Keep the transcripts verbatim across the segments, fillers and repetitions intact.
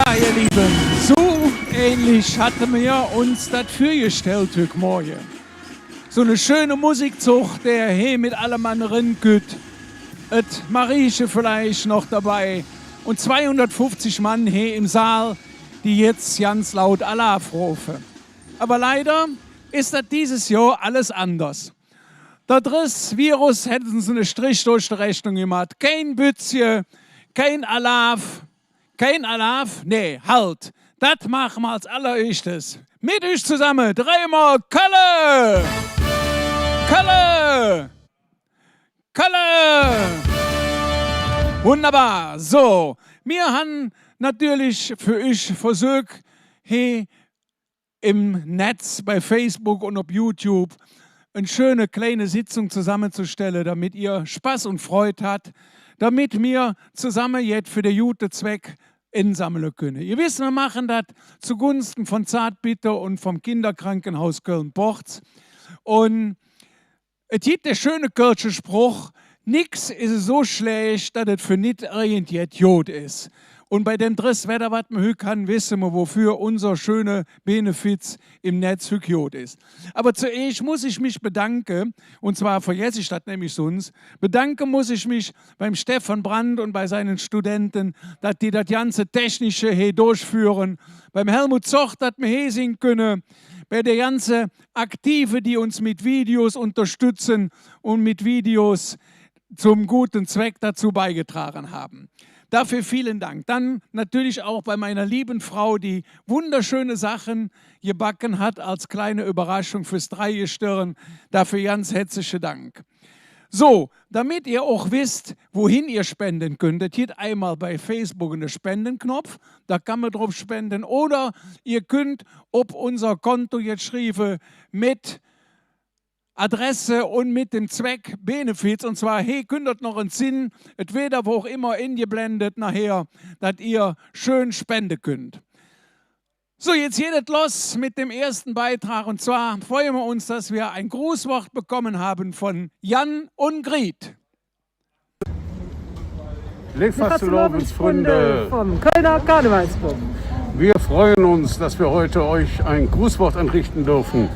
Ja, ihr Lieben, su ähnlich hatte mer uns dat vürgestellt hück Morge. Su ne schöne Musikzog, dä he met alle Mann erenkütt. Et Marieche villeich noch dobei. Un zweihundertfünfzig Mann he em Saal, die jetz ganz laut Alaaf rofe. Ävver leider es dat dieses Johr alles anders. Der Dressvirus hät uns ene Strich durch de Rechnung gemaht. Kein Bützche, kein Alaaf, kein Alaaf, nä, halt. Dat maache mer als allereeschtes. Met üch zesamme dreimol Kölle! Kölle! Kölle! Wunderbar. Su, mir han natörlich för üch versök, he em Netz, bei Facebook un op YouTube, en schöne kleine Sitzung zesammezestelle, domet ehr Spass un Freud hat, domet mir zesamme jet för der gode Zweck ensammele künne. Ehr wesst, mir maache dat zogunste vun Zartbitter un vum Kinderkrankenhaus Köln-Porz. Un et gitt der schöne kölsche Sproch: Nix es esu schlääch, dat et för nit irgendjet god es. Un bei däm Dresswedder, wat mer hück han, wesse mer, woför unser schöne Benefiz em Netz hück god es. Ävver zoeesch muss ich mich bedanke, un zwar vergess ich dat nämlich suns, bedanke muss ich mich beim Stefan Brand un bei seine Studente, dat die dat ganze Technische he durchföhre, beim Helmut Zoch, dat mer he sin künne, bei der ganze Aktive, die uns met Videos unterstütze un met Videos zom gode Zweck dozo beigetrage han. Doför vielen Dank. Dann natürlich och bei meiner lieben Frau, die wunderschöne Saache gebacke hät als kleine Üvverraschung fürs Dreigestirn. Doför ganz hätzliche Dank. Su, domet ehr och wesst, wohin ehr spende künnt, et gitt eimol bei Facebook ene Spendenknopf, do kann mer drop spende, oder ehr künnt op unser Konto jetz schrieve met Adress un met däm Zweck Benefiz. Un zwar, he künnt dat noch ens sin, et weed ävver och immer engeblendet nohher, dat ehr schön spende künnt. Su, jetz geiht et loss met däm eeschte Beidrag. Un zwar freue mer uns, dat mer e Grußwort bekumme han vun Jan un Griet. Leev Fastelovendsfründe vum Kölner Karnevalsclub. Wir freuen uns, dass wir heute euch ein Grußwort entrichten dürfen.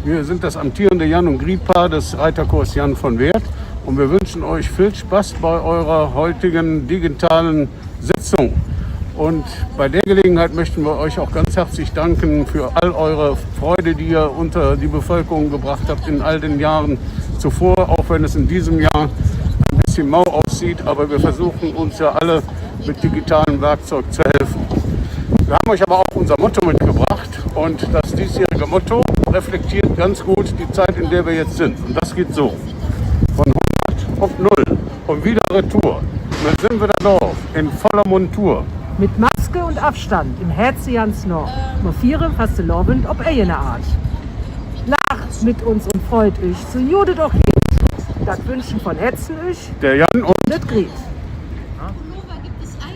Wir sind das amtierende Jan- und Griet-Paar des Reiterchors Jan von Werth und wir wünschen euch viel Spaß bei eurer heutigen digitalen Sitzung. Und bei der Gelegenheit möchten wir euch auch ganz herzlich danken für all eure Freude, die ihr unter die Bevölkerung gebracht habt in all den Jahren zuvor, auch wenn es in diesem Jahr ein bisschen mau aussieht, aber wir versuchen uns ja alle mit digitalem Werkzeug zu helfen. Wir haben euch aber auch unser Motto mitgebracht und das diesjährige Motto reflektiert ganz gut die Zeit, in der wir jetzt sind. Und das geht so. Von hundert auf null. Und wieder retour. Mer sin widder do en voller Montur. Met Maske un Avstand em Hätze ganz noh. Mer fiere Fastelovend op eigene Aat. Laacht met uns un freut üch, su god et och geiht. Dat wünsche vun Hätze üch der Jan un et Griet.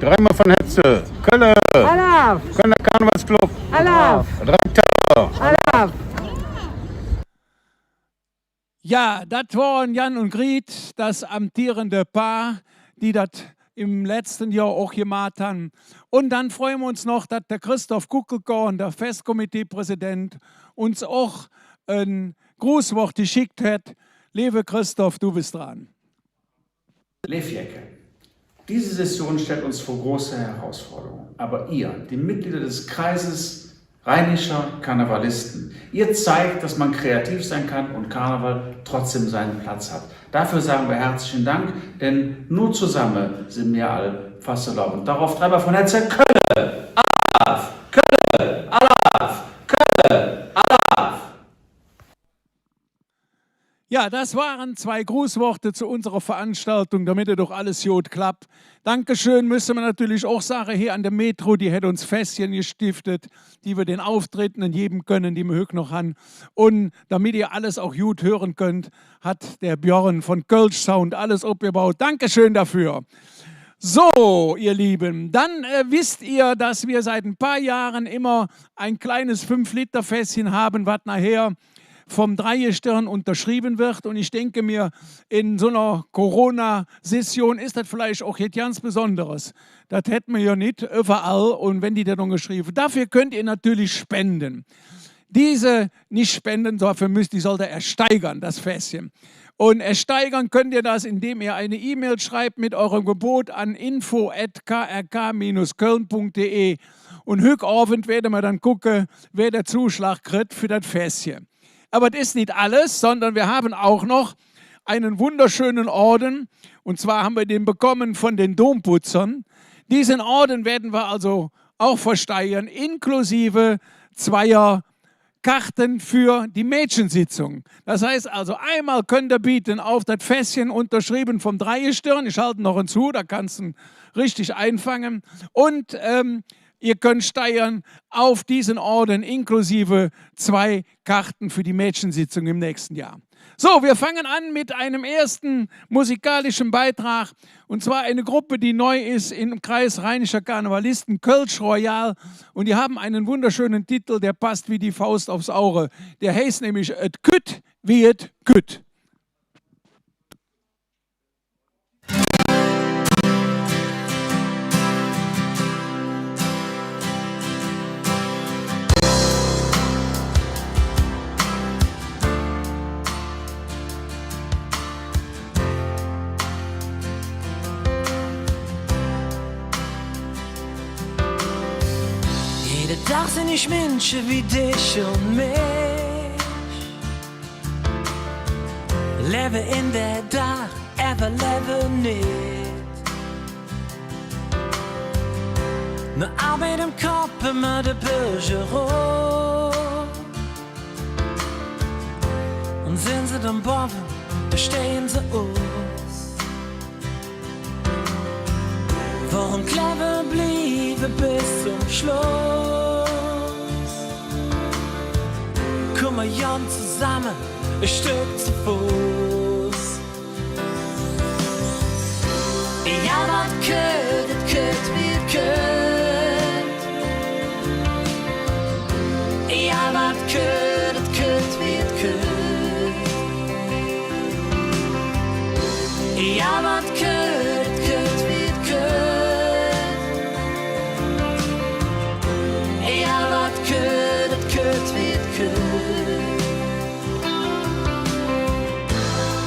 Dreimol vun Hätze. Kölle! Alaaf! Kölner Karnevalsclub! Alaaf! Drei Tau! Alaaf! Ja, dat wore Jan un Griet, dat amtierende Paar, die dat em letzte Johr och gemaht han. Un dann freue mer uns noch, dat der Christoph Kuckelkorn, der Festkomiteepräsident, uns och e Grußwort geschickt hät. Leeve Christoph, do bes dran. Leev Jecken, diese Session stellt uns vor große Herausforderungen. Aber ihr, die Mitglieder des Kreises Rheinischer Karnevalisten, ihr zeigt, dass man kreativ sein kann und Karneval trotzdem seinen Platz hat. Dafür sagen wir herzlichen Dank, denn nur zusammen sind wir all Fastelovend. Darauf dreimol vun Hätze Kölle! Alaaf! Kölle! Alaaf! Kölle! Alaaf! Ja, dat wore zwei Grußworte zo unserer Veranstaltung, domet et doch alles god klapp. Dankeschön müsse mer natörlich och sage he an de Metro, die hät uns Fässche gestiftet, die mer den Auftritte gevve künne, die mer hügg noch han. Un domet ehr alles och god höre künnt, hät der Björn vun Kölsch Sound alles opgebaut. Dankeschön doför. So, ihr Lieben, dann, äh, wisst ihr, dass wir seit ein paar Jahren immer ein kleines Fünf-Liter-Fässchen haben, wat nohher vom Dreigestirn unterschrieben wird. Und ich denke mir, in so einer Corona-Session ist das vielleicht auch jetzt ganz Besonderes. Das hätten wir ja nicht überall. Und wenn die dann unterschrieben, dafür könnt ihr natürlich spenden. Diese nicht spenden, dafür müsst, die sollt ihr ersteigern, das Fässchen. Und ersteigern könnt ihr das, indem ihr eine E-Mail schreibt mit eurem Gebot an info at k r k minus köln punkt d e. Und hügg Abend werden wir dann gucken, wer der Zuschlag kriegt für das Fässchen. Aber das ist nicht alles, sondern wir haben auch noch einen wunderschönen Orden. Und zwar haben wir den bekommen von den Domputzern. Diesen Orden werden wir also auch versteigern, inklusive zweier Karten für die Mädchensitzung. Das heißt also, einmal könnt ihr bieten auf das Fässchen, unterschrieben vom Dreigestirn. Ich halte noch einen zu, da kannst du ihn richtig einfangen. Und, ähm, ihr könnt steigern auf diesen Orden inklusive zwei Karten für die Mädchensitzung im nächsten Jahr. So, wir fangen an mit einem ersten musikalischen Beitrag. Und zwar eine Gruppe, die neu ist im Kreis rheinischer Karnevalisten, Kölsch Royal. Und die haben einen wunderschönen Titel, der passt wie die Faust aufs Auge. Der heißt nämlich Et kütt, wie et kütt. Jede Dag sinn ich Minsche wie dich un mich. Levve en der Dag, ävver levve nit. Mer Arbeid em Kopp, mer de Böcher rom. Un sin se dann bovve, do steige se us. Woröm klevve blieve bes zom Schluss? Kumme jon zesamme e Stöck ze Foß. Jo, wat kütt, et kütt, wie et kütt. Jo, wat kütt, et kütt, wie et kütt. Jo, wat kütt, et kütt, wie et kütt. Jo, wat kütt, et kütt, wie et kütt.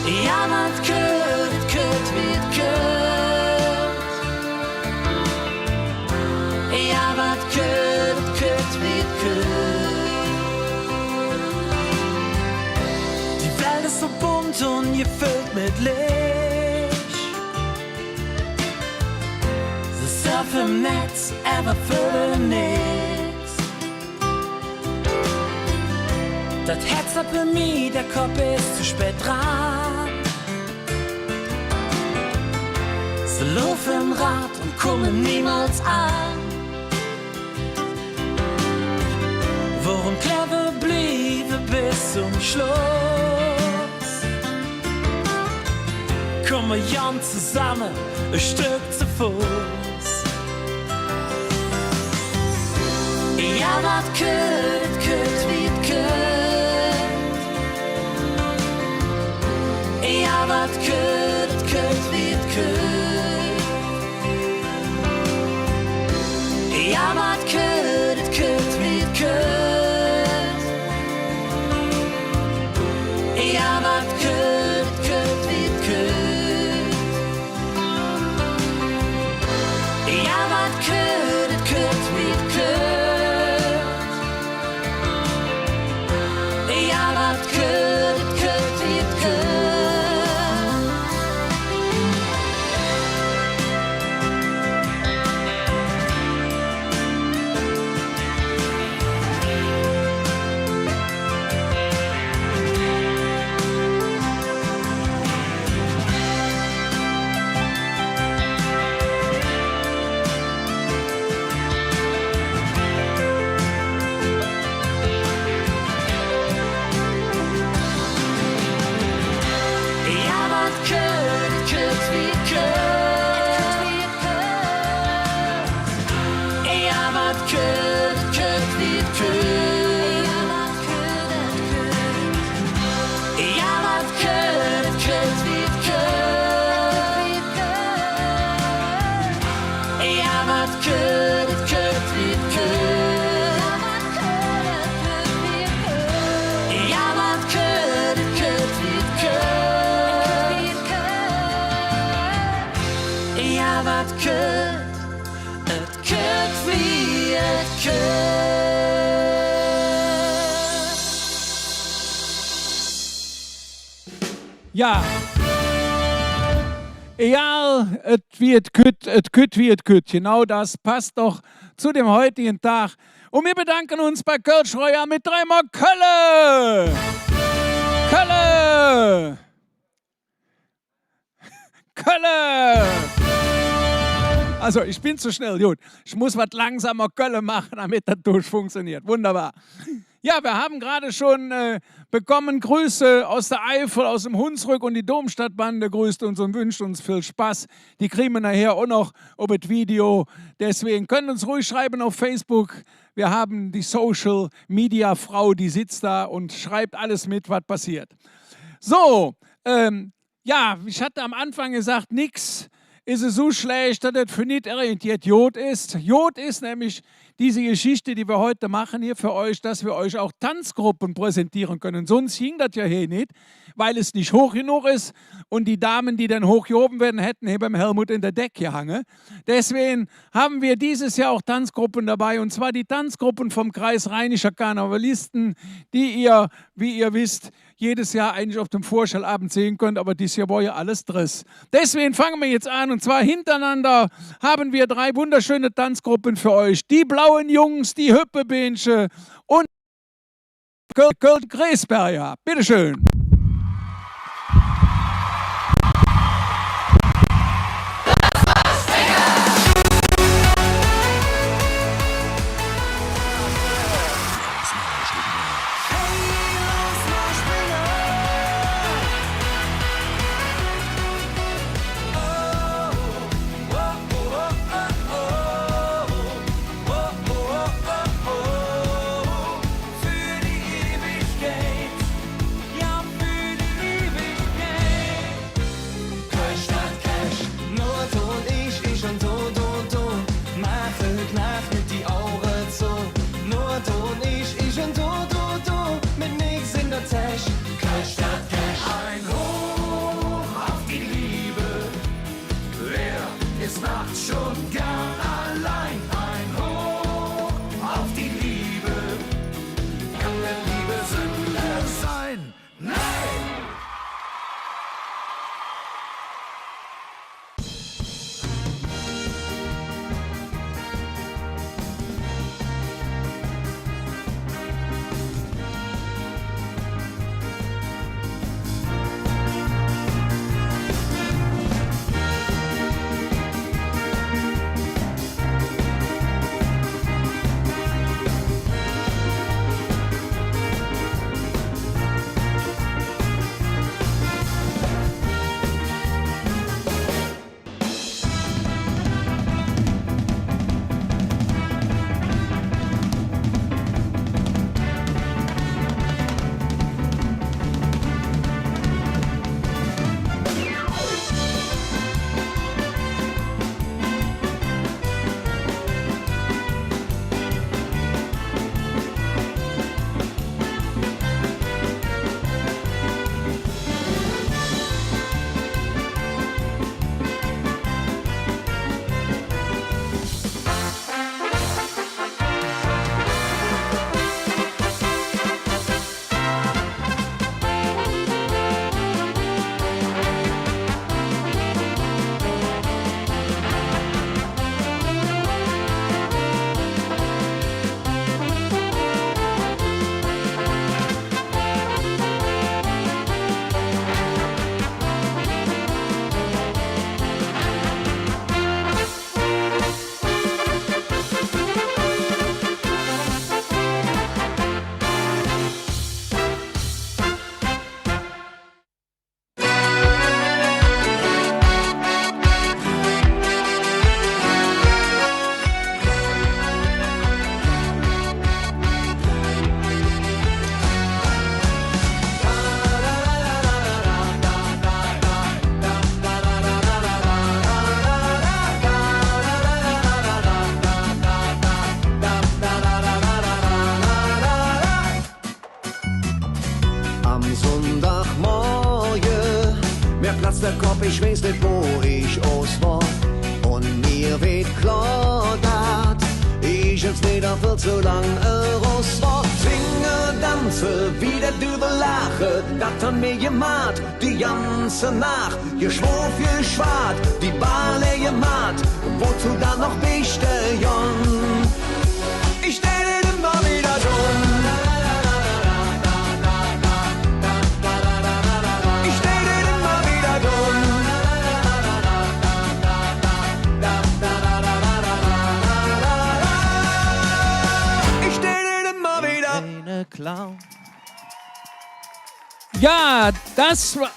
Jo, wat kütt, et kütt, wie et kütt. Jo, wat kütt, et kütt, wie et kütt. Die Welt es su bunt un geföllt met Leech. Se surfe em Netz, ävver fölle nix. Dat Hätz hät bei mi, der Kopp es zo spät dran. Se laufe em Rad un kumme niemols aan. Woröm klevve blieve bes zom Schluss? Kumme jon zesamme e Stöck ze Foß. Jo, wat kütt, et kütt, wie et kütt. Jo, wat kütt, et kütt, wie et kütt. Jo, wat kütt, et kütt, wie et kütt. Jo, wat kütt, et kütt, wie et kütt. Jo, wat kütt, et kütt, wie et kütt. Jo, wat kütt, et kütt, wie et kütt. Jo, wat kütt, et kütt, wie et kütt. Jo, wat kütt, et kütt, wie et kütt. Ja. Egal, et wie et kütt, et kütt, wie et kütt. Genau das passt doch zu dem heutigen Tag. Und wir bedanken uns bei Kölsch Royal mit dreimal Kölle! Kölle! Kölle! Also, ich bin zu schnell, gut. Ich muss wat langsamer Kölle machen, damit das durchfunktioniert. Wunderbar. Ja, wir haben gerade schon, äh, bekommen Grüße aus der Eifel, aus dem Hunsrück und die Domstadtbande grüßt uns und wünscht uns viel Spaß. Die kriegen wir nachher auch noch über das Video. Deswegen könnt uns ruhig schreiben auf Facebook. Wir haben die Social Media Frau, die sitzt da und schreibt alles mit, was passiert. So, ähm, ja, ich hatte am Anfang gesagt, nix es esu schlääch, dat et för nit irgendjet god es. God es nämlich diese Geschichte, die wir heute machen hier für euch, dass wir euch auch Tanzgruppen präsentieren können. Sonst ging dat ja hier nit, weil es nicht hoch genug ist und die Damen, die dann hochgehoben werden, hätten hier beim Helmut in der Decke gehangen. Deswegen haben wir dieses Jahr auch Tanzgruppen dabei, und zwar die Tanzgruppen vom Kreis Rheinischer Karnevalisten, die ihr, wie ihr wisst, jedes Jahr eigentlich auf dem Vorstellabend sehen könnt, aber dieses Jahr war ja alles Dress. Deswegen fangen wir jetzt an, und zwar hintereinander haben wir drei wunderschöne Tanzgruppen für euch. Die Blauen Jungs, die Hüppebeensche und Kölle, Kölle Gräsberger. Bitteschön. Kölle Stadt Cash, nor do un ich, ich un do, do, do. Maache Naach met de Auge zo. Nor do un ich, ich un do, do, do. Met nix en der Täsch. Kölle Stadt Cash. Ein Hoch auf die Liebe. Wer ist nachts schon gern allein? Ein Hoch auf die Liebe. Kann denn Liebe Sünde sein? Nein! Am Sonndagmorge, mir platz der Kopp, ich weiß nit, wo ich us wor. Un mir weed klor, dat ich jetz widder vill zo lang erus wor. Dinger danze, widder drüvver laache, dat han mir gemaht, die ganze Naach. Geschwoff, geschwaad, die Balle gemaht, wozo dann noch Bichte, Jung? Ich stell immer widder dun. Ich stell immer widder. Eine Clown. Ja, das war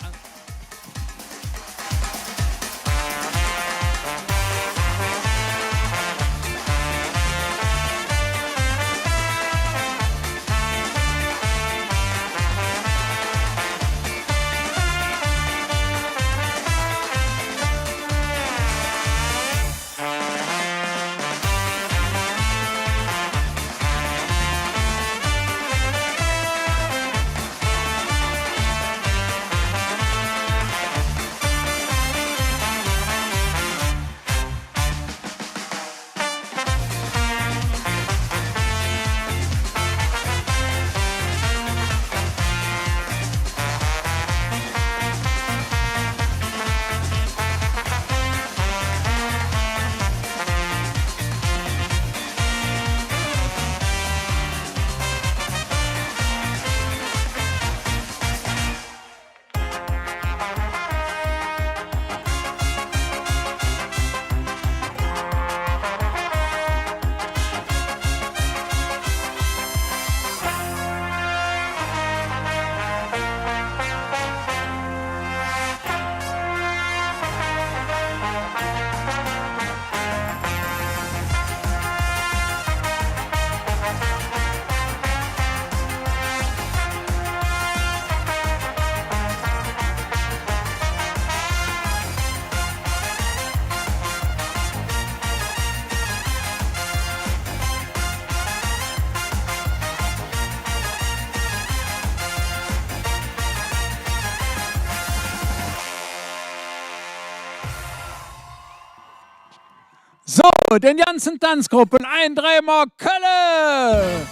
So, den ganzen Tanzgruppen ein dreimol Kölle!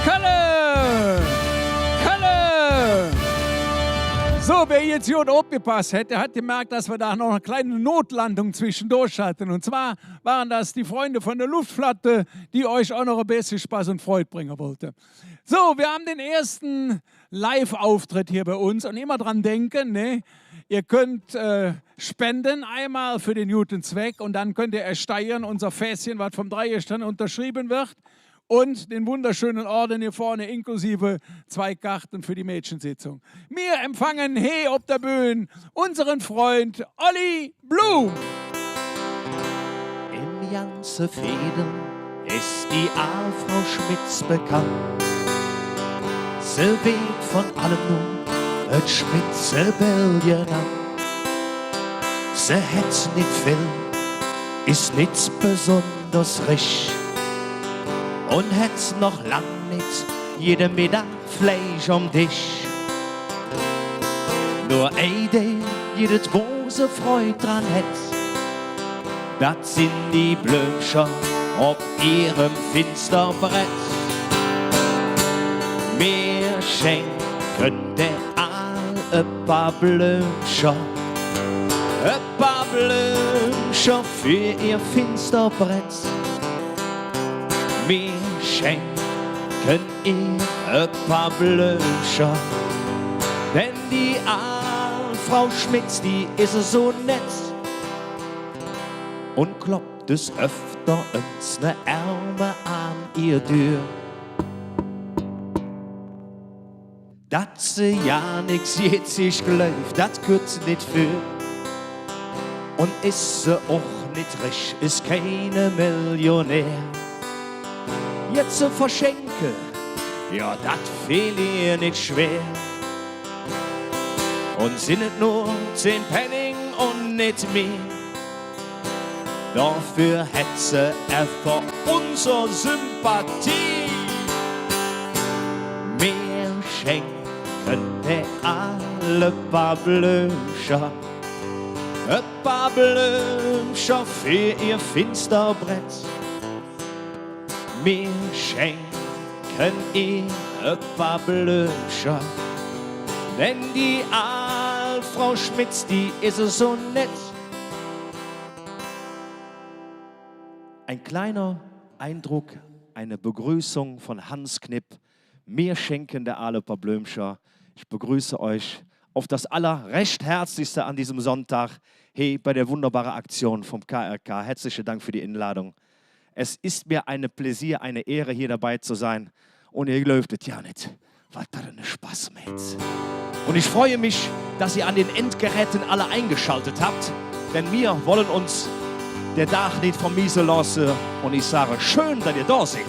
Kölle! Kölle! So, wer jetzt gut aufgepasst hat, der hat gemerkt, dass wir da noch eine kleine Notlandung zwischendurch hatten. Und zwar waren das die Freunde von der Luftflotte, die euch auch noch ein bisschen Spaß und Freude bringen wollten. So, wir haben den ersten Live-Auftritt hier bei uns. Und immer dran denken, ne? Ihr könnt, äh, spenden einmal für den guten Zweck und dann könnt ihr ersteigern unser Fässchen, was vom Dreieck dann unterschrieben wird. Und den wunderschönen Orden hier vorne, inklusive zwei Karten für die Mädchensitzung. Wir empfangen hier auf der Bühne unseren Freund Olli Blum. Em ganze Veedel es die aal Frau Schmitz bekannt. Se weed vun allem nor et Schmitzebell genannt. Se hät nit vill, es nit besonders rich un hät noch lang nit jede Meddag Fleisch om Desch. Nor ei Ding, wo se große Freud dran hät, dat sin die Blömcher op ehrem Finsterbrett. Mir schenken der aal e paar Blömcher, e paar Blömcher för ehr Finsterbrett. Mir schenken ehr e paar Blömcher, denn die aal Frau Schmitz, die es esu nett un kloppt des Öfters ens ne Ärme an ehr Dür. Dat se jo nix jetzig gläuv, dat kütt nit vör. Un es se och nit rich, es keine Millionär. Jetz ze verschenke, jo, dat fällt ehr nit schwer. Un sin et nor zehn Penning un nit mih, doför hät se ävver unser Sympathie. Mir schenken der aal e paar Blömcher, e paar Blömcher för ehr Finsterbrett. Mir schenken Künnt ehr e paar Blömcher, denn die aal Frau Schmitz, die is esu nett. Ein kleiner Eindruck, eine Begrüßung von Hans Knipp. Mir schenken der Aale paar Blömcher. Ich begrüße euch auf das allerrecht Herzlichste an diesem Sonntag hier bei der wunderbaren Aktion vom K R K. Herzlichen Dank für die Einladung. Es ist mir ein Pläsier, eine Ehre, hier dabei zu sein. Un ehr gläuvt et jo nit, wat dat ene Spass mäht. Und ich freue mich, dass ihr an den Endgeräten alle eingeschaltet habt, denn mir wollen uns der Dag nit vermiese looße. Und ich sage, schön, dat ehr do sid.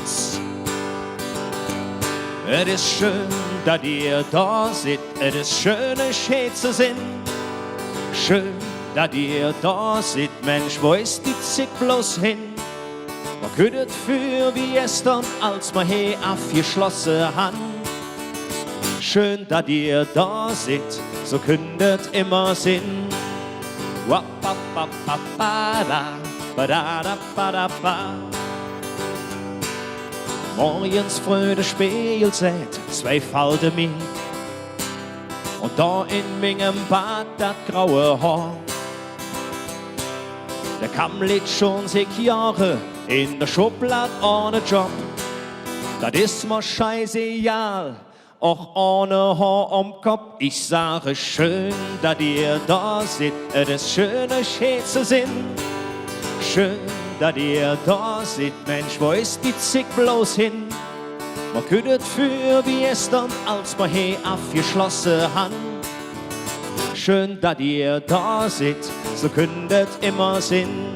Et es schön, dat ehr do sid, et es schön, hee ze sin. Schön, dat ehr do sid, Mensch, wo es die Zigg bloß hin? Mer kütt et för wie gester, als mer hee avgeschlosse han. Schön, dat ehr do sid, su künnt et immer sin. Wa, pa, pa, pa, pa, da, ba, da, da, ba, da, ba. Morgens fröh der Spegel säht, zwei Falde mih. Un do en mingem Bad dat graue Hoor. Der Kamm litt schon zick Johre en der Schublad ohne Job. Dat es mer scheißegal, och ohne Hoor om Kopp. Ich sage, schön, dat ehr do sid, et es schön, hee ze sin. Schön, dat ehr do sid, Mensch, wo es die Zigg bloß hin? Mer kütt et för wie gester, als mer hee avgeschlosse han. Schön, dat ehr do sid, su künnt et immer sin.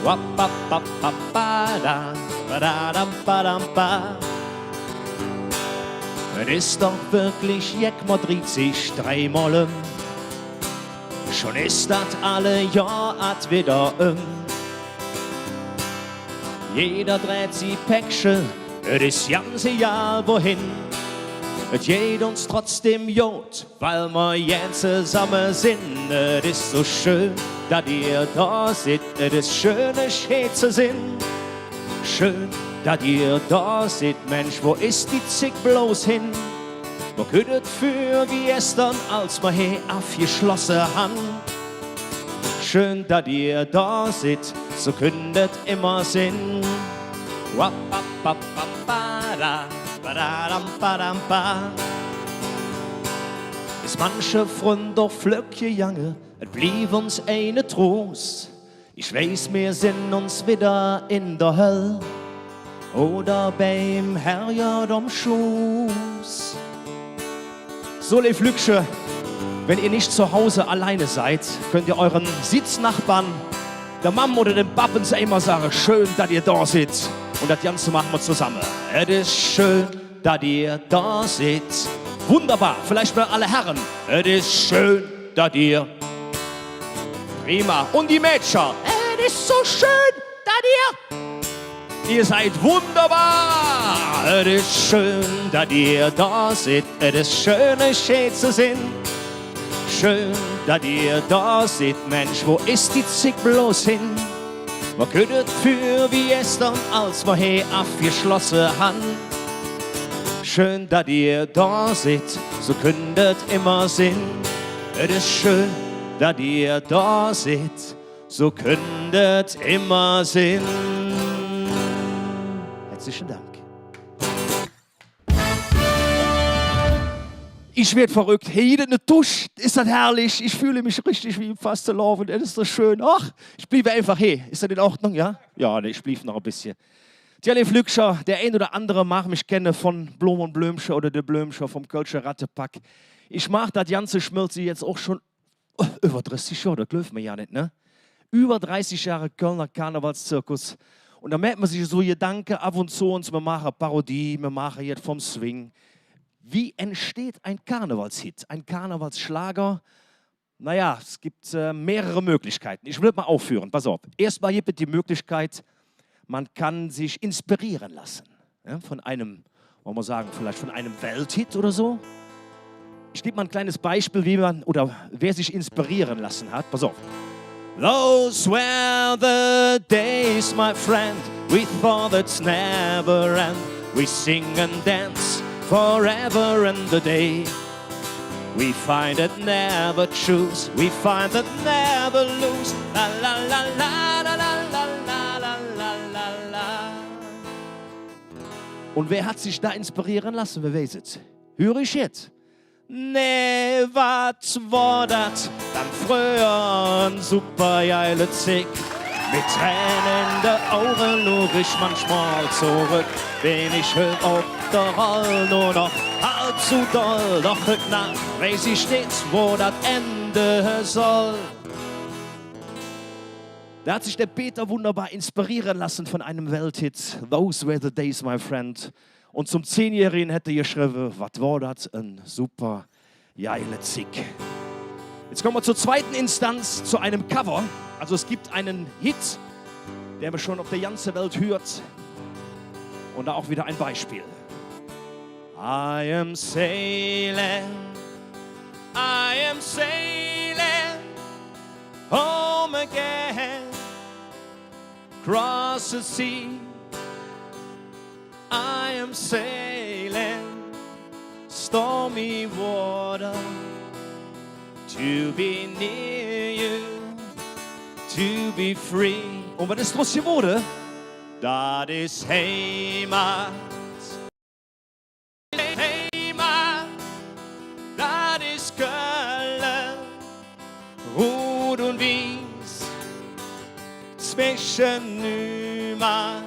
Wa, pa, pa, pa, pa, da, ba, da, dam, ba, dam, ba. Et es doch wirklich jeck, mer driht sich dreimol öm, schon es dat alle Johr ald widder öm. Jeder dreiht si Päckche, et es ganz egal wohin. Et geiht uns trotzdäm god, weil mer gään zesamme sin. Et es su schön, dat ehr do sid, et es schön, hee ze sin. Schön, dat ehr do sid, Mensch, wo es die Zigg bloß hin? Mer kütt et för wie gester, als mer hee avgeschlosse han. Schön, dat ehr do sid, su künnt et immer sin. Wa, pa, pa, pa, pa, da, ba, da, dam, ba, dam, ba. Es manche Fründ doch flöck gegange, et bliev uns eine Truus. Ich weiß, mer sin uns widder en der Höll oder beim Herrgott om Schoß. So, leev Lückcher, wenn ihr nicht zu Hause alleine seid, könnt ihr euren Sitznachbarn, der Mamm oder dem Bappen, immer sagen: „Schön, dat ehr do sid.“ Und dat Ganze machen wir zusammen. Et es schön, dat ehr do sid. Wunderbar. Vielleicht mal alle Herren. Et es schön, dat ehr. Prima. Und die Mädchen. Et es su schön, dat ehr. Ihr seid wunderbar. Et es schön, dat ehr do sid. Et es schön, hee ze sin. Schön, dat ehr do sid, Mensch, wo es die Zigg bloß hin? Mer kütt et för wie gester, als mer hee avgeschlosse han. Schön, dat ehr do sid, su künnt et immer sin. Et es schön, dat ehr do sid, su künnt et immer sin. Herzlichen Dank. Ich werd verrückt. Hey, jeder en de Tusch. Ist das herrlich? Ich fühle mich richtig wie im Fastelovend. Das ist so schön. Ach, ich blieb einfach hee. Ist das in Ordnung, ja? Ja, nee, ich blieb noch ein bisschen. Tja, leev Lückcher, der ein oder andere mag mich kenne vun Blom un Blömcher oder de Blömcher vum Kölsche Rattepack. Ich maach dat ganze Schmölze jetz och schon üvver dressig Johr, dat gläuv mer jo nit, ne? Üvver dressig Johre Kölner Karnevalszirkus. Un do mäht mer sich su Gedanke av un zo, un mer maache Parodie, mer maache jet vum Swing. Wie entsteht ein Karnevalshit, ein Karnevalsschlager? Na ja, es gibt, äh, mehrere Möglichkeiten. Ich will dat mal aufführen. Pass auf. Erstmal gibt es die Möglichkeit, man kann sich inspirieren lassen, ja, von einem, wollen wir sagen, vielleicht von einem Welthit oder so. Ich gebe mal ein kleines Beispiel, wie man oder wer sich inspirieren lassen hat. Pass auf. Those were the days, my friend, we thought they'd never end. We sing and dance forever and a day. We find that never choose, we find that never lose. La, la, la, la. Un wä hät sich do inspiriere looße? Wä weiß et? Hür ich jetz? Nä, wat wor dat dann fröher en supergeile Zigg. Mit Träne en de Auge luur ich manchmol zoröck, wann ich hügg op der Roll nor noch halv su doll. Doch hügg Naach weiß ich nit, wo dat ende soll. Do hät sich der Peter wunderbar inspiriere looße vun einem Welthit, Those Were the Days, My Friend. Un zom Zehnjöhrige hät hä geschrevve, wat wor dat en supergeile Zigg. Jetzt kommen wir zur zweiten Instanz, zu einem Cover. Also es gibt einen Hit, den man schon auf der ganzen Welt hört. Und da auch wieder ein Beispiel. I am sailing, I am sailing home again, cross the sea. I am sailing stormy water to be near you, to be free. Un wat es drus gewoode? Dat es Heimat. Heimat, dat es Kölle, rud un wieß, zwesche Nümaat,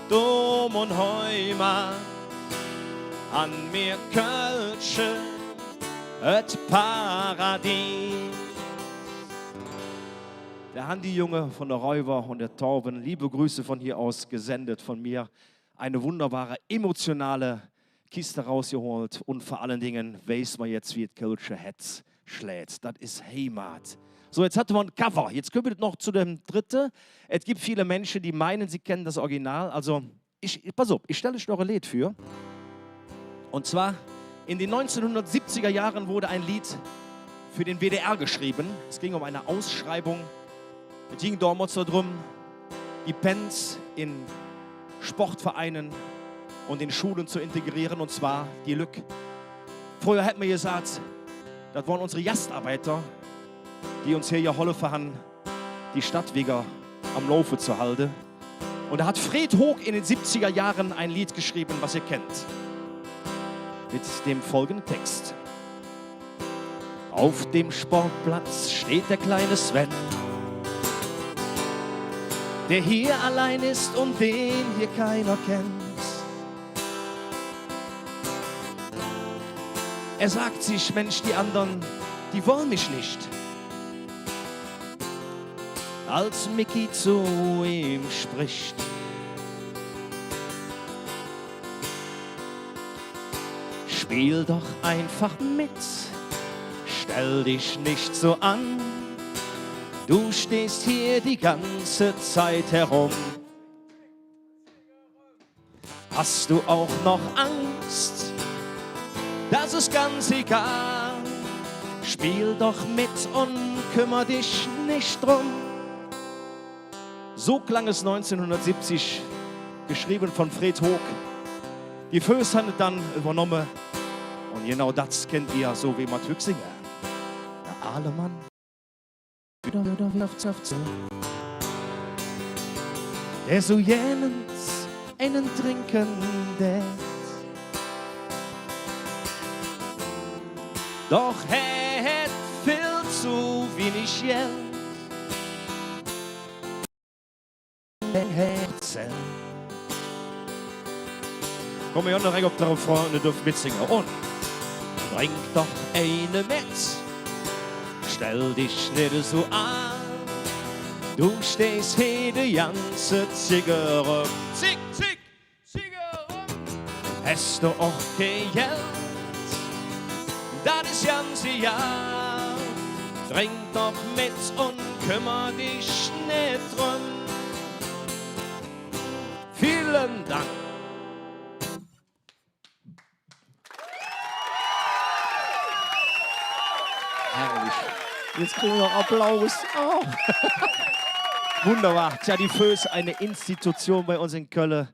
Dom un Heumaat, han mer Kölsche et Paradies. Do han die Junge von de Räuber un de Tauben liebe Grüße von hier aus gesendet von mir. Eine wunderbare, emotionale Kiste rausgeholt un vör allen Dingen weiß mer jetz, wie et kölsche Hätz schläht. Dat es Heimat. So, jetz hatte mer e Cover. Jetz kütt mer noch zo dem drette. Et gitt vill Minsche, die meine, se kenne dat Original. Also, ich, pass op, ich stell üch noch e Leed vör. Un zwar, in den neunzehnhundertsiebziger Jahren wurde ein Lied für den W D R geschrieben. Es ging um eine Ausschreibung. Et ging domols dodröm, die Pänz en Sportvereine un en Schulle ze integriere, un zwar die Lück. Fröher hät mer gesaht, dat wore uns Gastarbeiter, die uns hee geholfe han, die Stadt widder am Laufe ze halde. Un do hät Fred Hog en de sibbziger Johre e Leed geschrevve, wat ehr kennt. Met dem folgende Tex. Auf dem Sportplatz steht der kleine Sven, der hier allein ist und den hier keiner kennt. Er sagt sich: „Mensch, die anderen, die wollen mich nicht.“ Als Micky zu ihm spricht: „Spiel doch einfach mit, stell dich nicht so an. Du stehst hier die ganze Zeit herum. Hast du auch noch Angst? Das ist ganz egal. Spiel doch mit und kümmer dich nicht drum.“ So klang es neunzehnhundertsiebzig, geschrieben von Fred Hog. Die Fööss han et dann üvvernomme. Un genau dat kennt ehr, su wie mer et hügg singe. Der aale Mann, dä su gään ens einen drinke dät. Doch hä hät vill zo winnig Geld. Hä hät Zäll. Kumme mer jo direk op der Refrain, ehr dörf metsinge. Un: „Drink doch eine met, stell dich nit su an. Du stehst hee de ganze Zigg eröm.“ Zigg, Zigg, Zigg eröm. Häs do och kei Geld, dat es ganz egal. Drink doch met un kümmer dich nit dröm. Vielen Dank. Herrlich. Jetz kriege mer noch Applaus. Oh. Wunderbar. Tja, die Fööss, eine Institution bei uns in Kölle.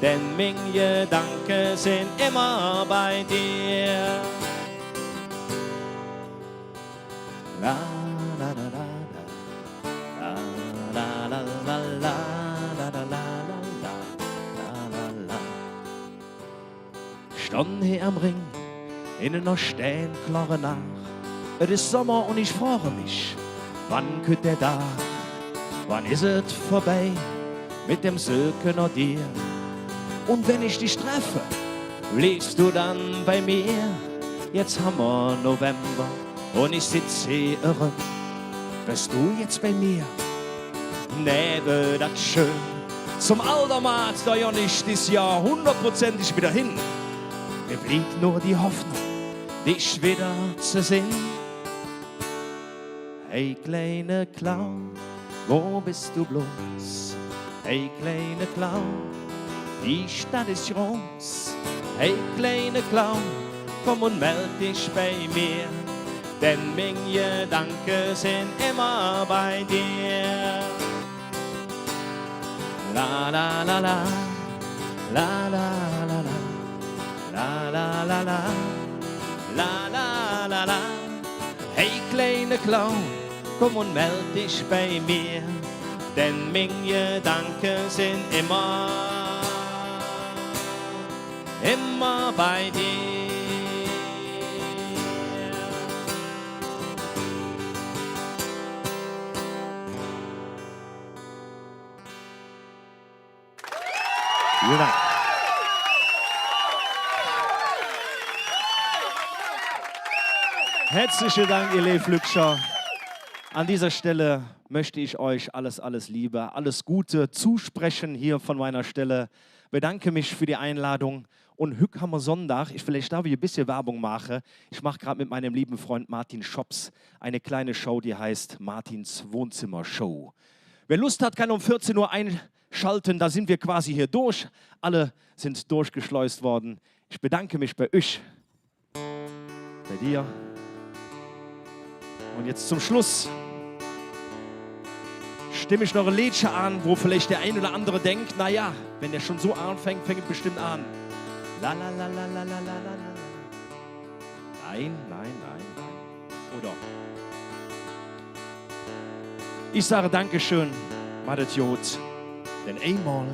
denn ming Gedanke sin immer bei dir. La, la, la, la, la. La, la, la, la, la. Stonn hee am Rhing en ener sternklore Naach. Et es Sommer un ich froge mich, wann kütt der Dag? Wann es et vörbei met dem Söke noh dir? Un wann ich dich treffe, bleivs do dann bei mir? Jetz han mer November un ich setz hee eröm. Wörs do jetz bei mir? Nä, wör dat schön. Zom Aldermaat, do gonn ich dis Johr hundertprozentig widder hin. Mir bliev nor die Hoffnung, dich widder ze sinn. Hey, kleine Clown, wo bes do bloß? Hey, kleine Clown, die Stadt es groß. Hey, kleine Clown, kumm un meld dich bei mir, denn ming Gedanke sin immer bei dir. La, la, la, la. La, la, la, la. La, la, la, la. La, la, la, la. Hey, kleine Clown, kumm un meld dich bei mir, denn ming Gedanke sin immer, immer bei dir. Vielen Dank. Herzlichen Dank, ihr Leeflückcher. An dieser Stelle möchte ich euch alles, alles Liebe, alles Gute zusprechen hier von meiner Stelle. Bedanke mich für die Einladung. Un hügg han mer Sonndag. Ich, vielleicht darf ich e bessche Werbung maache. Ich mach grad mit meinem lieben Freund Martin Schops eine kleine Show, die heißt Martins Wohnzimmer Show. Wer Lust hat, kann um vierzehn Uhr einschalten. Da sind wir quasi hier durch. Alle sind durchgeschleust worden. Ich bedanke mich bei euch, bei dir. Un jetz zom Schluss stimm ich noch e Leedche aan, wo vielleicht der ein oder andere denkt: „Na ja, wenn der schon so anfängt, fängt bestimmt an.“ La, la, la, la. Nein, nein, nein, nein. Oder: „Ich sage Dankeschön, maht et god, denn eimol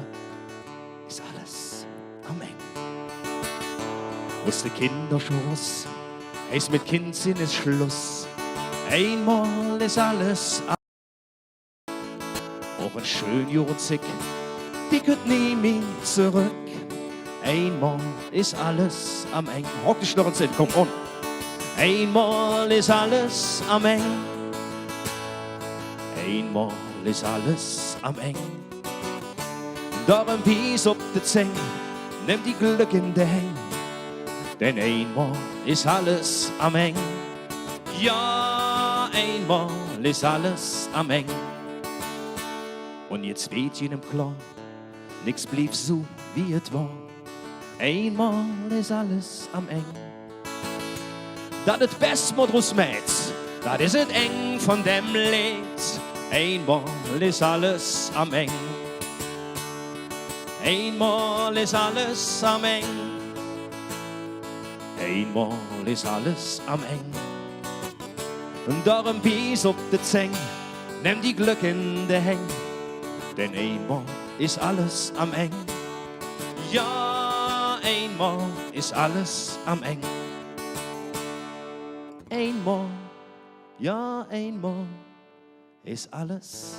es alles am Eng.“ Us de Kinderschoß heiß, met Kindsinn es Schluss. Eimol es alles am Eng. Och en schön Johreszigg, die kütt nie mih zoröck. Eimol es alles am Eng. Rock dich noch ens en, kumm, un. Eimol es alles am Eng. Eimol es alles am Eng. Döröm bieß op de Zäng, nemm die Glöck en de Häng, denn eimol es alles am Eng. Jo, eimol es alles am Eng. Un jetz weed jedem klor, nix bliev su, wie et wor. Eimol es alles am Eng. Dat et Bess mer drus mäht, dat es et Eng vun dem Leed. Eimol es alles am Eng. Eimol es alles am Eng. Eimol es alles am Eng. Un döröm bieß op de Zäng, nemm die Glöck en de Häng, denn eimol es alles am Eng. Jo, eimol es alles am Eng. Eimol, jo, eimol es alles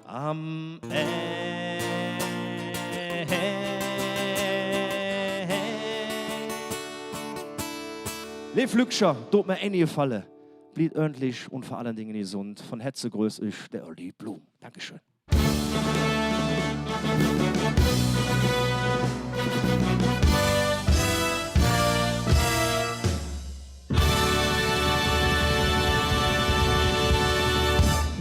am Eng. Leeflückcher, dot mer eine Gefalle. Blievt ööntlich un vür allen Dingen gesund. Vun Hätze größ üch der Olli Blum. Dankeschön.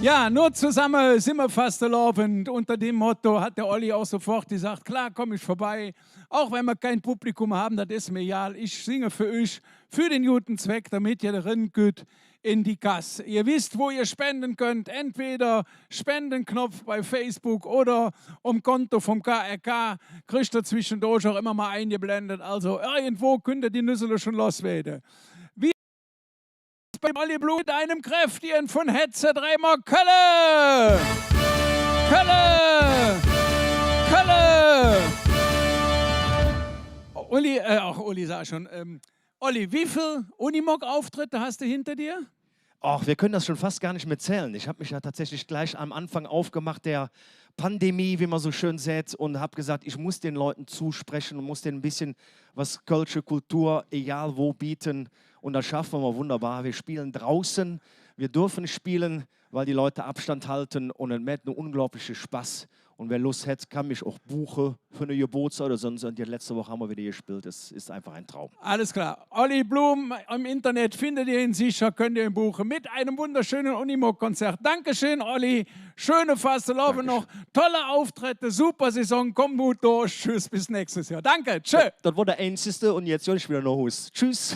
Ja, nor zesamme sin mer Fastelovend. Unter dem Motto hat der Olli auch sofort gesagt: „Klar, komm ich vorbei. Auch wenn wir kein Publikum haben, das ist mir egal. Ich singe für euch, für den guten Zweck, damit ihr eren kütt in die Kass.“ Ihr wisst, wo ihr spenden könnt. Entweder Spendenknopf bei Facebook oder am Konto vom K R K. Kriegt ihr zwischendurch auch immer mal eingeblendet. Also irgendwo könnt ihr die Nüssele schon loswerden. Wie beim Olli Blum mit einem kräftigen von Hetze dreimal Kölle! Kölle! Kölle! Uli, äh, ach, Uli, sag ich schon. Ähm, Olli, wie viel Unimog-Auftritte hast du hinter dir? Ach, wir können das schon fast gar nicht mehr zählen. Ich hab mich ja tatsächlich gleich am Anfang aufgemacht der Pandemie, wie man so schön sagt, und hab gesagt, ich muss den Leuten zusprechen und muss denen ein bisschen was kölsche Kultur, egal wo, bieten. Und das schaffen wir wunderbar. Wir spielen draußen, wir dürfen spielen, weil die Leute Abstand halten und et mäht ene unglaubliche Spaß. Und wer Lust hat, kann mich auch buchen für eine Geburtstag oder sonst irgendwas. Letzte Woche haben wir wieder gespielt. Es ist einfach ein Traum. Alles klar. Olli Blum im Internet, findet ihr ihn sicher, könnt ihr ihn buchen. Mit einem wunderschönen Unimog-Konzert. Dankeschön, Olli. Schöne Fastelovend noch. Dankeschön. Tolle Auftritte, super Saison. Komm gut durch. Tschüss, bis nächstes Jahr. Danke. Tschö. Dat, dat wor der einzigste un jetz gonn ich widder noh Hus. Tschüss.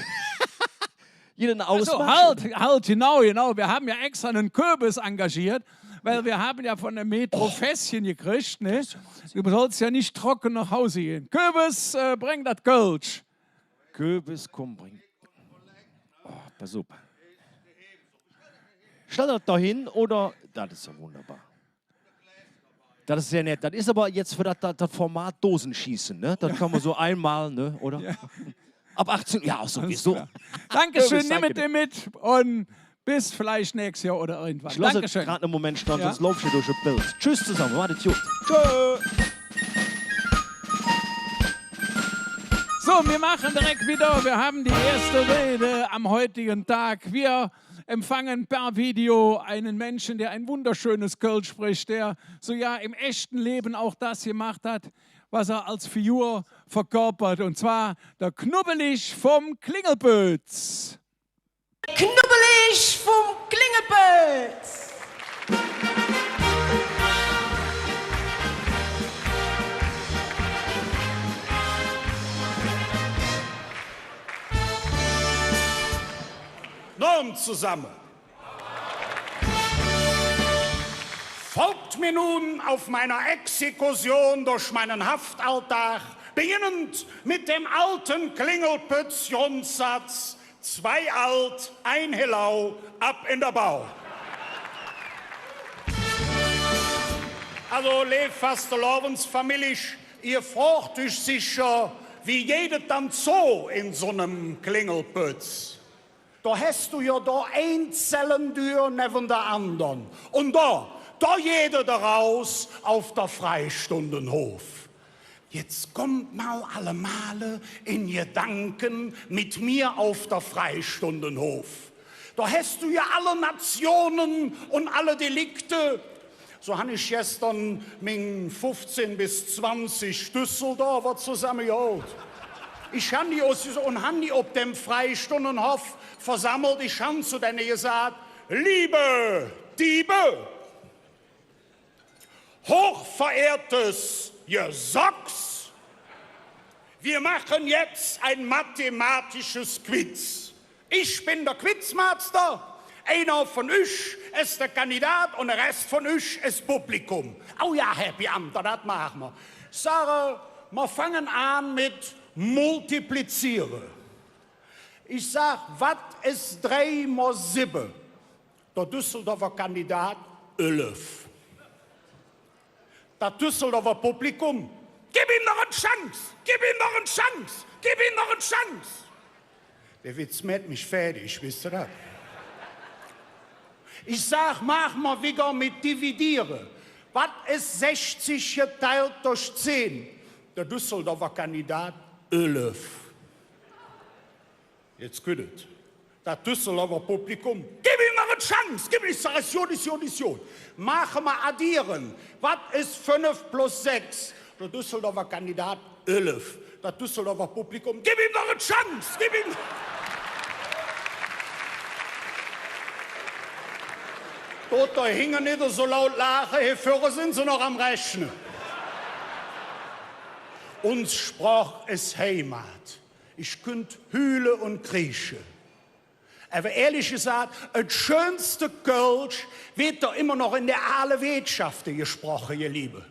Ach so, halt, halt, genau, genau. Wir haben ja extra einen Kürbis engagiert, weil wir haben ja von der Metro Fässchen gekriegt, ne? Du sollst ja nicht trocken nach Hause gehen. Kürbis, äh, bring dat Kölsch. Kürbis, komm, bring. Oh, pass op. Stell dat do hin, oder? Dat es jo wunderbar. Dat es sehr nett. Dat es ävver jetz för dat, dat, dat Format Dosenschießen, ne? Dat kann mer su einmol, ne? Oder? Ja. Ab achtzehn, ja, sowieso. Alles klar. Dankeschön, nimm et dir mit un bis vielleicht nächstes Jahr oder irgendwann. Ich loss et grad ene Moment stonn, sonst lauf ich hee durch et Bild. Tschüss zesamme, maht et god. Tschö. So, wir machen direkt wieder. Wir haben die erste Rede am heutigen Tag. Wir empfangen per Video einen Menschen, der ein wunderschönes Kölsch spricht, der so ja im echten Leben auch das gemacht hat, was er als Figur verkörpert, und zwar der Knubbelig vom Klingelpütz. Knubbelig vom Klingelpütz. Nun zusammen. Folgt mir nun auf meiner Exkursion durch meinen Haftalltag, beginnend mit dem alten Klingelpütz-Grundsatz: Zwei alt, ein Helau, ab in der Bau. Also, leev Fastelovendsfamillich, ehr frogt üch secher, wie geiht et dann zo en su nem Klingelpütz? Do häs do jo do ein Zellendür nevven der anderen. Un do, do geiht et erus auf der Freistundenhof. Jetz kommt mal allemale en Gedanken met mir auf der Freistundenhof. Do häs do jo alle Nationen un alle Delikte. Su han ich gester ming fuffzehn bes zwanzig Düsseldorfer zesammegehollt. Ich han die us, un han die op dem Freistundenhoff versammelt. Ich han zo denne gesaht: Liebe Diebe, hochverehrtes Gesocks, wir machen jetzt ein mathematisches Quiz. Ich bin der Quizmaster, einer von üch es der Kandidat un der Rest von üch es Publikum. Oh ja, Herr Beamter, dat maache mer. Sage, mer fangen aan met Multipliziere. Ich sag, wat es drei mol sibbe? Der Düsseldorfer Kandidat: Ölf. Dat Düsseldorfer Publikum: Gib ihm noch en Chance! Gib ihm noch en Chance! Gib ihm noch en Chance! Der Witz mäht mich fäädig, wesst ehr dat? Ich sag, maach mer wigger met Dividiere. Wat es sechzig geteilt durch zehn? Der Düsseldorfer Kandidat: Ölf. Jetz kütt et. Dat Düsseldorfer Publikum: Gib ihm noch en Chance! Gib ihm, ich sag, es god, es god, es god. Maache mer Addiere. Wat es fünf plus sechs? Der Düsseldorfer Kandidat: Ölf. Dat Düsseldorfer Publikum: Gib ihm noch en Chance! Gib ihm Dot do hinge nit esu laut laache, he vöre sin se noch am Rechne. Uns Sproch es Heimat. Ich künnt hüle un kriesche. Ävver ihrlich gesaht, et schönste Kölsch weed doch immer noch en de aale Weetschafte gesproche, ehr Leeve.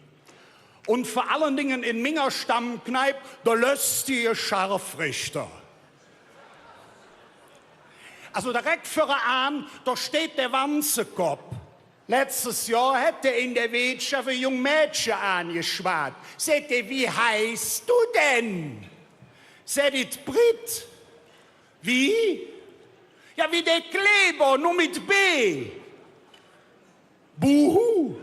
Un vör allen Dingen en minger Stammkneip, der löstige Scharfrichter. Alsu direk vöre aan, do steiht der Wanzekopp. Letztes Johr hät dä en der Weetschaff e jung Mädche aangeschwaad. Säht hä: „Wie heißt du denn?“ Säht dit: „Brit.“ „Wie?“ „Jo, wie der Kleber, nor met B.“ „Buhu.“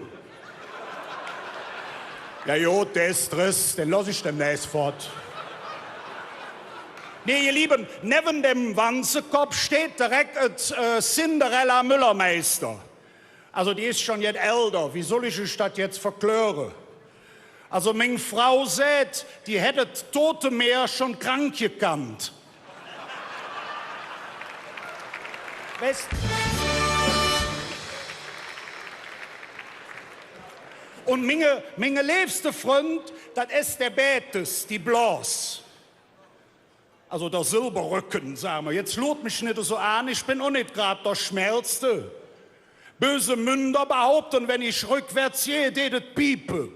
„Jo god, dä es dress, dä loss ich demnächs fott.“ Nä, ehr Leeven, nevven dem Wanzekopp steiht direk et, äh, Cinderella Müllermeister. Alsu, die es schon jet älder. Wie soll ich üch dat jetz verkläre? Alsu, ming Frau säht, die hätt et Tote Meer schon krank gekannt. Weiß, un minge, minge leevste Fründ, dat es der Bätes, die Blos. Alsu der Silberrücken, sage mer. Jetz luurt mich nit esu aan, ich ben och nit grad der Schnellste. Böse Münder behaupten, wenn ich rückwärts gehe, deit et piepe.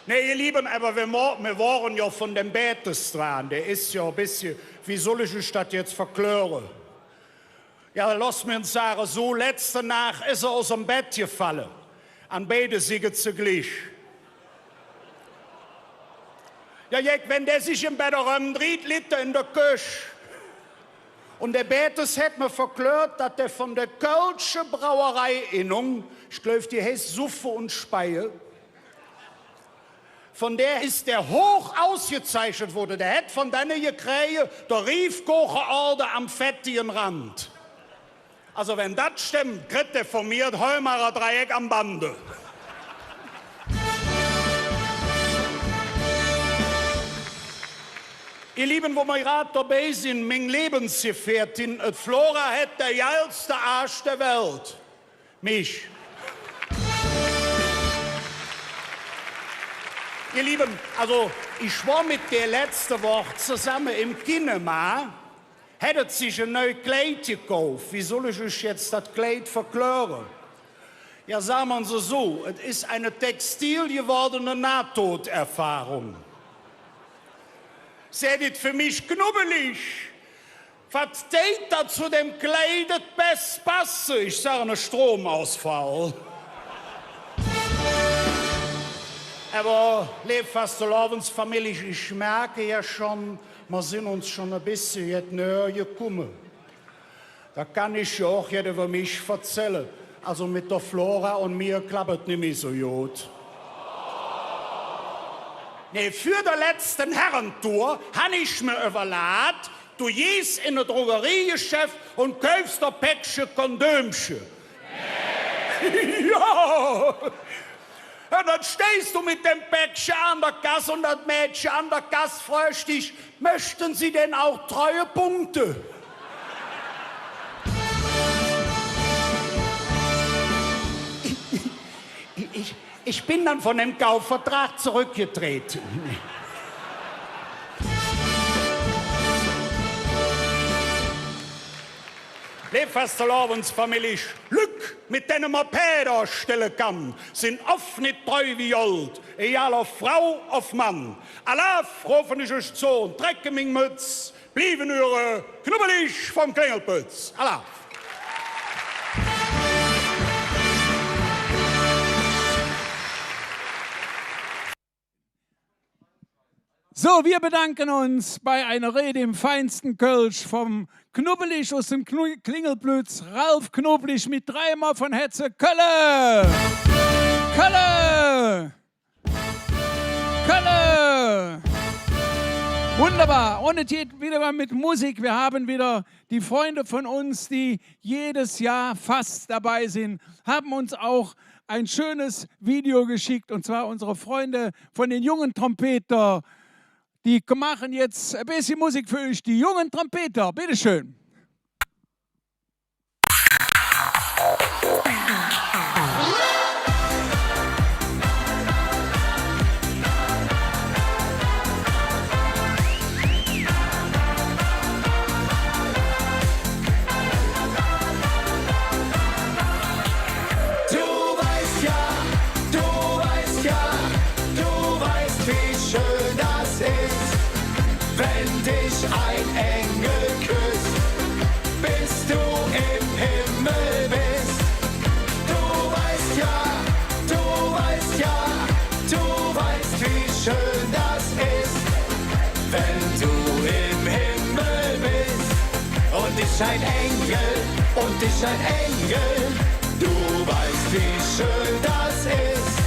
Nä, ehr Leeven, ävver mer wo-, mer wore jo vun dem Bätes dran. Dä es jo e bessche, wie soll ich üch dat jetz verkläre? Jo, loss mer sage, su letzte Naach es hä us dem Bett gefalle. An beide Sigge zuglich. Jo, jeck, wann dä sich em Bett erömdriht, litt hä en der Köch. Un der Bätes hät mer verklärt, dat dä vun der kölsche Brauerei Innung, ich gläuv, die heiß Suffe un Speie, vun dä es dä hoch usgezeichnet woode. Dä hät vun denne gekräge der Riefkocheorde am fettige Rand. Alsu, wann dat stemmp, kritt dä vun mir et Heumarer Dreieck am Bande. Ehr Leeven, wo mer grad dobei sin, ming Lebensgefährtin, et Flora hät der geilste Aasch der Welt. Mich. Ehr Leeven, alsu, ich wor met der letzte Woch zesamme em Kinema, hät et sich e neu Kleid gekauf. Wie soll ich üch jetz dat Kleid verkläre? Jo, sage mer et esu, et es eine textil gewordene Nahtoderfahrung. Säht et för mich: „Knubbelig, wat deit do zo dem Kleid et bess passe?“ Ich sage: „Ne Stromausfall.“ Ävver, leev Fastelovendsfamillich, ich merke jo schon, mer sin uns schon e bessche jet nöher gekumme. Do kann ich jo och jet üvver mich verzälle. Alsu, met der Flora un mir klapp et nimmih esu god. Nä, för der letzte Herrentour han ich mer üvverlaht, do geihs en e Drogeriegeschäff un käufs der e Päckche Kondömche. Jo! Un dann steihs do met dem Päckche an der Kass un dat Mädche an der Kass frög dich: „Möchten Sie denn auch Treuepunkte?“ Ich, ich bin dann von dem Kaufvertrag zurückgetreten. Leev Fastelovendsfamillich, Lück, met denne mer Pääder stelle kann, sin off nit treu wie Gold, egal ov Frau ov Mann. Alaaf, rofe ich üch zo, trecke ming Mötz, blieve Ehre, Knubbelig vum Klingelpütz. Alaaf! So, wir bedanken uns bei einer Rede im feinsten Kölsch vom Knubbelig aus dem Knu-, Klingelpütz, Ralf Knubbelig mit dreimal von Herzen Kölle! Kölle! Kölle! Wunderbar. Und es geht wieder mal mit Musik. Wir haben wieder die Freunde von uns, die jedes Jahr fast dabei sind, haben uns auch ein schönes Video geschickt, und zwar unsere Freunde von den jungen Trompeter. Die machen jetzt ein bisschen Musik für euch, die jungen Trompeter. Bitteschön. Du weißt ja, du weißt ja, du weißt, wie schön das ist, wenn dich ein Engel küsst, bis du im Himmel bist. Du weißt ja, du weißt ja, du weißt, wie schön das ist, wenn du im Himmel bist. Und dich ein Engel, und dich ein Engel. Du weißt, wie schön das ist,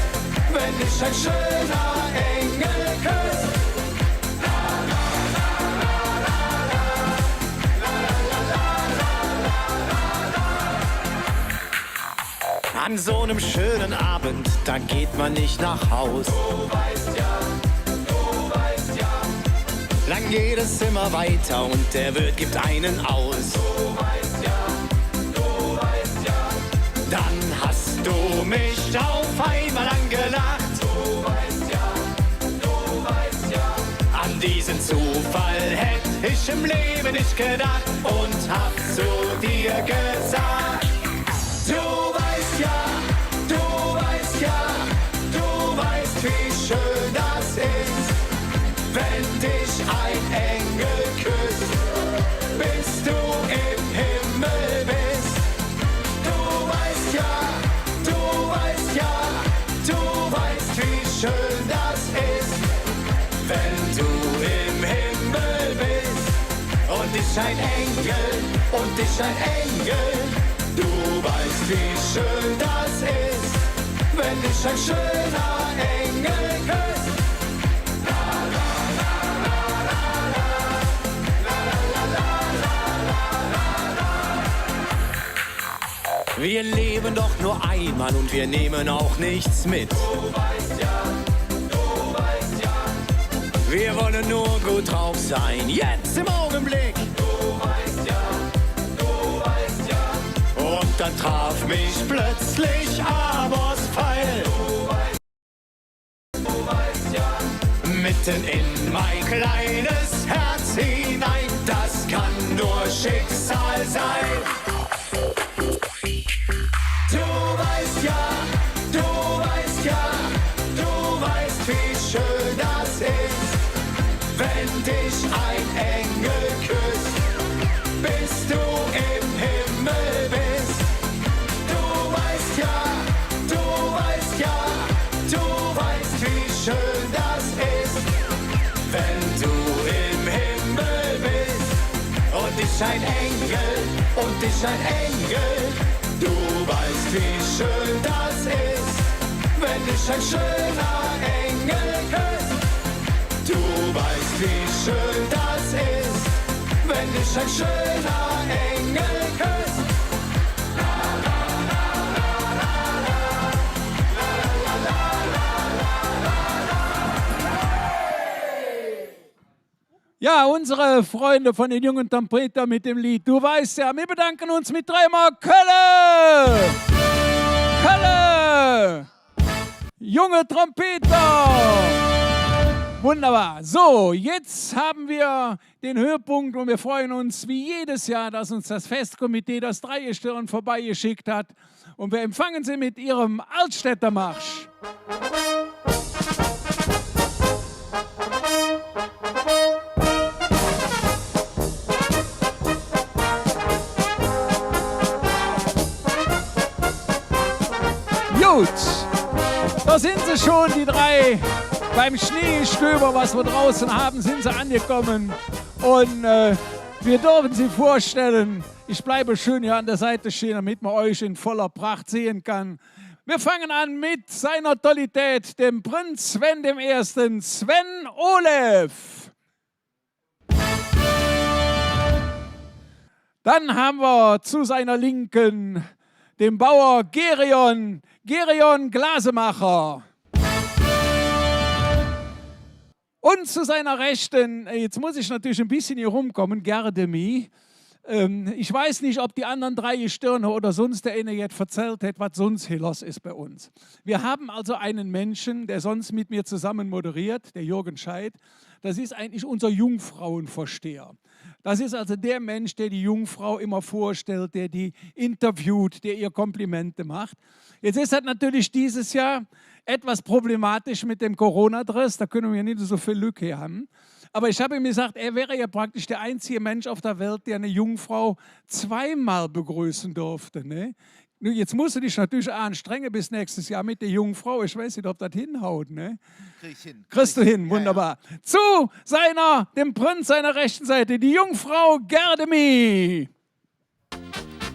wenn dich ein schöner Engel küsst. An so einem schönen Abend, da geht man nicht nach Haus. Lang geht es immer weiter und der Wirt gibt einen aus. Dann hast du mich auf einmal angelacht. An diesen Zufall hätt ich im Leben nicht gedacht und hab zu dir gesagt, du weißt ja, du weißt ja, du weißt, wie schön das ist, wenn dich ein Engel küsst, bis du im Himmel bist. Du weißt ja, du weißt ja, du weißt, wie schön das ist, wenn du im Himmel bist. Und dich ein Engel, und dich ein Engel. Du weißt, wie schön das ist, wenn dich ein schöner Engel küsst. Wir leben doch nur einmal und wir nehmen auch nichts mit. Wir wollen nur gut drauf sein, jetzt im Augenblick. Und dann traf mich plötzlich Amors Pfeil. Mitten in mein kleines Herz hinein, das kann nur Schicksal sein. Du weißt ja, du weißt ja, du weißt, wie schön das ist, wenn dich ein Engel küsst, bis du im Himmel bist. Du weißt ja, du weißt ja, du weißt, wie schön das ist, wenn du im Himmel bist. Und ich ein Engel, und ich ein Engel. Du weißt, wie schön das ist, wenn dich ein schöner Engel küsst. Du weißt, wie schön das ist, wenn dich ein schöner Engel küsst. Ja, unsere Freunde von den jungen Trompetern mit dem Lied. Du weißt ja, wir bedanken uns mit dreimal Kölle! Kölle! Junge Trompeter! Wunderbar. So, jetzt haben wir den Höhepunkt und wir freuen uns wie jedes Jahr, dass uns das Festkomitee das Dreigestirn vorbeigeschickt hat. Und wir empfangen sie mit ihrem Altstädter Marsch. Gut, da sind sie schon, die drei. Beim Schneegestöber, was wir draußen haben, sind sie angekommen. Und, äh, wir dürfen sie vorstellen. Ich bleibe schön hier an der Seite stehen, damit man euch in voller Pracht sehen kann. Wir fangen an mit seiner Tollität, dem Prinz Sven dem Ersten, Sven Olef. Dann haben wir zu seiner Linken den Bauer Gereon, Gereon Glasemacher. Und zu seiner Rechten, äh, jetzt muss ich natürlich ein bisschen hier rumkommen, Gerdemie, Ähm, ich weiß nicht, ob die anderen drei Gestirne oder sonst der eine jetzt verzählt hat, was sonst hier los ist bei uns. Wir haben also einen Menschen, der sonst mit mir zusammen moderiert, der Jürgen Scheid. Das ist eigentlich unser Jungfrauenvorsteher. Das ist also der Mensch, der die Jungfrau immer vorstellt, der die interviewt, der ihr Komplimente macht. Jetzt ist das natürlich dieses Jahr etwas problematisch mit dem Corona-Dress, da können wir nicht so viel Lücke haben. Aber ich habe ihm gesagt, er wäre ja praktisch der einzige Mensch auf der Welt, der eine Jungfrau zweimal begrüßen durfte, ne? Nu, jetzt musst du dich natürlich anstrengen bis nächstes Jahr mit der Jungfrau. Ich weiß nicht, ob das hinhaut, ne? Krieg ich hin. Kriegst du hin, ja, ja. Wunderbar. Zu seiner, dem Prinz seiner rechten Seite, die Jungfrau Gerdemie.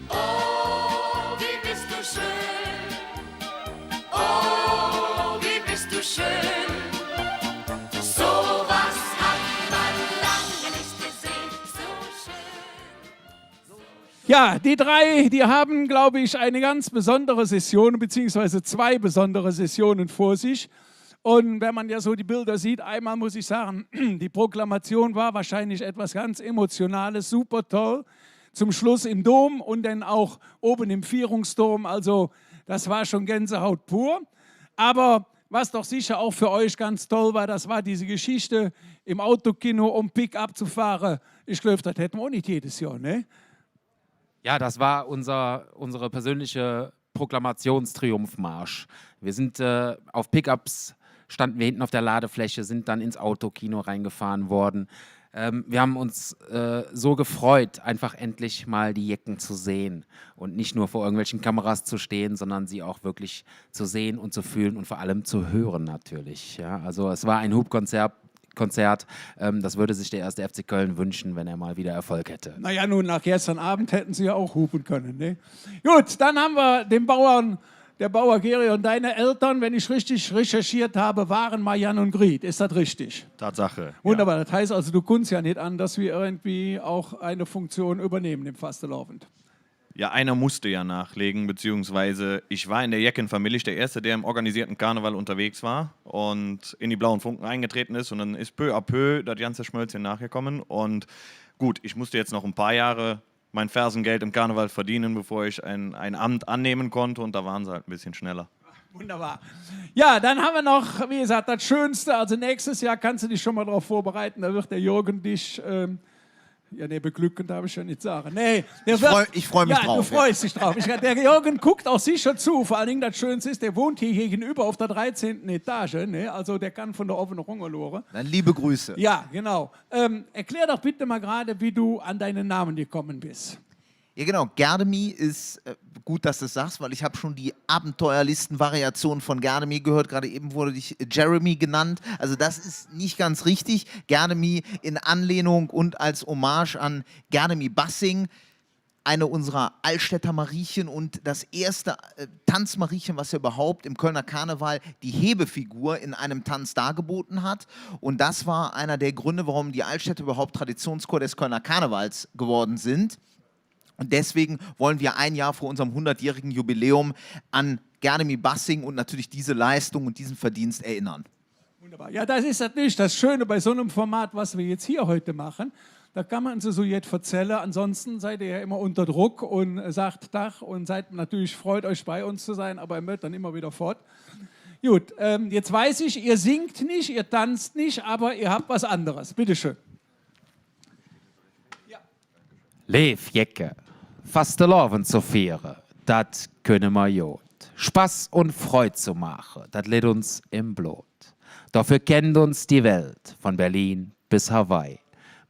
Oh, wie bist du schön. Oh, wie bist du schön. So was hat man lange nicht gesehen. So schön. Ja, die drei, die haben, glaube ich, eine ganz besondere Session, beziehungsweise zwei besondere Sessionen vor sich. Und wenn man ja so die Bilder sieht, einmal muss ich sagen, die Proklamation war wahrscheinlich etwas ganz Emotionales, super toll. Zum Schluss im Dom und dann auch oben im Vierungsturm. Also, das war schon Gänsehaut pur. Aber was doch sicher auch für euch ganz toll war, das war diese Geschichte, im Autokino om Pickup zu fahren. Ich glaube, das hätten wir auch nicht jedes Jahr, ne? Ja, das war unser, unsere persönliche Proklamationstriumphmarsch. Wir sind, äh, auf Pickups, standen wir hinten auf der Ladefläche, sind dann ins Autokino reingefahren worden. Ähm, wir haben uns, äh, so gefreut, einfach endlich mal die Jecken zu sehen und nicht nur vor irgendwelchen Kameras zu stehen, sondern sie auch wirklich zu sehen und zu fühlen und vor allem zu hören natürlich. Ja, also es war ein Hupkonzert, Konzert. Ähm, das würde sich der erste F C Köln wünschen, wenn er mal wieder Erfolg hätte. Na ja, nun, nach gestern Abend hätten sie ja auch hupen können, ne? Gut, dann haben wir den Bauern, der Bauer Gerion. Deine Eltern, wenn ich richtig recherchiert habe, waren Marianne und Griet. Ist das richtig? Tatsache, ja. Wunderbar. Das heißt also, du kunst ja nicht an, dass wir irgendwie auch eine Funktion übernehmen im Fastelovend. Ja, einer musste ja nachlegen, beziehungsweise ich war in der Jeckenfamilie der Erste, der im organisierten Karneval unterwegs war und in die Blauen Funken eingetreten ist. Und dann ist peu à peu das ganze Schmölzchen nachgekommen. Und gut, ich musste jetzt noch ein paar Jahre mein Fersengeld im Karneval verdienen, bevor ich ein, ein Amt annehmen konnte. Und da waren sie halt ein bisschen schneller. Wunderbar. Ja, dann haben wir noch, wie gesagt, das Schönste. Also nächstes Jahr kannst du dich schon mal darauf vorbereiten. Da wird der Jürgen dich, ähm, ja, nee, beglücken darf ich ja nicht sagen. Nee, der wird, ich freu mich drauf, ja. Du freust dich drauf. Ich, der Jürgen guckt auch sicher zu. Vor allen Dingen das Schönste ist, der wohnt hier gegenüber auf der dreizehnten Etage. Ne? Also der kann von da oben runterluren. Dann liebe Grüße. Ja, genau. Ähm, erklär doch bitte mal gerade, wie du an deinen Namen gekommen bist. Ja, genau. Gerdemie ist, äh, gut, dass du es sagst, weil ich hab schon die Abenteuerlisten-Variation von Gerdemie gehört. Gerade eben wurde dich, äh, Jeremy genannt. Also das ist nicht ganz richtig. Gerdemie in Anlehnung und als Hommage an Gerdemie Bassing, eine unserer Altstädter Mariechen und das erste, äh, Tanzmariechen, was ja überhaupt im Kölner Karneval die Hebefigur in einem Tanz dargeboten hat. Und das war einer der Gründe, warum die Altstädter überhaupt Traditionschor des Kölner Karnevals geworden sind. Und deswegen wollen wir ein Jahr vor unserem hundertjährigen Jubiläum an Gerdemie Bassing und natürlich diese Leistung und diesen Verdienst erinnern. Wunderbar. Ja, das ist natürlich das Schöne bei so einem Format, was wir jetzt hier heute machen. Da kann man so, so jet verzälle. Ansonsten seid ihr ja immer unter Druck und sagt Tag und seid natürlich, freut euch, bei uns zu sein, aber ihr möchtet dann immer wieder fort. Gut, ähm, jetzt weiß ich, ihr singt nicht, ihr tanzt nicht, aber ihr habt was anderes. Bitteschön. Leev Jecke, Fastelovend ze fiere, dat künne mer god. Spass un Freud ze maache, dat litt uns em Blod. Doför kennt uns die Welt, vun Berlin bes Hawaii.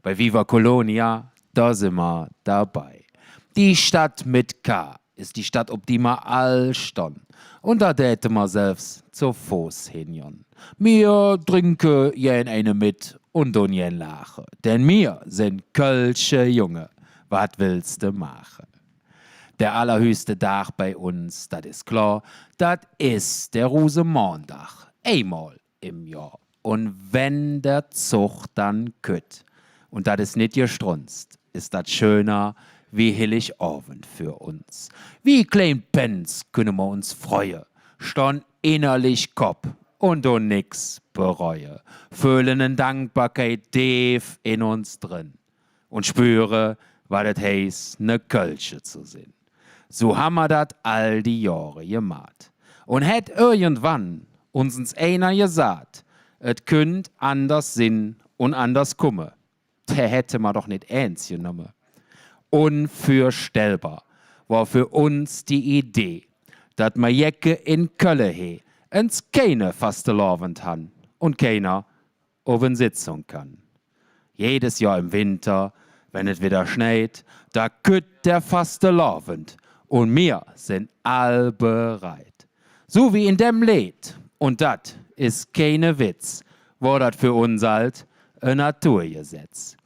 Bei Viva Colonia, do sin mer dobei. Die Stadt met K es die Stadt, op die mer all stonn. Un do däte mer selvs zo Foß hingonn. Mir drinke gään eine met un dun gään laache. Denn mir sin kölsche Junge, wat wells de maache? Der allerhöchste Dag bei uns, dat es klor, dat es der Rusemondag. Eimol em Johr. Un wann der Zog dann kütt, un dat es nit gestrunzt, es dat schöner wie Hilligobend för uns. Wie klein Pänz künne mer uns freue, stonn innerlich Kopp un dun nix bereue, föhle en Dankbarkeit deef en uns dren. Un spüre, wat et heiß, ne Kölsche ze sin. Su han mer dat all die Johre gemaht. Un hät irgendwann uns ens einer gesaht, et künnt anders sin un anders kumme, dä hätte mer doch nit ääns genomme. Unvörstellbar wor för uns die Idee, dat mer Jecke en Kölle he ens keine Fastelovend han un keiner op en Sitzung kann. Jedes Johr em Winter, wann et widder schneit, do kütt der Fastelovend un mir sin all bereit. Su wie en däm Leed, un dat es keine Witz, wor dat för uns ald e Naturgesetz.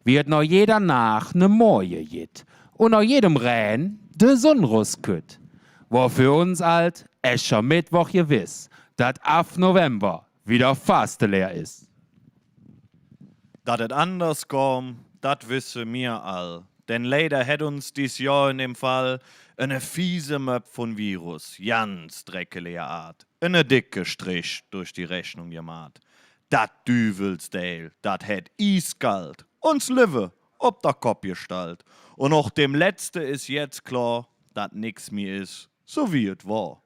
Wie et noh jeder Naach ne Morge gitt un noh jedem Rähn de Sonn ruskütt, wor för uns ald Äschermeddwoch gewess, dat av November widder Fasteleev es. Dat et anders kom, dat wesse mir all. Denn leider hät uns dis Johr en däm Fall ene fiese Möpp vun Virus, ganz dreckeleger Aat, ene decke Strich durch die Rechnung gemaht. Dat Düüvelsdeil, dat hät ieskald uns Levve op der Kopp gestallt. Un och däm Letzte es jetz klor, dat nix mih es su wie et wor.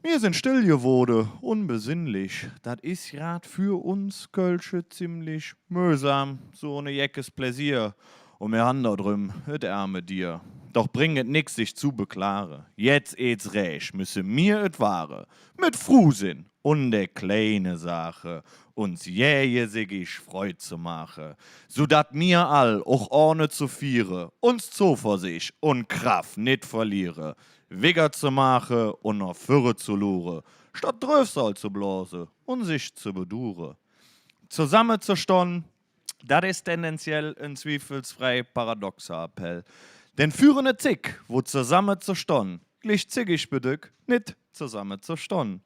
Mir sin stell gewoode un besinnlich, dat es grad för uns Kölsche zimlich möhsam, su ohne jeckes Pläsier. Un mir han dodröm et ärme Dier. Doch bräng et nix, sich zo beklage. Jetz eets rääch, müsse mir et wage. Met Fruhsinn un de kleine Saache uns jähjesigig Freud ze maache, su dat mir all, och ohne ze fiere, uns Zoversich un Kraff nit verliere, wigger ze maache un noh vürre ze luure, statt Dröfsal ze blose un sich ze bedure. Zosamme ze stonn, dat es tendenziell en zwiefelsfrei paradoxer Appell. Denn för ene Zigg, wo zosamme ze stonn, glich ziggig bedöck, nit zosamme ze stonn.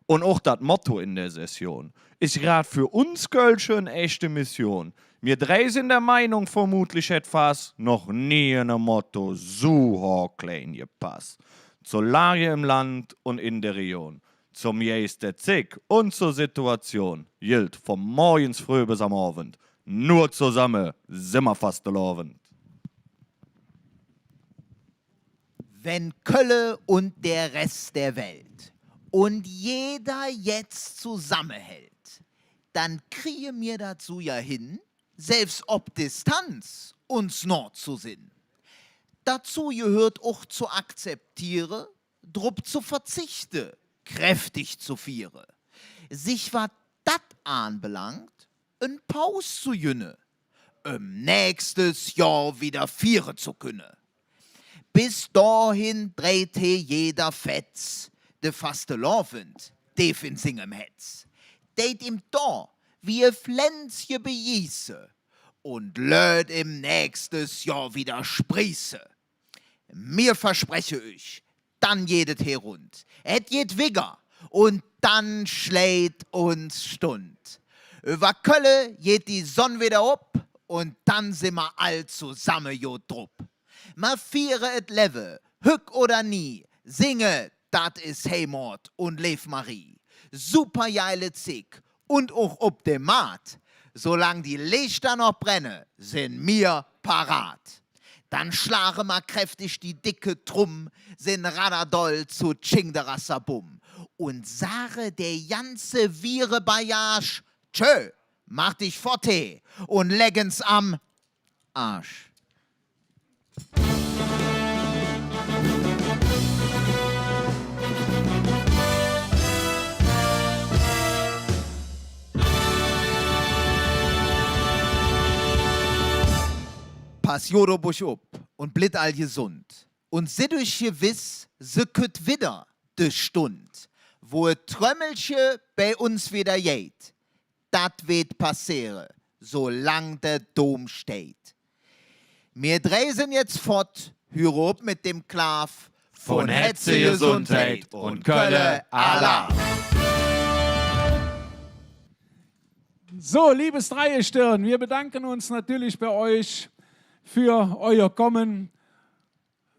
Un och dat Motto en der Session es grad för uns Kölsche en echte Mission. Mir drei sin der Meinung, vermutlich hät Fass noch nie en e Motto su haarklein gepass. Zor Lage em Land un en der Region, zom Geis der Zigg un zor Situation gilt vun morgens fröh bes am Ovend: Nor zosamme sin mer Fastelovend. Wenn Kölle un der Rest der Welt un jeder jetz zosammehäld, dann krige mir dat su jo hin, selvs op Distanz uns noh ze sin. Dozo gehööt och ze akzeptiere, drop ze verzichte, kräftig ze fiere. Sich, wat dat aanbelangt, en Paus ze gönne, öm nächstes Johr widder fiere ze künne. Bes dohin dreit he jeder Fetz, de Fastelovend deef en singem Hätz. Deit im do wie e Flänzche begieße un lööt im nächstes Johr widder sprieße. Mir verspreche üch, dann geiht et he rund. Et geiht wigger un dann schleit uns Stund. Üvver Kölle geiht die Sonn widder op un dann sin mer all zosamme god drop. Mer fiere et Levve, hügg oder nie, singe, dat es Heimat un Leev Marie. Supergeile Zigg un och op dem Maat, solang die Leechter noch brenne, sin mir parat. Dann schlage mer kräftig die decke Trumm, sin Radder doll zo Tsching de Rassabum un sage der ganze Vire-Bagage: Tschö, maach dich fott he un leck ens am Aasch. Pass god op üch op un blitt all gesund. Un sid üch gewess, se kütt widder de Stund, wo et Trömmelche bei uns widder geiht. Dat weed passeere, solang der Dom steiht. Mir drei sin jetz fott, hüre op met dem Klaaf. Vun Hätze Gesundheit un Kölle Alaaf! So, liebes Dreigestirn, wir bedanken uns natürlich bei euch für euer Kommen.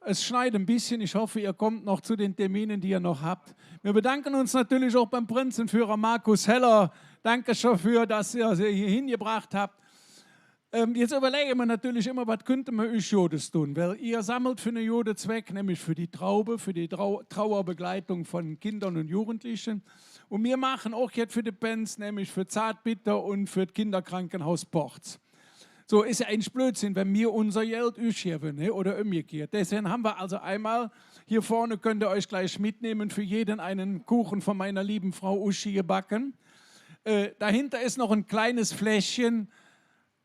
Es schneit ein bisschen. Ich hoffe, ihr kommt noch zu den Terminen, die ihr noch habt. Wir bedanken uns natürlich auch beim Prinzenführer Markus Heller. Danke dafür, dass ihr sie hierhin gebracht habt. Ähm, jetz üvverläge mer natörlich immer, wat künnte mer üch Godes dun? Weil ehr sammelt för ene gode Zweck, nämlich för die Traube, för die Trau-, Trauerbegleitung vun Kinder un Jugendliche. Un mir maache och jet för de Pänz, nämlich för Zartbitter un för et Kinderkrankenhaus Porz. Su, es jo eigentlich Blödsinn, wann mir uns Geld üch gevve, ne? Oder ömgekehrt. Deswäge han mer alsu eimol, hee vörre künnt ehr üch glich metnemme, för jede eine Kuche vun mingem leeve Frau Uschi gebacke. Äh, dohinter es noch e klein Fläschche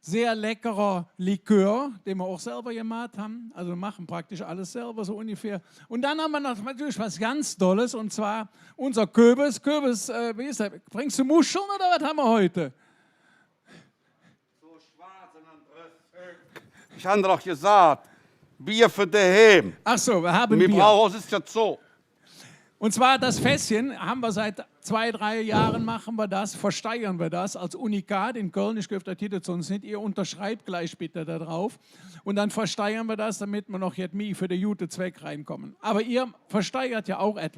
sehr leckere Likör, den mer och selver gemaht han. Alsu mer maache praktisch alles selver, su ungefähr. Un dann han mer noch natörlich jet ganz Dolles, un zwar uns Köbes. Köbes, äh, wie es dat? Brängste Muschele oder wat han mer hügg? Ich han doch gesaht, Bier för doheim. Ach su, mer han Bier. Mir brauche, es es jo su. Un zwar dat Fässche han mer siet zwei, drei Johre, maache mer dat, versteigere mer dat als Unikat en Kölle. Ich gläuv, dat gitt et söns nit. Ehr unterschrievt glich bitte do drop. Un dann versteigere mer dat, domet mer noch jet mih för de gode Zweck erenkumme. Ävver ehr versteigert jo och jet.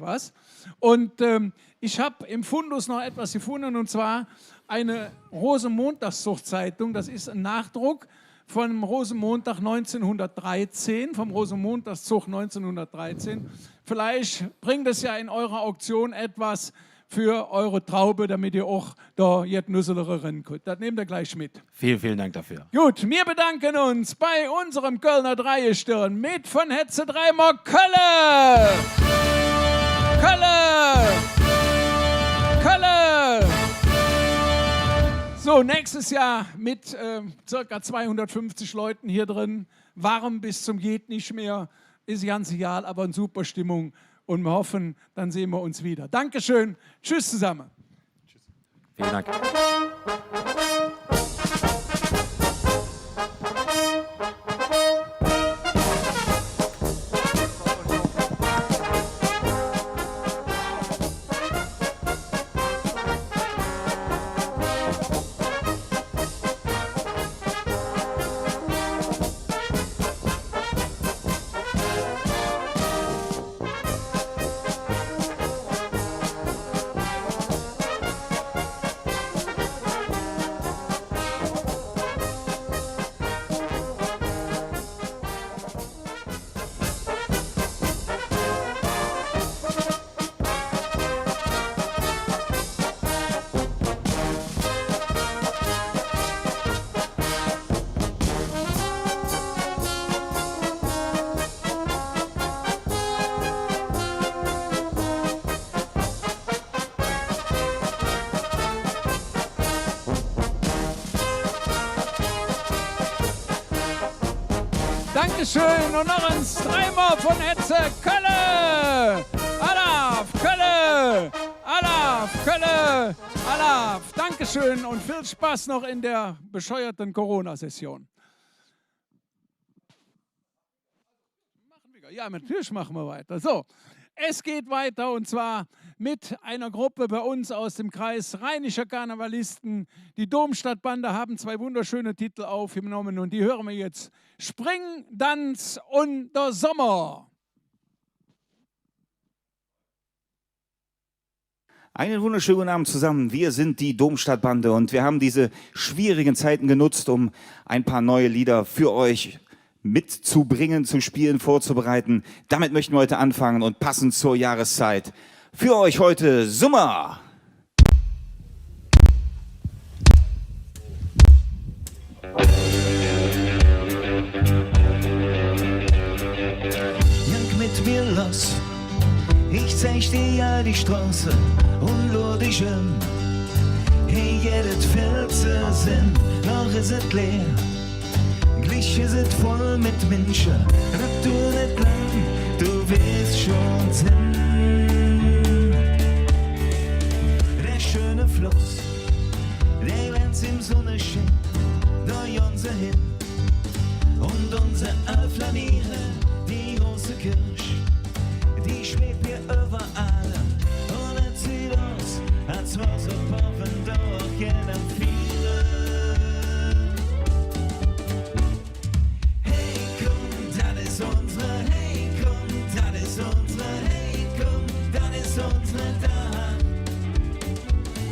Un, ähm, ich han em Fundus noch jet gefunde, un zwar en Rosenmontagszugszeitung. Dat es e Nohdruck vum Rosenmontag neunzehnhundertdreizehn, vum Rosenmontagszog neunzehnhundertdreizehn. Villeich brängk et jo en eure Auktion jet för eure Traube, domet ehr och do jet Nüsselere renkritt. Dat nehmt ehr glich met. Vielen, vielen Dank dafür. Gut, mir bedanke uns bei unsem Kölner Dreigestirn met vun Hätze dreimol Kölle! Kölle! Kölle! Su, nächstes Johr met, äh, circa zweihundertfünfzig Lück hee dren, wärm bes zom Gehtnichmih, es ganz egal, ävver en super Stimmung. Un mer hoffe, dann sinn mer uns widder. Dankeschön. Tschüss zesamme. Vielen Dank. Dankeschön un noch ens dreimol vun Hätze Kölle! Alaaf, Kölle! Alaaf, Kölle! Alaaf! Dankeschön un vill Spass noch en der bescheuerte Corona-Session. Machen wir, ja, natürlich machen wir weiter. So, es geht weiter und zwar mit einer Gruppe bei uns aus dem Kreis Rheinischer Karnevalisten. Die Domstadtbande haben zwei wunderschöne Titel aufgenommen und die hören wir jetzt. Springdanz un der Sommer. Einen wunderschönen guten Abend zusammen. Wir sind die Domstadtbande und wir haben diese schwierigen Zeiten genutzt, um ein paar neue Lieder für euch mitzubringen, zu spielen, vorzubereiten. Damit möchten wir heute anfangen und passend zur Jahreszeit für euch heute Summer. Jank met mir loss, ich zeig dir all die Stroße un loor dich öm. Hey, jedet Feld ze sinn, noch es et leer. Glich es et voll met Minsche, dat duurt nit lang, do weeß schon sin. Der schöne Fluss, der glänzt em Sunneschien, do gonn se hin. Un unse aal Flaniere, die große Kirch, die schwebbt hee üvver allem. Un et süht us, als wör se boven do och jeder fiere. Hey, kumm, dat es unse, hey, kumm, dat es unse, hey, kumm, dat es unse Dag.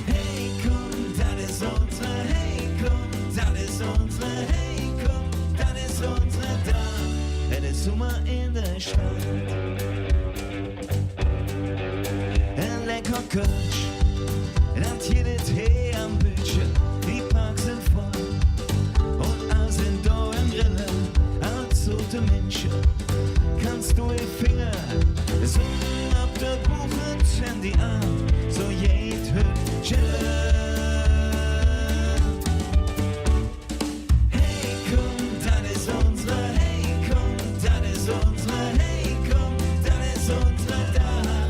Hey, kumm, dat es unse, hey, kumm, dat es unse, hey, Köönt, dat gitt et hee am Bildschirm, die Parks sin voll. Un all sin do em Grille, all zoote Minsche. Kanns do e Finger, su op de Buch un zänn die aan, su geiht et hügg. Hey, kumm, dat es unsere, hey, kumm, dat es unsere, hey, kumm, dat es unsere Dag.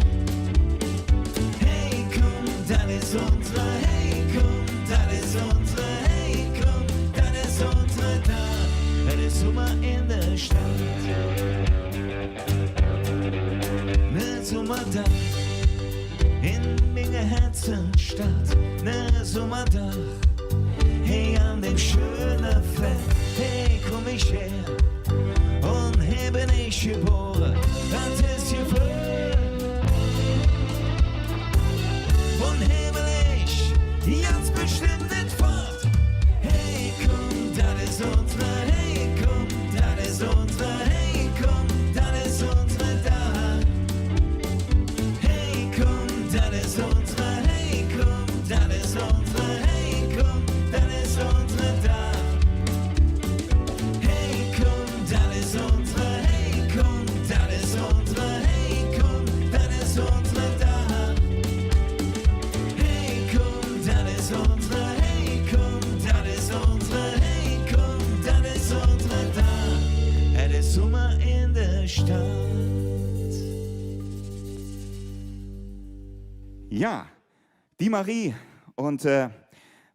Hey, kumm, dat es unsere, hey, kumm, dat es unsere, hey, kumm, dat es unsere Dag. Et es Summer en der Stadt. Ne Summerdag en minger Hätzestadt, ne Summerdag. Hey, an dem schöne Feld, hey, kumm ich her. Un he ben ich gebore, dat es geföhl. Un he well ich ganz bestemmp nit fott. Hey, kumm, dat es unsere, hey, kumm, dat es unsere, hey, kumm, dat es unsere Dag. Hey, kumm, dat es unsere, hey, kumm, dat es unsere, hey, kumm, dat es unsere Dag. Hey, kumm, dat es unsere, hey, kumm, dat es unsere, hey, kumm, dat es unsere Dag. Hey, kumm, dat es unsere, hey, kumm, dat es unsere, hey, kumm, dat es unsere Dag. Et es Summer en der Stadt. Ja, die Marie. Und, äh,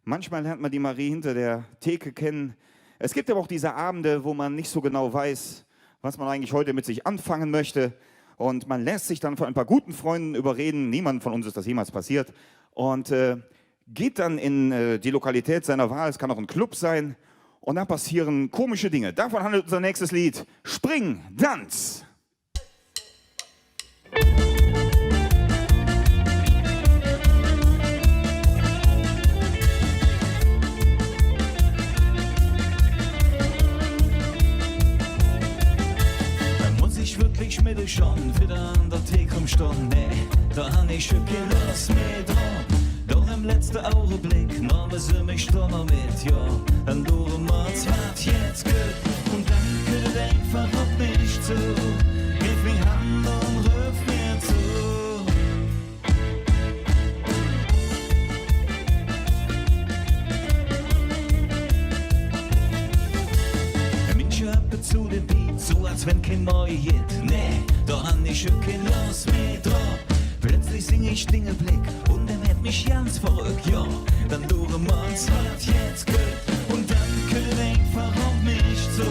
manchmal lernt man die Marie hinter der Theke kennen. Es gibt aber auch diese Abende, wo man nicht so genau weiß, was man eigentlich heute mit sich anfangen möchte. Und man lässt sich dann von ein paar guten Freunden überreden. Niemand von uns ist das jemals passiert. Und, äh, geht dann in, äh, die Lokalität seiner Wahl. Es kann auch ein Club sein. Und da passieren komische Dinge. Davon handelt unser nächstes Lied. Spring, Danz! Muss ich wirklich schmidde schon widder an der Thek erömstonn? Nä, do han ich jo kei Loss mih drop. Doch em letzte Augebleck nemme se mich doch noch met, jo. Dann dore mer, wat jetz geiht. Un dann kütt et einfach op mich zo. Griff ming han un röf mir zo. Minsche, höre zo dem Beat, su als wenn kein Morge gitt. Nä, do han ich jo kei Loss mih drop. Plötzlich sing ich Dinge Blick un dä mäht mich ganz verröck, jo. Dann dore mer, wat jetz geiht. Un dann kütt et einfach op mich zo.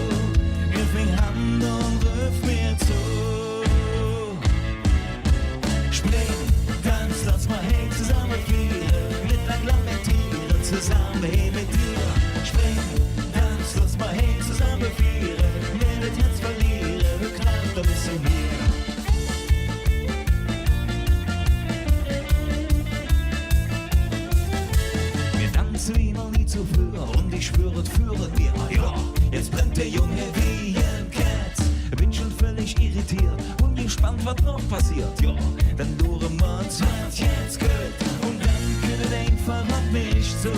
Griff ming han un röf mir zo. Spring, danz, loss mer hee zesamme fiere. Nit lang lamentiere, zesamme hee met dir. Spring, danz, loss mer hee zesamme fiere. Nit et Hätz verliere, hügg Naach, do bes do mir. Mir danze wie noch nie zuvör un ich spür et Fier en mir. Jo, jetz brennt der Jung wie en Kett. Bin schon völlig irritiert un gespannt, wat noch passiert. Jo, dann dore mer, wat jetz geiht. Un dann kütt et einfach op mich zo.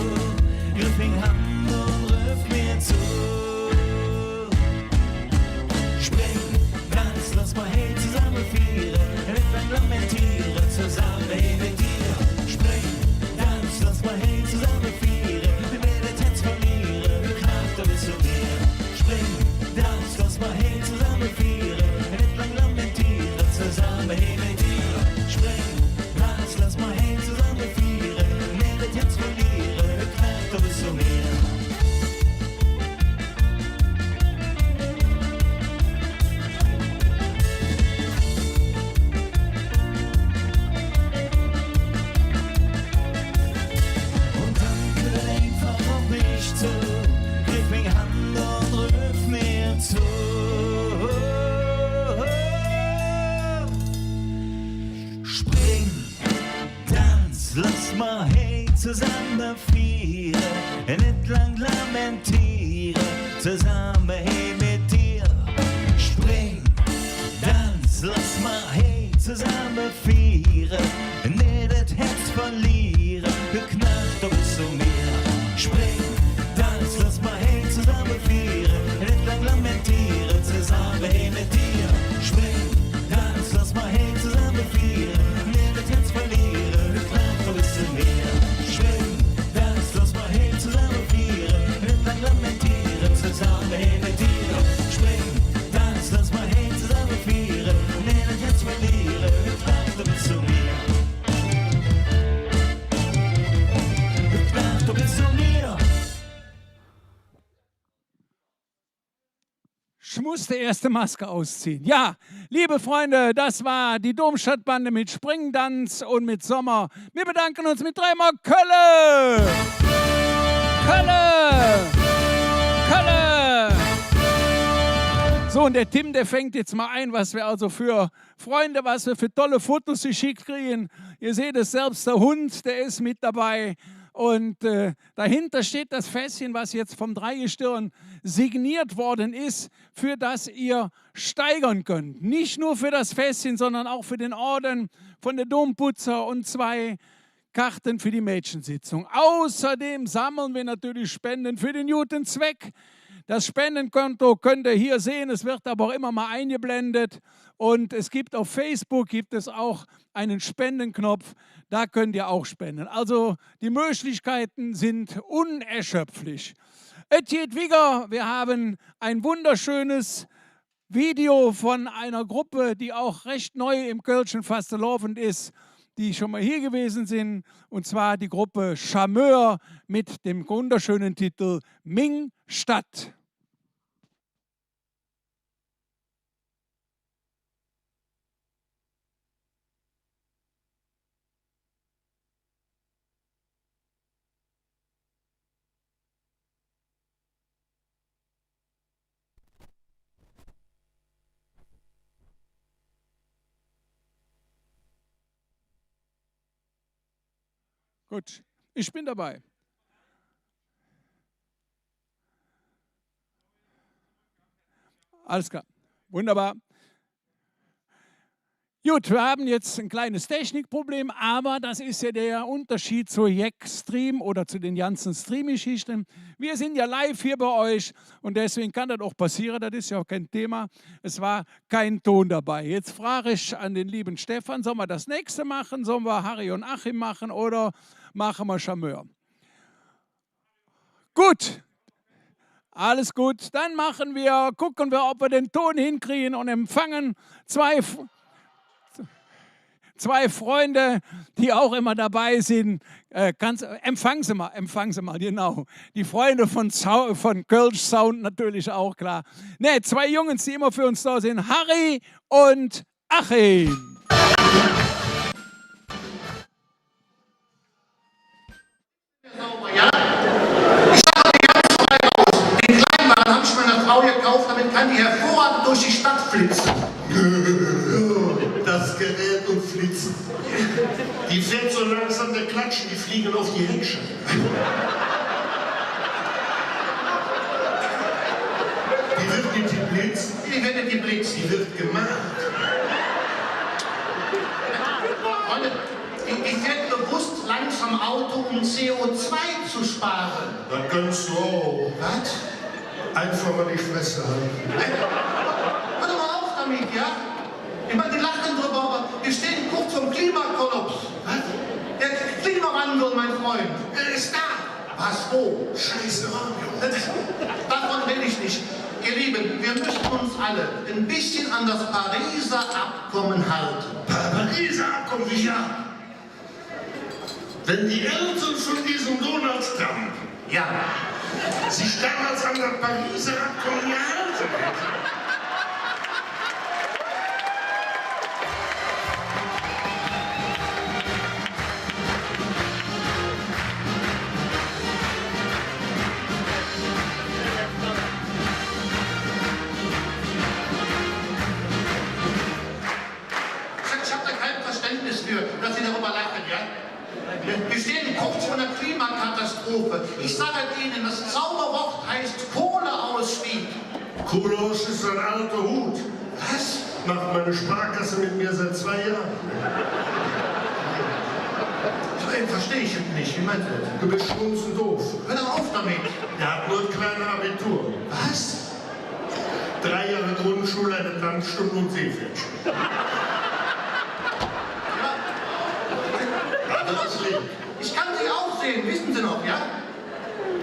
Griff ming han un röf mir zo. Spring, danz, loss mer hee zesamme fiere. Nit lang lamentiere, zesamme hee met dir. Spring, danz, loss mer hee zesamme fiere. Nit et Hätz verliere, hügg Naach, do bes do mir. Spring, danz, loss mer hee zesamme fiere. Nit lang lamentiere, zesamme hee met dir. Spring, danz, loss mer hee zesamme fiere. Nit et Hätz verliere, hügg Naach, do bes do mir. Un dann kütt et einfach op mich zo, griff ming han un röf mir zo. Spring, danz, loss mer hee zesamme fiere, nit lang lamentiere, zesamme hee met dir. Spring, danz, loss mer hee zesamme fiere, nit et Hätz Gott, musste erst die Maske ausziehen. Ja, liebe Freunde, das war die Domstadtbande mit Springdanz und mit Sommer. Wir bedanken uns mit dreimal Kölle. Kölle. Kölle. So, und der Tim, der fängt jetzt mal ein, was wir also für Freunde, was wir für tolle Fotos geschickt kriegen. Ihr seht es selbst, der Hund, der ist mit dabei. Und, äh, dahinter steht das Fässchen, was jetzt vom Dreigestirn signiert worden ist, für das ihr steigern könnt. Nicht nur für das Fässchen, sondern auch für den Orden von der Domputzer und zwei Karten für die Mädchensitzung. Außerdem sammeln wir natürlich Spenden für den guten Zweck. Das Spendenkonto könnt ihr hier sehen, es wird aber auch immer mal eingeblendet. Und es gibt auf Facebook, gibt es auch einen Spendenknopf, da könnt ihr auch spenden. Also die Möglichkeiten sind unerschöpflich. Et geiht wigger, wir haben ein wunderschönes Video von einer Gruppe, die auch recht neu im kölschen Fastelovend ist, die schon mal hier gewesen sind, und zwar die Gruppe Charmeur mit dem wunderschönen Titel Ming Stadt. Gut, ich bin dabei. Alles klar. Wunderbar. Gut, wir haben jetzt ein kleines Technikproblem, aber das ist ja der Unterschied zu Jeck Stream oder zu den ganzen Stream-Geschichten. Wir sind ja live hier bei euch und deswegen kann das auch passieren, das ist ja auch kein Thema. Es war kein Ton dabei. Jetzt frage ich an den lieben Stefan, sollen wir das nächste machen? Sollen wir Harry und Achim machen oder machen wir Charmeur? Gut. Alles gut. Dann machen wir, gucken wir, ob wir den Ton hinkriegen und empfangen zwei, F-, zwei Freunde, die auch immer dabei sind. Äh, kannst, empfang se mal, empfang se mal, genau. Die Freunde von Sau-, von Kölsch Sound natürlich auch, klar. Ne, zwei Jungs, die immer für uns da sind. Harry und Achim. Sauber, ja? Ich sage dir ganz frei raus, den Kleinwagen habe ich meiner Frau gekauft, damit kann die hervorragend durch die Stadt flitzen. Das Gerät und flitzen. Die fährt so langsam, da klatschen die Fliegen auf die Heckscheibe. Die wird nicht geblitzt. Die wird nicht geblitzt, die wird gemalt. Freunde, ich, ich fahre bewusst langsam Auto, um C O zwei zu sparen. Das kannst du auch. Was? Einfach mal die Fresse halten. Hör doch mal auf damit, ja? Ich meine, die lachen drüber, aber wir stehen kurz vorm Klimakollaps. Was? Der Klimawandel, mein Freund. Er ist da. Was, wo? Scheiße, Radio. Davon rede ich nicht. Ihr Lieben, wir müssen uns alle ein bisschen an das Pariser Abkommen halten. Pa-, Pariser Abkommen, sicher. Wenn die Eltern von diesem Donald Trump, ja, sich damals an das Pariser Abkommen gehalten hätten, Ich, ich habe da kein Verständnis für, dass Sie darüber lachen, ja? Wir stehen kurz vor einer Klimakatastrophe. Ich sage Ihnen, das Zauberwort heißt Kohleausstieg. Kohleausstieg ist ein alter Hut. Was? Macht meine Sparkasse mit mir seit zwei Jahren. So, den verstehe ich jetzt nicht. Wie meinst du das? Du bist strunzendoof. Hör doch auf damit. Der hat nur ein kleines Abitur. Was? Drei Jahre Grundschule, eine Tanzstunde und Seepferdchen. Ja. Also, ich kann Sie auch sehen, wissen Sie noch, ja?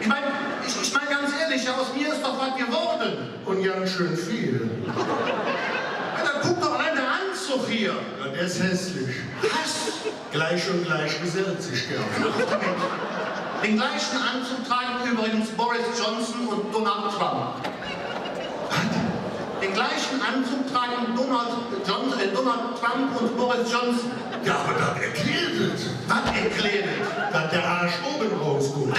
Ich meine, ich, ich meine ganz ehrlich, ja, aus mir ist doch was geworden. Und ganz schön viel. Ja, dann guck doch allein der Anzug hier. Ja, der ist hässlich. Was? Gleich und gleich gesellt sich gern. Den gleichen Anzug tragen übrigens Boris Johnson und Donald Trump. Was? gleichen Anzug tragen Donald Johnson, äh, Donald Trump und Boris Johnson. Ja, aber das erklärt es. Was erklärt es? Dass der Arsch oben rauskommt.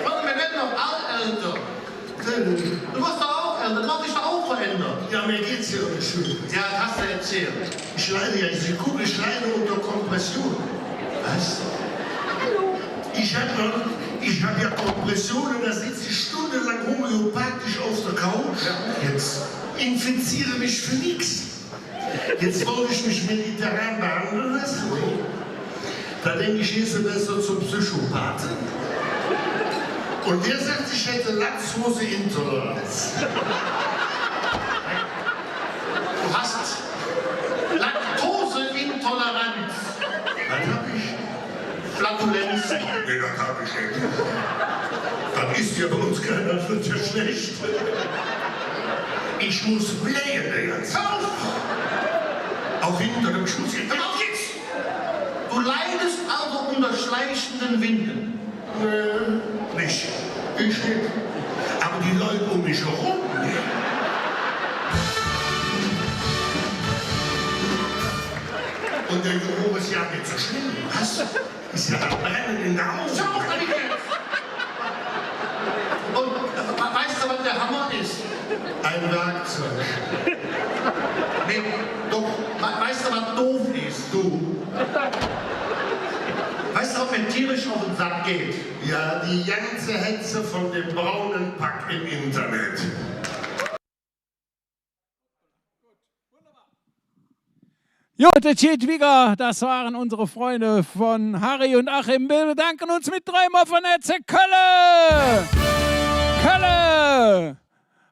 Komm, wir werden noch all älter. Du wirst doch auch älter, du hast dich doch auch verändert. Ja, mir geht's ja nicht schön. Ja, das hast du erzählt. Ich leide ja, Sie gucken, ich leide unter Kompression. Was? Ich hab noch, ich hab ja Kompression, da sitze ich stundenlang homöopathisch auf der Couch. Ja, jetzt. Infiziere mich für nix. Jetzt wollte ich mich mediterran behandeln lassen. Da denk ich, gehst du besser zum Psychopathen. Und der sagt, ich hätte Laktoseintoleranz. Du hast Laktoseintoleranz. Was hab ich? Flatulenz. Nee, das hab ich nicht. Das isst ja bei uns keiner, das wird ja schlecht. Ich muss blähen, der ganze. Hör auf! Auch hinter dem Schuss. Hör auf jetzt! Du leidest also unter schleichenden Winden? Nee, nicht. Ich nicht. Aber die Leute um mich herum, ne? Und der Geruch ist ja nicht so schlimm. Was? Ist ja das Brennen in der Augen. Schau auf, Eddie, jetzt! Und, äh, we-, weißt du, was der Hammer ist? Ein Werkzeug. Nee, doch, we-, weißt du, was doof ist? Du. Weißt du, was mir tierisch auf den Sack geht? Ja, die ganze Hetze von dem braunen Pack im Internet. Jo, dat geiht wigger. Das waren unsere Freunde von Harry und Achim. Wir bedanken uns mit dreimol von Herzen. Kölle! Kölle!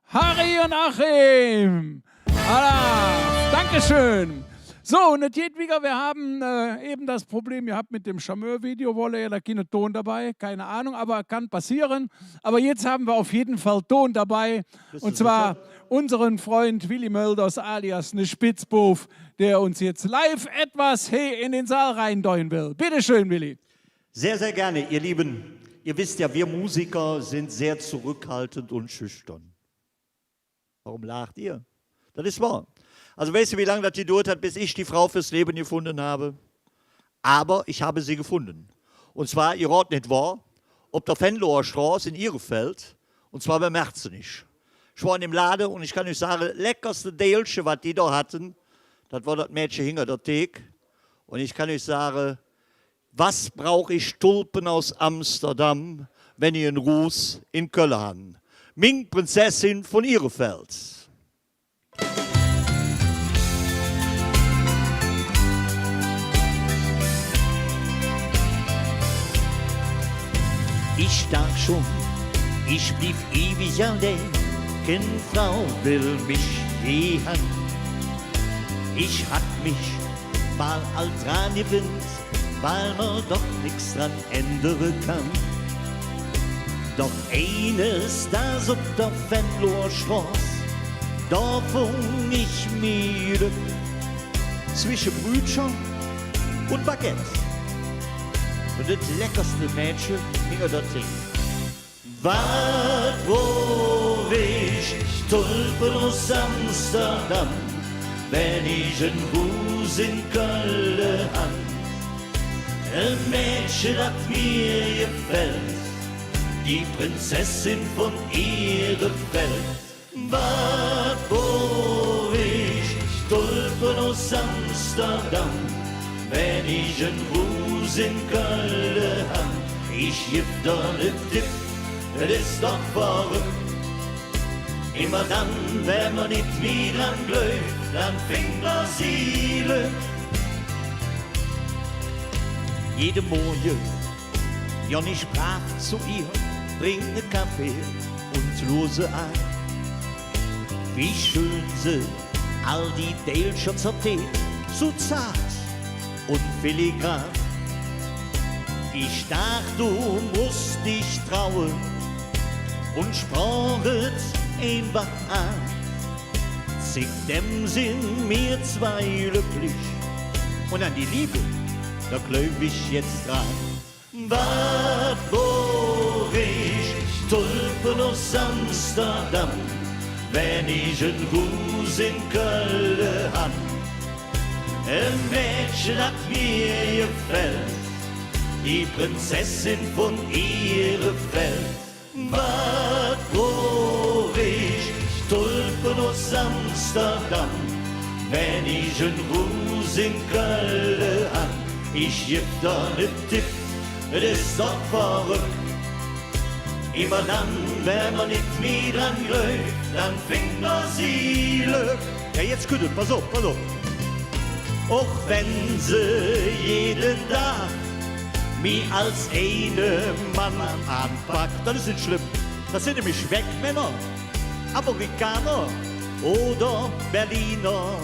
Harry und Achim! Alaaf! Dankeschön! So, un et geiht wigger. Wir haben, äh, eben das Problem gehabt mit dem Charmeur-Video. Wohl leider keine Ton dabei, keine Ahnung, aber kann passieren. Aber jetzt haben wir auf jeden Fall Ton dabei. Und zwar unseren Freund Willi Mölders alias ne Spitzboof, der uns jetzt live etwas he in den Saal reindäuen will. Bitte schön, Willi. Sehr, sehr gerne, ihr Lieben. Ihr wisst ja, wir Musiker sind sehr zurückhaltend und schüchtern. Warum lacht ihr? Das ist wahr. Also, weißt du, wie lange das gedauert hat, bis ich die Frau fürs Leben gefunden habe? Aber ich habe sie gefunden. Und zwar, ihr rot nit wahr, op der Venloer Stroß in Ihrefeld, und zwar bei Merzenich. Ich war in dem Laden und ich kann euch sagen, leckerste Deilche, was die da hatten, das war das Mädchen hinter der Thek. Und ich kann euch sagen, was brauch ich Tulpen aus Amsterdam, wenn ich en Ruus in Kölle han? Ming Prinzessin von Ihrefeld. Ich daach schon, ich blieb ewig allee, kein Frau will mich je han. Ich hatt mich bal all dran gewennt, weil mer doch nix dran ändere kann. Doch eines Daags op der Venloer Stroß, do fung ich mi Glöck zwische Brütcher un Baguette un et leckerste Mädche hinger der Thek. Wat bruch ich Tulpen us Amsterdam, wenn ich en Huus in Kölle han? E Mädche, dat mir gefällt, die Prinzessin von Ihrefeld. Wat bruch ich Tulpen us Amsterdam, wenn ich en Huus in Kölle han? Ich giff der ne Tipp, dat es doch verröck. Immer dann, wenn mer nit mih dran gläuv, dann fingk mer Siele. Jede Morge gonn ich brav zo ehr, drink ne Kaffee un luur se aan. Wie schön se all die Deilcher zerdeelt, su zart un filigran. Ich daach, do muss dich traue, un sproch et einfach aan. Zickdäm sin mir zwei glöcklich, un an die Liebe do gläuv ich jetz dran. Wat wor ich Tulpen us Amsterdam, wann ich en Huus en Kölle han. E Mädche, dat mir gefällt, die Prinzessin vun Ihrefeld. Wat wor ich Tulpen us Amsterdam, wann ich en Huus en Kölle han. Ich gevv der ne Tipp, et es doch verröck. Immer dann, wann mer nit mih dran gläuv, dann fingk mer si Lück. Jo, jetz kütt et, pass op, pass op. Och wann se jeden Dag mi als eine Mann aanpack, dat es nit schlemm. Dat sin nämlich Schweckmänner, Amerikaner oder Berliner.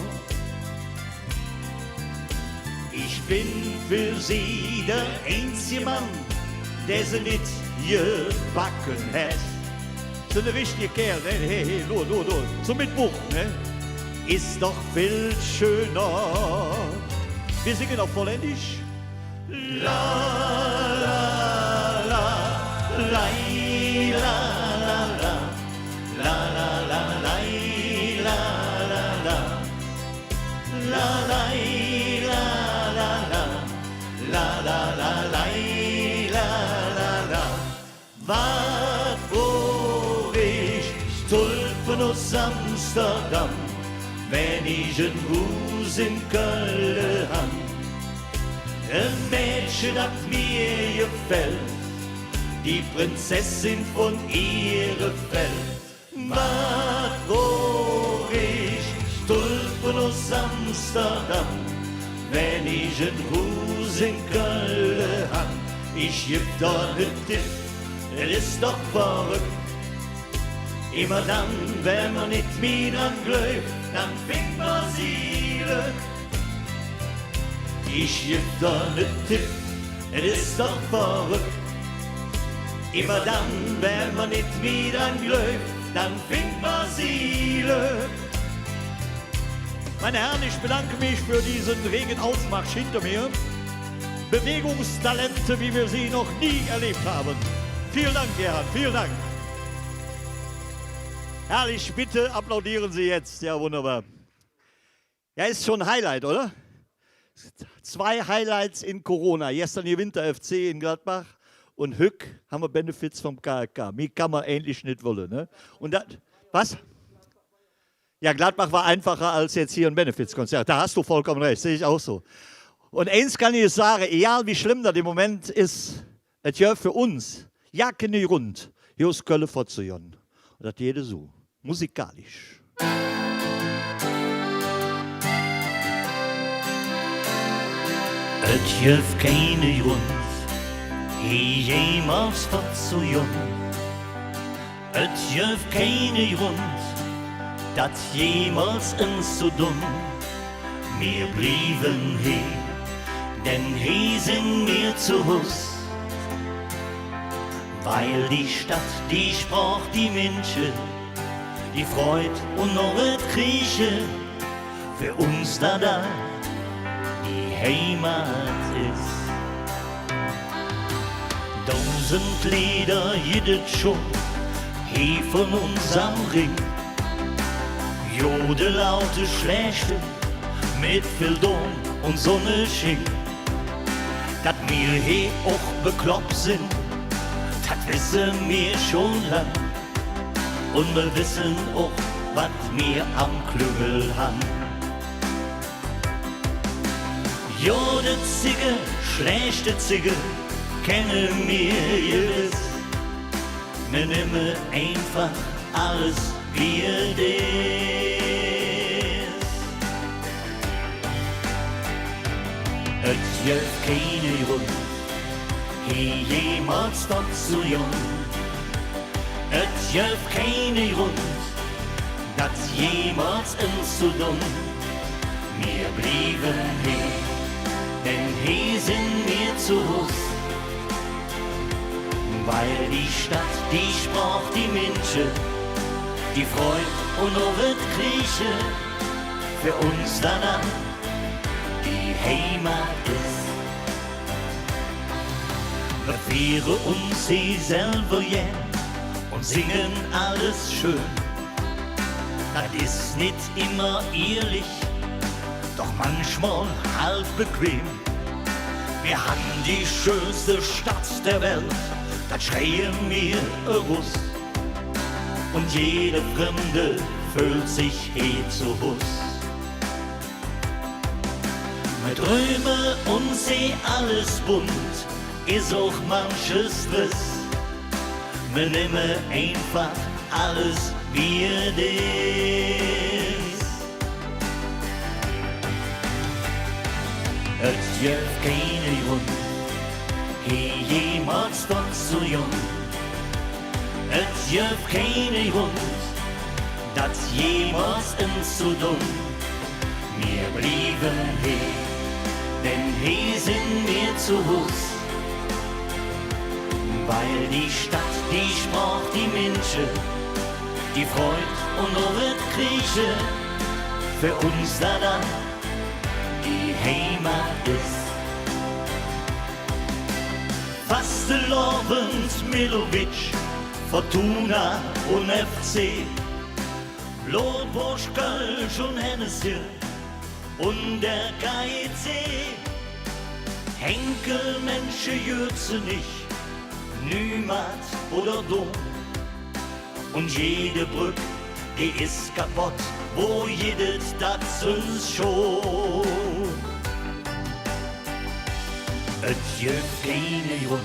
Ich ben för se der einzige Mann, dä se nit gebacke hät. Su ne richtige Kääl, ne? Hey, hey, lo, lo, lo. Su met Buch, ne? Es doch vill schöner. Mir singe auf Holländisch. La, la, la, lai, la, la, la. La, la, la, lai, la, la, la. La, lai, la, la, la. La, la, la, lai, la, la, la. Wat wor ich Tulpen us Amsterdam, wann ich en Huus en Kölle han. E Mädche, dat mir gefällt, die Prinzessin vun Ihrefeld. Wat wor ich Tulpen us Amsterdam, wann ich en Huus en Kölle han. Ich gevv der ne Tipp, et es doch verröck. Immer dann, wann mer nit mih dran gläuv, dann fingk mer si Lück. Ich gevv der ne Tipp, et es doch verröck. Immer dann, wann mer nit mih dran gläuv, dann fingk mer si Lück. Meine Herren, ich bedanke mich für diesen regen Aufmarsch hinter mir. Bewegungstalente, wie wir sie noch nie erlebt haben. Vielen Dank, Gerhard, vielen Dank. Herrlich, bitte applaudieren Sie jetzt. Ja, wunderbar. Ja, ist schon ein Highlight, oder? Zwei Highlights in Corona. Gestern hier Winter F C in Gladbach und hück han mer Benefits vom K K. Mih kann mer eigentlich nit wolle, ne? Und dat, was? Ja, Gladbach war einfacher als jetzt hier ein Benefits-Konzert. Da hast du vollkommen recht, sehe ich auch so. Und eins kann ich sagen, egal wie schlimm dat im Moment ist, et gevv för uns jo keine Grund, hier us Kölle fott ze gonn. Un dat geiht esu. Musikalisch. Et gevv keine Grund, hee jemols fott ze gonn. Et gevv keine Grund, dat jemols ens ze donn. Mir blieven hee, denn hee sin mir zo Hus. Weil die Stadt, die Sproch, die Minsche, die Freud un och et Kriesche för uns dat all die Heimat es. Dusend Leeder gitt et schon hee vun uns am Rhing. Gode Laune, schläächte, met vill Donn un Sunneschien. Dat mir hee och beklopp sin, dat wesse mir schon lang. Un mer wesse och, wat mir am Klüngel han. Gode Zigge, schläächte Zigge kenne mir gewess. Mer nemme einfach alles, wie et es. Et gevv keine Grund, hee jemols fott ze gonn. Et gevv keine Grund, dat jemols ens ze donn. Mir blieven hee, denn hee sin mir zo Hus. Weil die Stadt, die Sproch, die Minsche, die Freud un och et Kriesche för uns dat all die Heimat es. Friere uns he selver gään un singe alles schön. Dat es nit immer ehrlich, doch manchmol halt bequem. Mir han die schönste Stadt der Welt, dat schreie mir erus. Un jede Fremde föhlt sich he zo Hus. Mir dröme uns he alles bunt, es och manches trist. Mir nemme einfach alles, wie et es. Et gitt keine Grund, he jemols fott ze gonn. Et gitt keine Grund, dat jemols ens ze dun. Mir blieve he, denn he sin mir zo Hus. Weil die Stadt, die Sproch, die Minsche, die Freud un och et Kriesche för uns do dann die Heimat es. Fastelovend, Millowitsch, Fortuna un F C, Blodwoosch, Kölsch un Hennessy un der K I C. Henkelmännche göht se nit, Nüümaat oder Dom. Un jede Bröck, die es kapodd, wo gitt et dat söns schon? Et gitt keine Grund,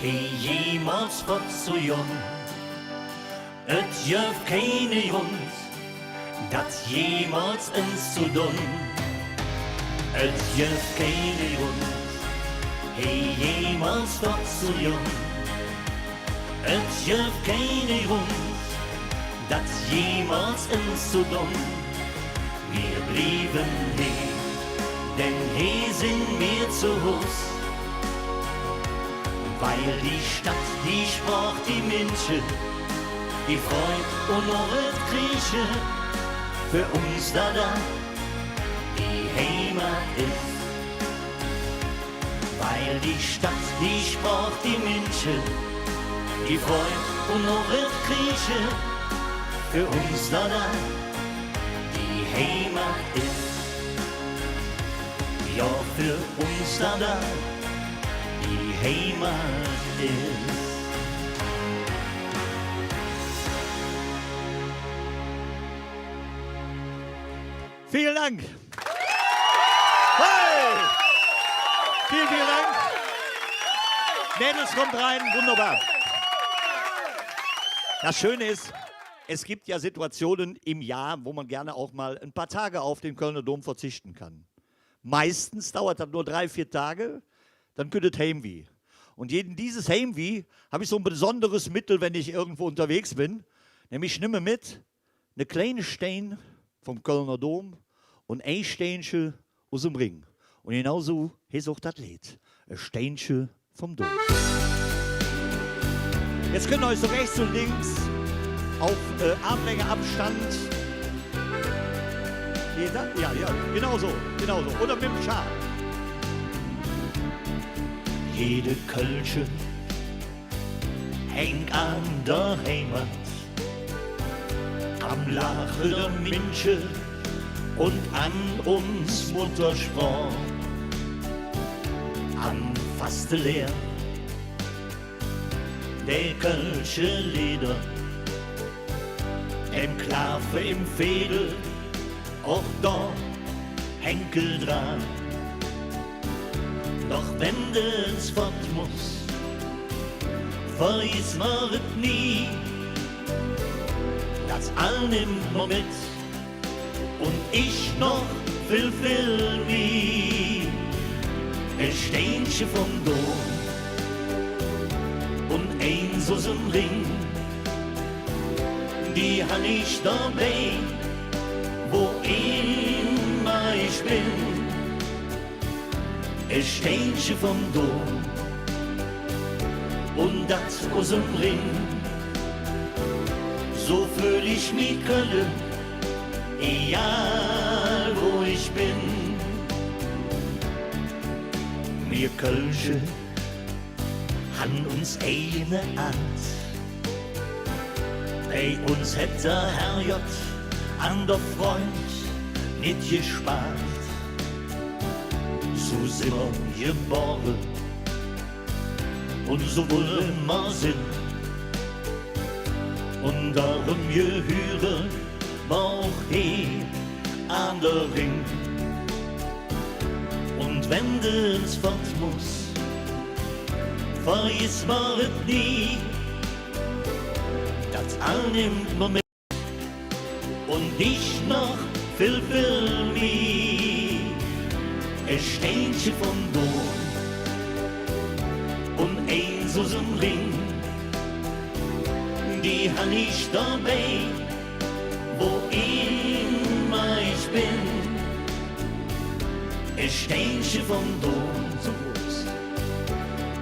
he jemols fott ze gonn. Et gitt keine Grund, dat jemols ens ze dun. Et gitt keine Grund, he jemols fott ze gonn. Et gitt keine Grund, dat jemols ens ze dun. Mir blieve he, denn he sin mir zo Hus. Weil die Stadt, die Sproch, die Minsche, die Freud un och et Kriesche för uns do dann die Heimat es. Weil die Stadt, die Sproch, die Minsche, die Freud un och et Kriesche för uns do dann die Heimat es. Jo, för uns do dann die Heimat es. Vielen Dank. Hey! Vielen, vielen Dank. Mädels, kommt rein. Wunderbar. Das Schöne ist, es gibt ja Situationen im Jahr, wo man gerne auch mal ein paar Tage auf den Kölner Dom verzichten kann. Meistens dauert das nur drei, vier Tage, dann kütt et Heimweh. Und gegen dieses Heimweh habe ich so ein besonderes Mittel, wenn ich irgendwo unterwegs bin. Nämlich, ich nemme met ene kleine Stein vum Kölner Dom un e Steinche us dem Rhing. Un genau su heiß och dat Leed, E Steinche vum Dom. Jetzt künnt ehr üch su räächs un links op, äh, Armlänge Avstand. Geiht dat? Jo, jo, genau su, genau su. Oder met dem Schal. Jede Kölsche hängk an der Heimat, am Laache der Minsche un an uns Muttersproch, am Fasteleer der kölsche Leeder, dem Klave em Veedel, och do hängk et dran. Doch wenn de ens fott muss, vergiss mer et nie, dat all nemmt mer met, un ich noch vill, vill mih. E Steinche vum Dom un eins us dem Rhing, die han ich dobei, wo immer ich ben. E Steinche vum Dom un dat us dem Rhing, su föhl ich mi Kölle, egal wo ich ben. Mir Kölsche, An uns eine Ald. Bei uns hät der Herrgodd an der Fründ nit gespaart. Su sin mer gebore un su wolle mer sin. Un dorum gehüre mer och hee an der Rhing. Un wenn de ens fott muss, vergiss mer et nie, dat all nimmp mer met. Un dich noch vill, vill mih. E Steinche vum Doon un eins usem Rhing, die han ich dobei, wo immer ich ben. E Steinche vum Doon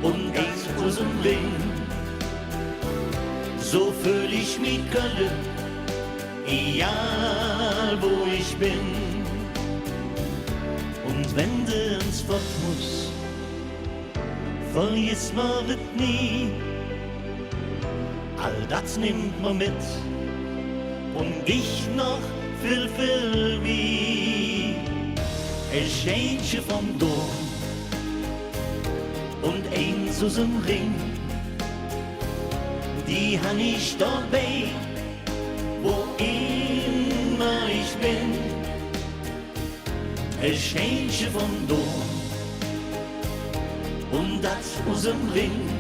un eins usem Rhing. Su föhl ich mi Kölle, egal wo ich ben. Un wenn de ens fott muss, vergiss mer et nie. All dat nimmp mer met un dich noch vill, vill mih. E Steinche vum Doon un eins usem Rhing, die han ich dobei, wo immer ich ben. E Steinche vum Doon un dat usem Rhing.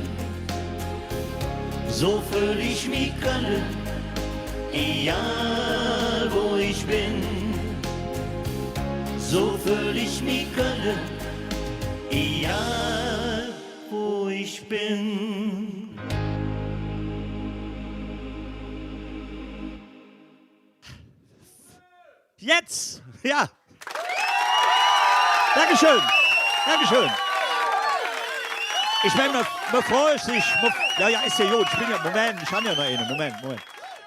Su föhl ich mi Kölle, egal wo ich ben. Su föhl ich mi Kölle, egal wo ich ben. Jetz! Jo. Dankeschön. Dankeschön. Ich mein, mer, mer freut sich. Mer, jo, jo, es jo god. Ich ben jo, Moment, ich han jo noch eine. Moment, Moment.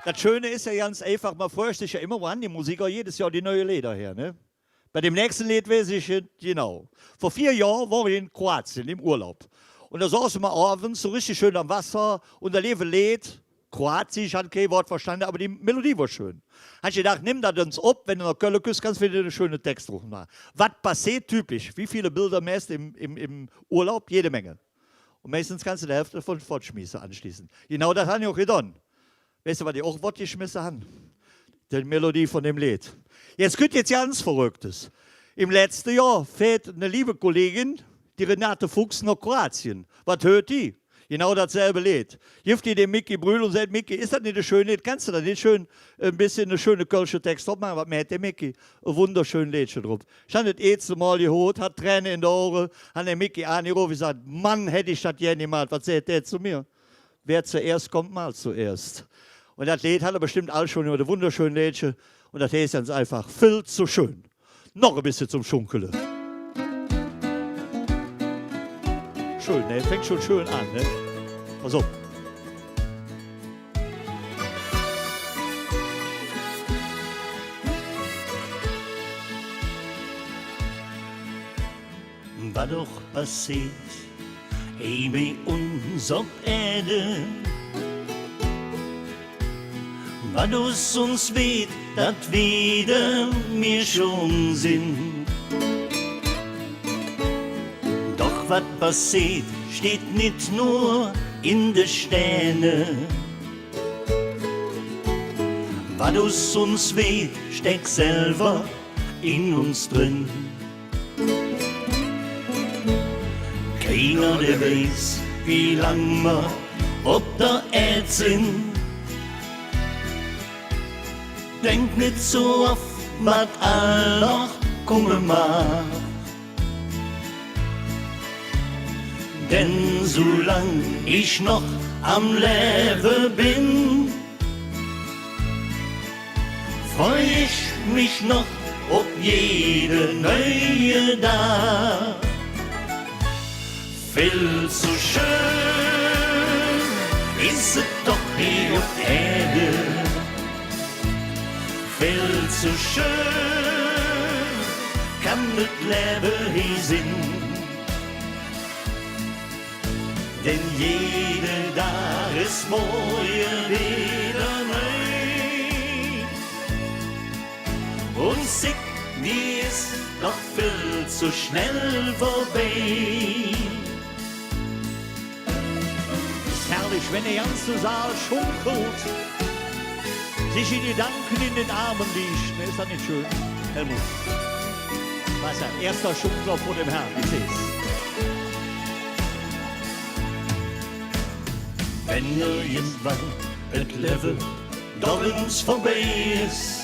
Dat Schöne es jo ganz einfach, mer freut sich jo immer, wo han die Musiker jedes Johr die neue Leeder her, ne? Bei dem nächste Leed weiß ich et genau. Vür veer Johr wor ich en Kroatien em Urlaub. Un do soße mer ovends su richtig schön am Wasser un do leef e Leed, Kroatisch, han kei Wood verstande, ävver die Melodie wor schön. Han ich gedaach, nimm dat ens op, wann de noh Kölle küss, kanns de ene schöne Tex drop maache. Wat passeet typisch? Wie vill Bilder mähs de em, em, em Urlaub? Jede Menge. Un meistens kanns de de Hälf dovun fottschmieße aanschleeßend. Genau dat han ich och gedon. Weiß de, wat ich och fottgeschmesse han? Die Melodie vun dem Leed. Jetz kütt jetz ganz Verröcktes. Em letzte Johr fäht en leeve Kollegin, die Renate Fuchs, noh Kroatien. Wat hürt die? Genau datselve Leed. Gifft die dem Micky Brühl un säht: „Micky, es dat nit e schön Leed? Kanns de do nit schön e bessche ene schöne kölsche Tex drop maache?“ Wat mäht dä Micky? E wunderschön Leedche drop. Ich han et eetste Mol gehoot, hatt Träne en de Auge, han dä Micky aangerofe, gesaht: „Mann, hätt ich dat gään gemaht.“ Wat säht dä zo mir? Wer zuerst kommt, mahlt zuerst. Un dat Leed han ehr bestemmp all schon gehoot, e wunderschön Leedche. Un dat heiß ganz einfach: Vill zo schön. Noch e bessche zom Schunkele. Schön, ne? Fängk schon schön aan, ne? Pass op. Wat och passeet, hee bei uns op Ääd. Wat us uns weed, dat weede mer schon sin. Doch wat passeet, steiht nit nor en de Stään. Wat us uns weed, steck selver en uns dren. Keiner, dä weiß, wie lang mer op der Ääd sin. Denk nit zo off, wat all noch kumme mag. Denn sulang ich noch am Levve ben, freu ich mich noch op jede neue Dag. Vill zo schön es et doch hee op Ääd. Vill zo schön kann et Levve hee sin. Denn jede Dag es morge widder neu. Un Sick, die es doch vill zo schnell vörbei. Herrlich, wenn der ganze Saal schunkelt, sich in Gedanken in den Armen liegt. Ne, ist das nicht schön, Helmut? Was ja, erster Schunkler vor dem Herrn, ich seh's. Wenn irgendwann et Levve doch ens vörbei es,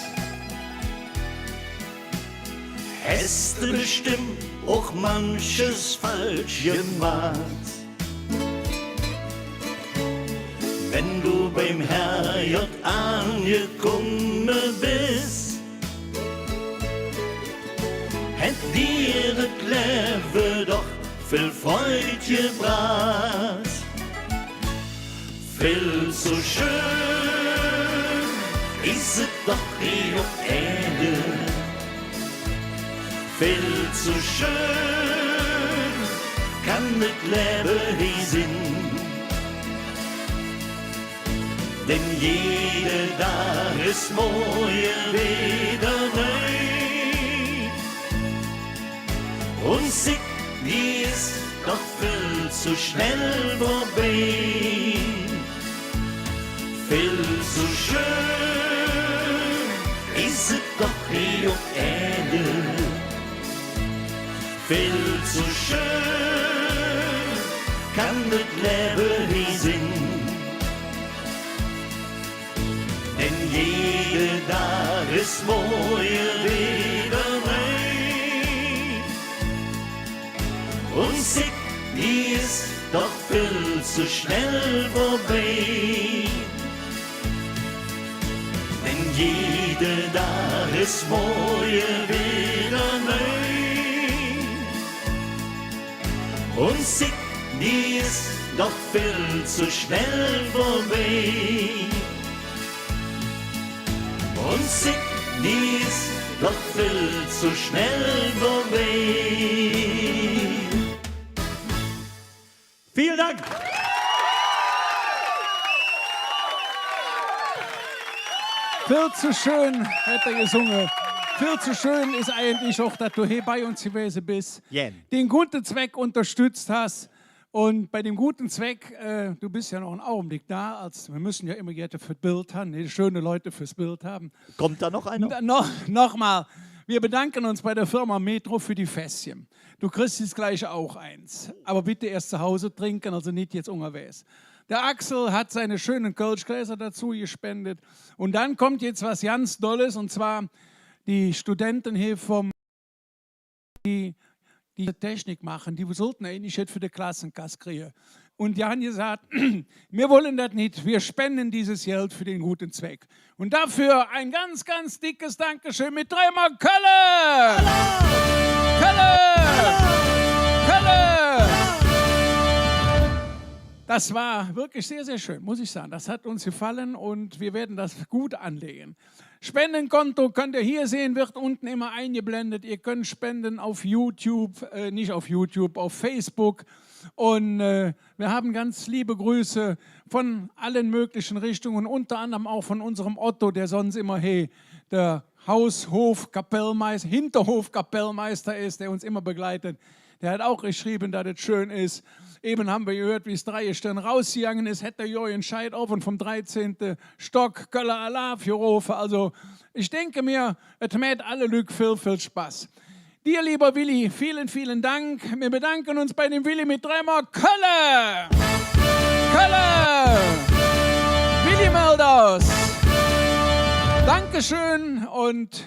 häs de bestemmp och manches falsch gemaht. Wenn do beim Herrgodd aangekumme bes, hät dir et Levve doch vill Freud gebraht. Vill zo schön es et doch hee op Ääd. Vill zo schön kann et Levve hee sin. Denn jede Dag es morge widder neu. Un Sick, die es doch vill zo schnell vörbei. Vill zo schön es et doch hee op Ääd. Vill zo schön kann et Levve hee sin. Denn jede Dag es morge widder neu. Un Sick, die es doch vill zo schnell vörbei. Denn jede Dag es morge widder neu. Un Sick, die es doch vill zo schnell vörbei. Un Sick, die es doch vill zo schnell vörbei. Vill Dank! Vill zo schön, hät hä gesunge. Vill zo schön es eigentlich och, dat do hee bei uns gewäse bes, gään, den guten Zweck unterstützt hast. Und bei dem guten Zweck, äh, du bist ja noch einen Augenblick da, als, wir müssen ja immer Leute fürs Bild haben, ne, schöne Leute fürs Bild haben. Kommt da noch einer? N-, noch, noch mal. Wir bedanken uns bei der Firma Metro für die Fässchen. Du kriegst jetzt gleich auch eins. Aber bitte erst zu Hause trinken, also nicht jetzt unterwegs. Der Axel hat seine schönen Kölschgläser dazu gespendet. Und dann kommt jetzt was ganz Dolles, und zwar die Studenten hier vom die, die Technik machen, die sollten eigentlich jet für die Klassenkasse kriegen. Und die haben gesagt: „Wir wollen das nicht, wir spenden dieses Geld für den guten Zweck.“ Und dafür ein ganz, ganz dickes Dankeschön mit dreimal Kölle! Kölle! Kölle! Das war wirklich sehr, sehr schön, muss ich sagen. Das hat uns gefallen und wir werden das gut anlegen. Spendenkonto könnt ihr hier sehen, wird unten immer eingeblendet. Ihr könnt spenden auf YouTube, äh, nicht auf YouTube, auf Facebook. Und, äh, wir haben ganz liebe Grüße von allen möglichen Richtungen, unter anderem auch von unserem Otto, der sonst immer, hey, der Haus-, Hof-, Kapellmeister, Hinterhof-Kapellmeister ist, der uns immer begleitet. Der hat auch geschrieben, dass es schön ist. Eben haben wir gehört, wie es drei Stunden rausgegangen ist, hat der Jürgen Scheid oben vom dreizehnten Stock Kölle Alaaf gerufen. Also, ich denke mir, es macht alle Lück viel, viel Spaß. Dir, lieber Willi, vielen, vielen Dank. Wir bedanken uns bei dem Willi mit dreimal Kölle! Kölle! Willi Melders! Dankeschön und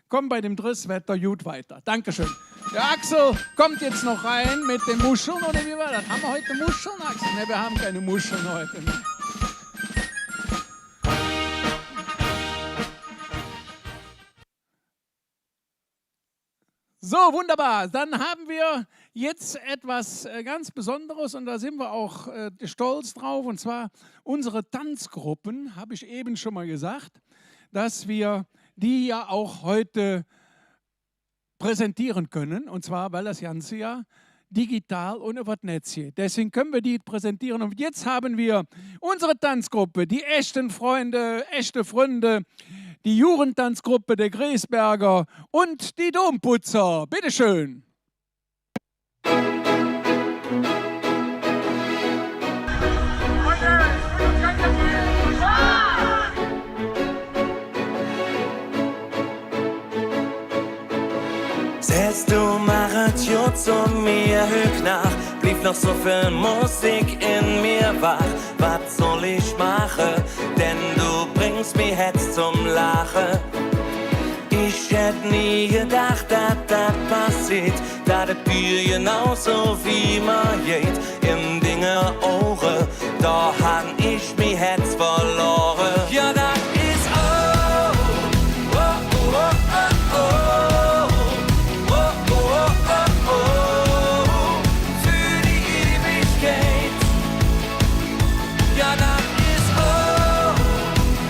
komm bei dem Dresswetter gut weiter. Dankeschön. Der Axel kommt jetzt noch rein mit den Muscheln, oder wie war das? Haben wir heute Muscheln, Axel? Ne, wir haben keine Muscheln heute. So, wunderbar. Dann haben wir jetzt etwas, äh, ganz Besonderes und da sind wir auch, äh, stolz drauf. Und zwar unsere Tanzgruppen, habe ich eben schon mal gesagt, dass wir die ja auch heute präsentieren können. Und zwar, weil das ganze Jahr digital un üvver et Netz geiht. Deswäge künne mer die präsentiere. Un jetz han mer unsere Danzgrupp, die echte Fründe, echte Fründe, die Jugenddanzgrupp, de Griesberger un die Domputzer. Bitte schön. Setz dich, maach et god, su mir hügg noh, bliev noch su vill Musik en mir wach. Wat soll ich maache? Denn do brängks mi jetz zom Laache. Ich hätt nie gedaach, dat dat passeet, dat et dir genau su wie mer geiht. En dinge Auge, do han ich mi jetz verlore. Jo, dat es, oh, oh, oh, för die Ewigkeit. Jo, dat es, oh,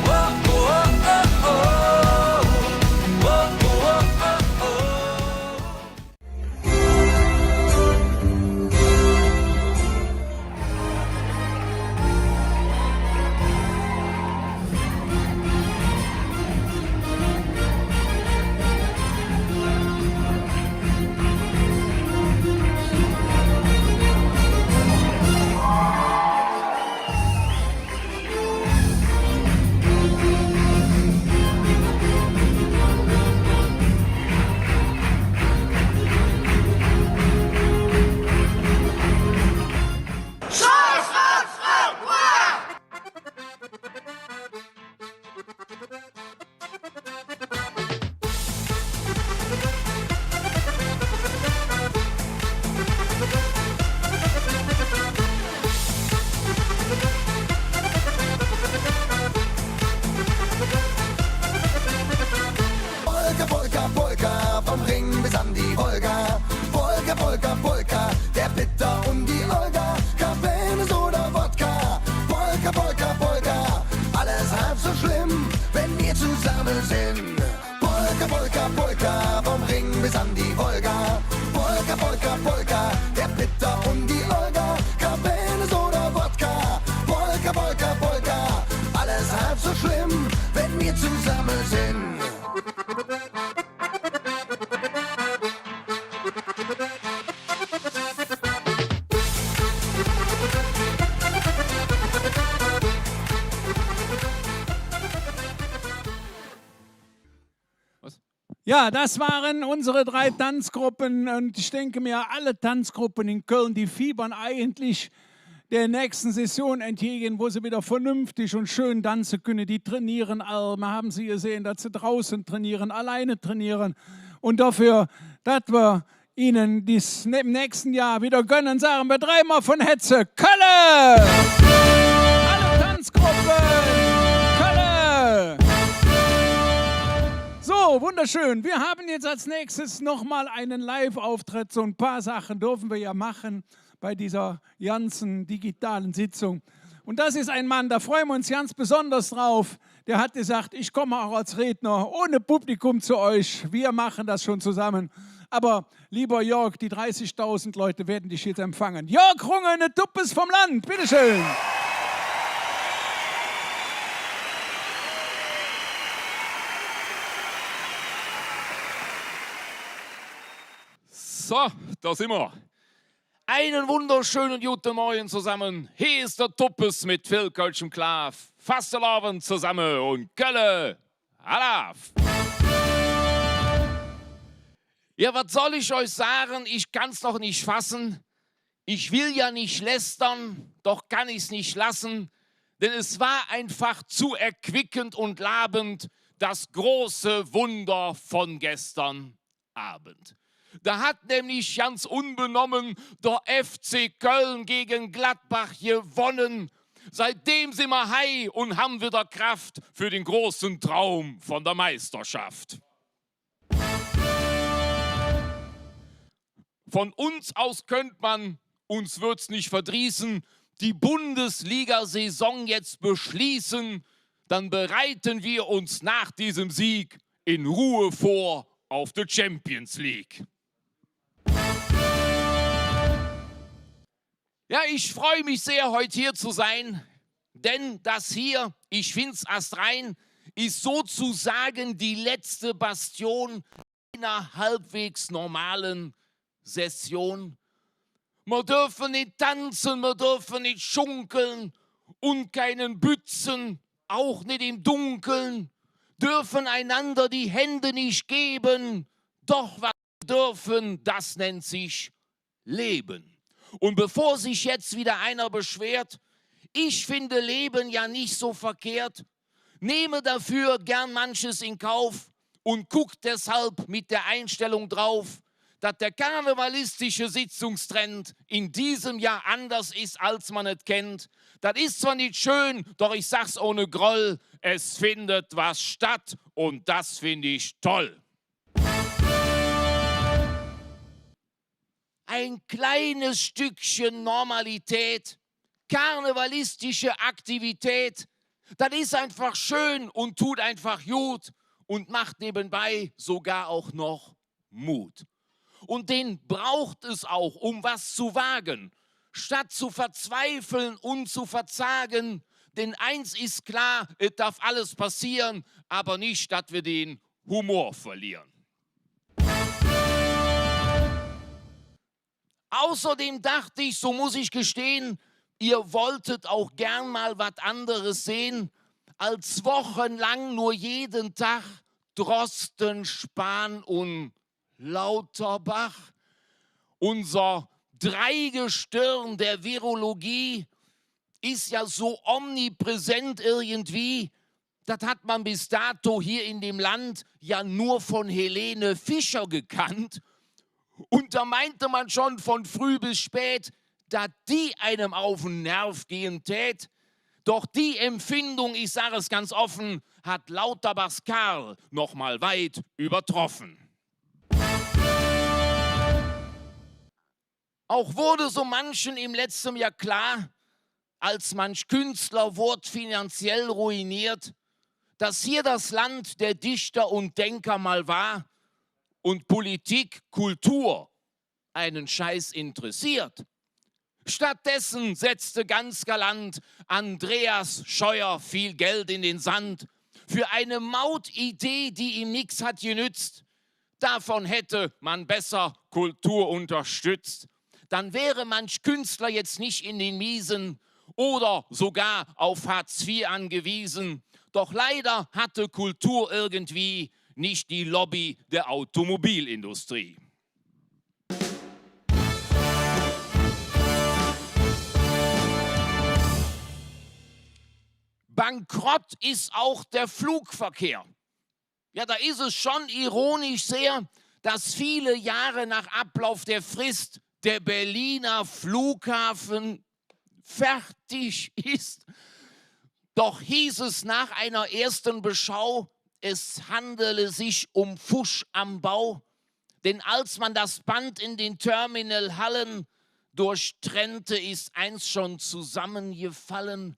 oh, oh, oh, oh. Polka, Polka, Polka, vum Rhing bes an de Wolga. Polka, Polka, Polka, der Pitter un de Olga. Kei Wein oder Wodka. Polka, Polka, Polka, alles halv su schlemm, wenn mer zosamme sin. Polka, Polka, Polka, vum Rhing bes an de Wolga. Polka, Polka, Polka, der Pitter un de Olga. Kei Wein oder Wodka. Polka, Polka, Polka, alles halv su schlemm, wenn mer zosamme sin. Jo, dat wore unsere drei Danzgruppe. Un ich denke mer, alle Danzgruppe en Kölle, die fiebere eigentlich der nächste Session entgäge, wo se widder vernünftig un schön danze künne. Die trainiere all. Mer han se gesinn, dat se draußen trainiere, allein trainiere. Un doför, dat mer inne dat em nächste Johr widder gönne, sage mer dreimol vun Hätze: Kölle! Alle Danzgruppe! Kölle! Su, wunderschön. Mer han jetz als nächstes noch ens ene Live-Optredd. Su e paar Saache dörfe mer jo maache bei dä ganze digitale Sitzung. Un dat es ene Mann, do freue mer uns ganz besonders drop. Dä hät gesaht: „Ich kumme och als Redner ohne Publikum zo üch. Mer maache dat schon zesamme.“ Ävver, leeve Jörg, die dreißigdausend Lück weede dich jetz empfange. Jörg Runge, de Tuppes vum Land, bitte schön. Su, do sin mer. Ene wunderschöne gode Morge zesamme. Hee es der Tuppes met vill kölschem Klaaf. Fastelovend zesamme un Kölle Alaaf! Jo, wat soll ich üch sage? Ich kann et noch nit faaße. Ich well jo nit lästere, doch kann ich et nit looße. Denn et wor einfach zo erquickend un labend, dat große Wunder vun gestere Ovend. Do hät nämlich ganz unbenomme der F C Köln gäge Gladbach gewonne. Zigdäm sin mer hei un han widder Kraff för der große Draum vun der Meisterschaff. Vun uns us künnt mer, uns wörd's nit verdrieße, die Bundesliga-Saison jetz beschleeße. Dann bereite mer uns noh däm Sieg en Roh vör op de Champions League. Ja, ich freue mich sehr, heute hier zu sein, denn das hier, ich finde es astrein, ist sozusagen die letzte Bastion einer halbwegs normalen Session. Mer dörfe nit danze, mer dörfe nit schunkele un keine Bütze, auch nit em Dunkle, dörfe einander die Hände nit gevve. Doch wat mer dörfe, das nennt sich Levve. Un bevor sich jetz widder einer beschwert, ich finge Levve jo nit su verkehrt, nehme doför gään manches en Kauf un gucke deshalv met der Einstellung drop, dat der karnevalistische Sitzungstrend en däm Johr anders es, als mer et kennt. Dat es zwor nit schön, doch ich sage et ohne Groll, et findt jet statt un dat finge ich doll. Ein kleines Stückchen Normalität, karnevalistische Aktivität, dat es einfach schön un deit einfach god un mäht nevvenbei sogar auch noch Mut. Un dä bruch et auch, öm jet ze wage, statt ze verzweifle un ze verzage. Denn eins es klor, et darf alles passeere, ävver nit, dat mer der Humor verließe. Außerdem dachte ich, so muss ich gestehen, ihr wolltet auch gern mal wat anderes sehen als wochenlang nur jeden Tag Drosten, Spahn und Lauterbach. Unser Dreigestirn der Virologie ist ja so omnipräsent irgendwie, dat hat man bis dato hier in dem Land ja nur von Helene Fischer gekannt. Und da meinte man schon von früh bis spät, dat die einem auf den Nerv gehen tät. Doch die Empfindung, ich sag es ganz offen, hat Lauterbachs Karl noch mal weit übertroffen. Auch wurde so manchem im letzten Jahr klar, als manch Künstler wurd finanziell ruiniert, dass hier das Land der Dichter und Denker mal war und Politik, Kultur einen Scheiß interessiert. Stattdessen setzte ganz galant Andreas Scheuer viel Geld in den Sand für eine Mautidee, die ihm nix hat genützt. Davon hätte man besser Kultur unterstützt. Dann wäre manch Künstler jetzt nicht in den Miesen oder sogar auf Hartz vier angewiesen. Doch leider hatte Kultur irgendwie nicht die Lobby der Automobilindustrie. Bankrott ist auch der Flugverkehr. Ja, da ist es schon ironisch sehr, dass viele Jahre nach Ablauf der Frist der Berliner Flughafen fertig ist. Doch hieß es nach einer ersten Beschau, es handele sich um Fusch am Bau. Denn als man das Band in den Terminalhallen durchtrennte, ist eins schon zusammengefallen.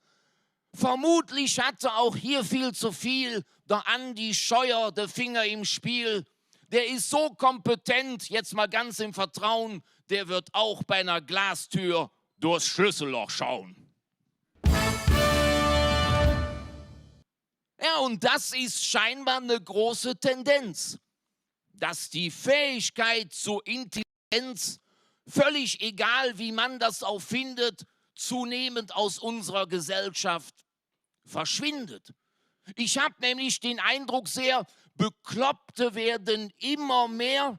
Vermutlich hatte auch hier viel zu viel der Andi Scheuer de Finger im Spiel. Der ist so kompetent, jetzt mal ganz im Vertrauen, der wird auch bei einer Glastür durchs Schlüsselloch schauen. Ja, und das ist scheinbar eine große Tendenz, dass die Fähigkeit zur Intelligenz, völlig egal, wie man das auch findet, zunehmend aus unserer Gesellschaft verschwindet. Ich hab nämlich den Eindruck sehr, Bekloppte werden immer mehr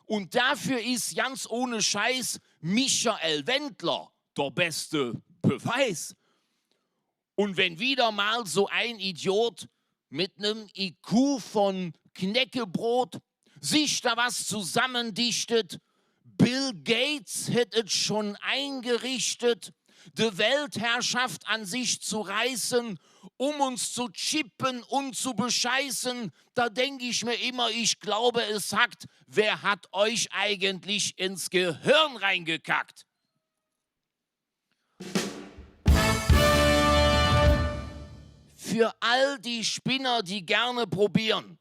und dafür ist ganz ohne Scheiß Michael Wendler der beste Beweis. Und wenn wieder mal so ein Idiot mit nem I Q von Knäckebrot sich da was zusammendichtet, Bill Gates hätt et schon eingerichtet, de Weltherrschaft an sich zu reißen, um uns zu chippen und zu bescheißen, da denk ich mir immer, ich glaube, es hackt, wer hat euch eigentlich ins Gehirn reingekackt? Für all die Spinner, die gerne probieren,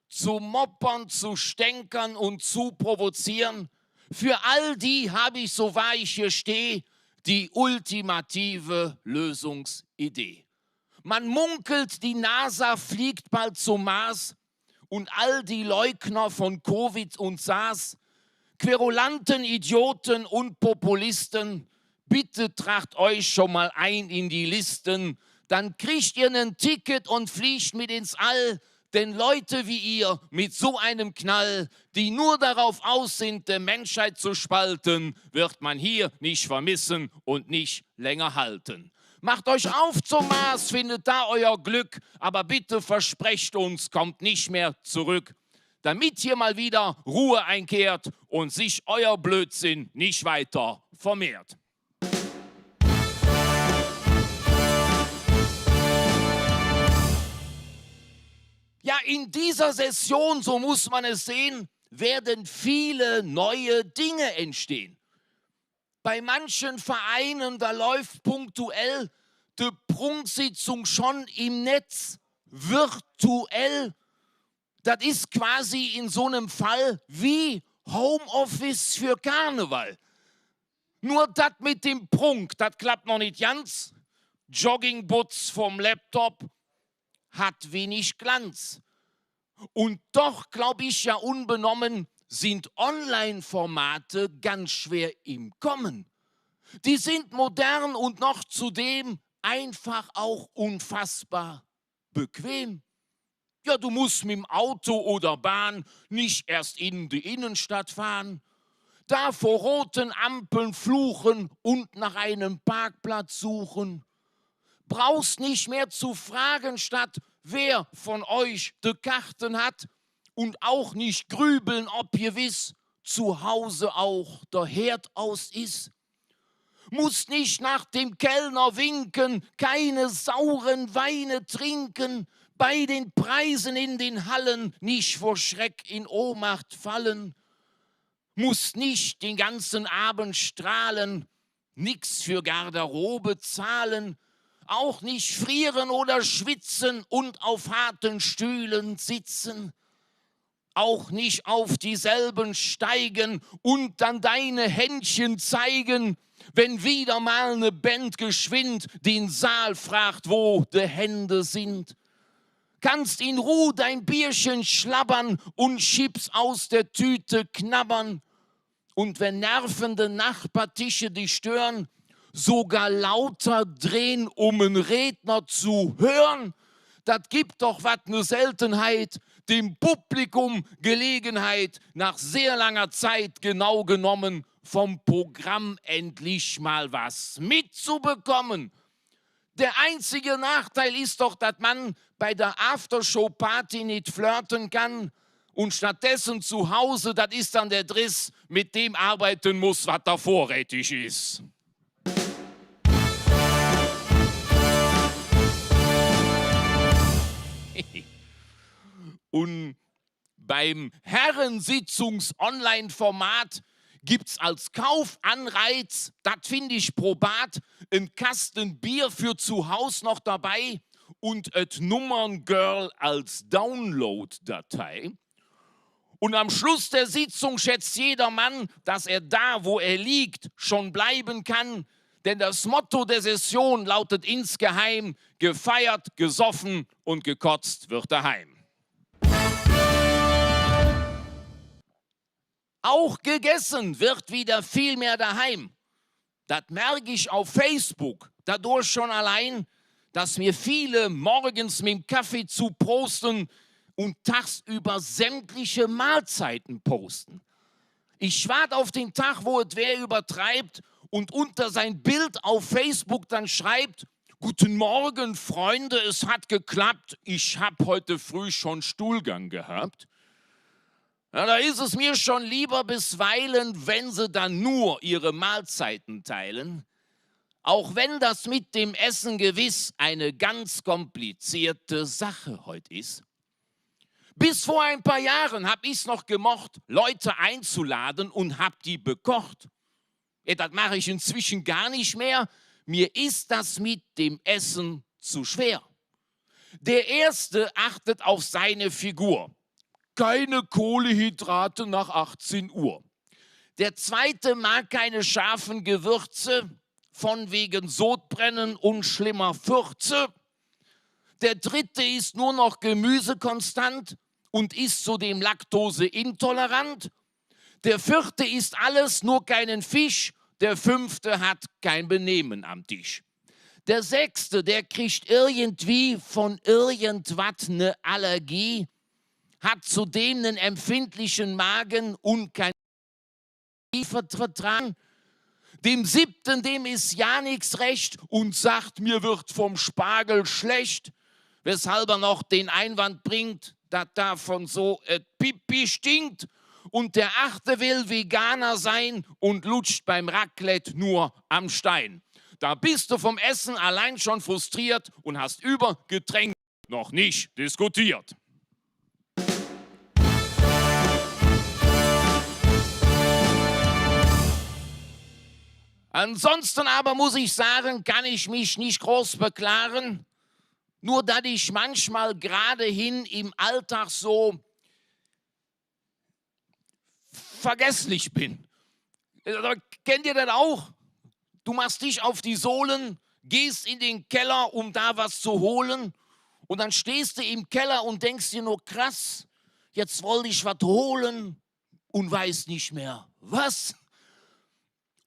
zu moppern, zu stänkern und zu provozieren, für all die hab ich, so wahr ich hier steh, die ultimative Lösungsidee. Man munkelt, die NASA fliegt bald zum Mars und all die Leugner von Covid und SARS, Querulanten, Idioten und Populisten, bitte tragt euch schon mal ein in die Listen, dann kriegt ihr ein Ticket und fliegt mit ins All, denn Leute wie ihr mit so einem Knall, die nur darauf aus sind, die Menschheit zu spalten, wird man hier nicht vermissen und nicht länger halten. Macht euch auf zum Mars, findet da euer Glück, aber bitte versprecht uns, kommt nicht mehr zurück, damit hier mal wieder Ruhe einkehrt und sich euer Blödsinn nicht weiter vermehrt. Ja, in dieser Session, so muss man es sehen, werden viele neue Dinge entstehen. Bei manchen Vereinen, da läuft punktuell die Prunksitzung schon im Netz, virtuell. Dat is quasi in so nem Fall wie Homeoffice für Karneval. Nur dat mit dem Prunk, dat klappt noch nit ganz. Joggingbutz vom Laptop hat wenig Glanz. Und doch, glaub ich ja unbenommen, sind Online-Formate ganz schwer im Kommen. Die sind modern und noch zudem einfach auch unfassbar bequem. Ja, du musst mit dem Auto oder Bahn nicht erst in die Innenstadt fahren, da vor roten Ampeln fluchen und nach einem Parkplatz suchen. Brauchst nicht mehr zu fragen, statt wer von euch die Karten hat, und auch nicht grübeln, ob gewiss zu Hause auch der Herd aus ist. Musst nicht nach dem Kellner winken, keine sauren Weine trinken, bei den Preisen in den Hallen nicht vor Schreck in Ohnmacht fallen. Musst nicht den ganzen Abend strahlen, nix für Garderobe zahlen, auch nicht frieren oder schwitzen und auf harten Stühlen sitzen, auch nicht auf dieselben steigen und dann deine Händchen zeigen, wenn wieder mal ne Band geschwind den Saal fragt, wo de Hände sind. Kannst in Ruh dein Bierchen schlabbern und Chips aus der Tüte knabbern. Und wenn nervende Nachbartische dich stören, sogar lauter drehen, um en Redner zu hören. Dat gibt doch wat, ne Seltenheit, dem Publikum Gelegenheit, nach sehr langer Zeit genau genommen vom Programm endlich mal was mitzubekommen. Der einzige Nachteil ist doch, dat man bei der Aftershow-Party nit flirten kann und stattdessen zu Hause, dat ist dann der Driss, mit dem arbeiten muss, wat da vorrätig ist. Und beim Herrensitzungs-Online-Format gibt's als Kaufanreiz, dat find ich probat, en Kasten Bier für zu Haus noch dabei und et Nummerngirl als Download-Datei. Und am Schluss der Sitzung schätzt jeder Mann, dass er da, wo er liegt, schon bleiben kann, denn das Motto der Session lautet insgeheim: Gefeiert, gesoffen und gekotzt wird daheim. Auch gegessen wird wieder viel mehr daheim. Dat merk ich auf Facebook dadurch schon allein, dass mir viele morgens mit dem Kaffee zuprosten und tagsüber sämtliche Mahlzeiten posten. Ich wart auf den Tag, wo et wer übertreibt und unter sein Bild auf Facebook dann schreibt: „Guten Morgen, Freunde, es hat geklappt, ich hab heute früh schon Stuhlgang gehabt.“ Na, da ist es mir schon lieber bisweilen, wenn sie dann nur ihre Mahlzeiten teilen, auch wenn das mit dem Essen gewiss eine ganz komplizierte Sache heut ist. Bis vor ein paar Jahren hab ich's noch gemocht, Leute einzuladen und hab die bekocht. Ja, das mache ich inzwischen gar nicht mehr. Mir ist das mit dem Essen zu schwer. Der Erste achtet auf seine Figur. Keine Kohlenhydrate nach achtzehn Uhr. Der Zweite mag keine scharfen Gewürze, von wegen Sodbrennen und schlimmer Fürze. Der dritte isst nur noch Gemüse konstant und ist zudem laktoseintolerant. Der vierte isst alles, nur keinen Fisch. Der fünfte hat kein Benehmen am Tisch. Der sechste, der kriegt irgendwie von irgendwas eine Allergie, hat zudem einen empfindlichen Magen und kein Vertragen. Dem siebten, dem ist ja nichts recht und sagt, mir wird vom Spargel schlecht, weshalb er noch den Einwand bringt, dass davon so et Pipi stinkt. Und der achte will Veganer sein und lutscht beim Raclette nur am Stein. Da bist du vom Essen allein schon frustriert und hast über Getränke noch nicht diskutiert. Ansonsten aber, muss ich sagen, kann ich mich nicht groß beklagen. Nur, dass ich manchmal geradehin im Alltag so vergesslich bin. Äh, kennt ihr das auch? Du machst dich auf die Sohlen, gehst in den Keller, um da was zu holen. Und dann stehst du im Keller und denkst dir nur, krass, jetzt wollte ich was holen und weiß nicht mehr was.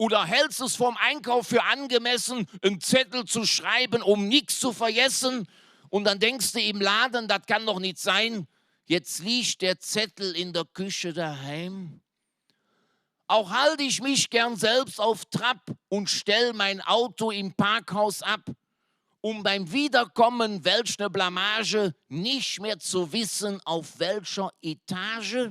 Oder hältst es vorm Einkauf für angemessen, einen Zettel zu schreiben, um nichts zu vergessen? Und dann denkst du im Laden, das kann doch nicht sein. Jetzt liegt der Zettel in der Küche daheim. Auch halte ich mich gern selbst auf Trab und stell mein Auto im Parkhaus ab, um beim Wiederkommen, welch ne Blamage, nicht mehr zu wissen, auf welcher Etage.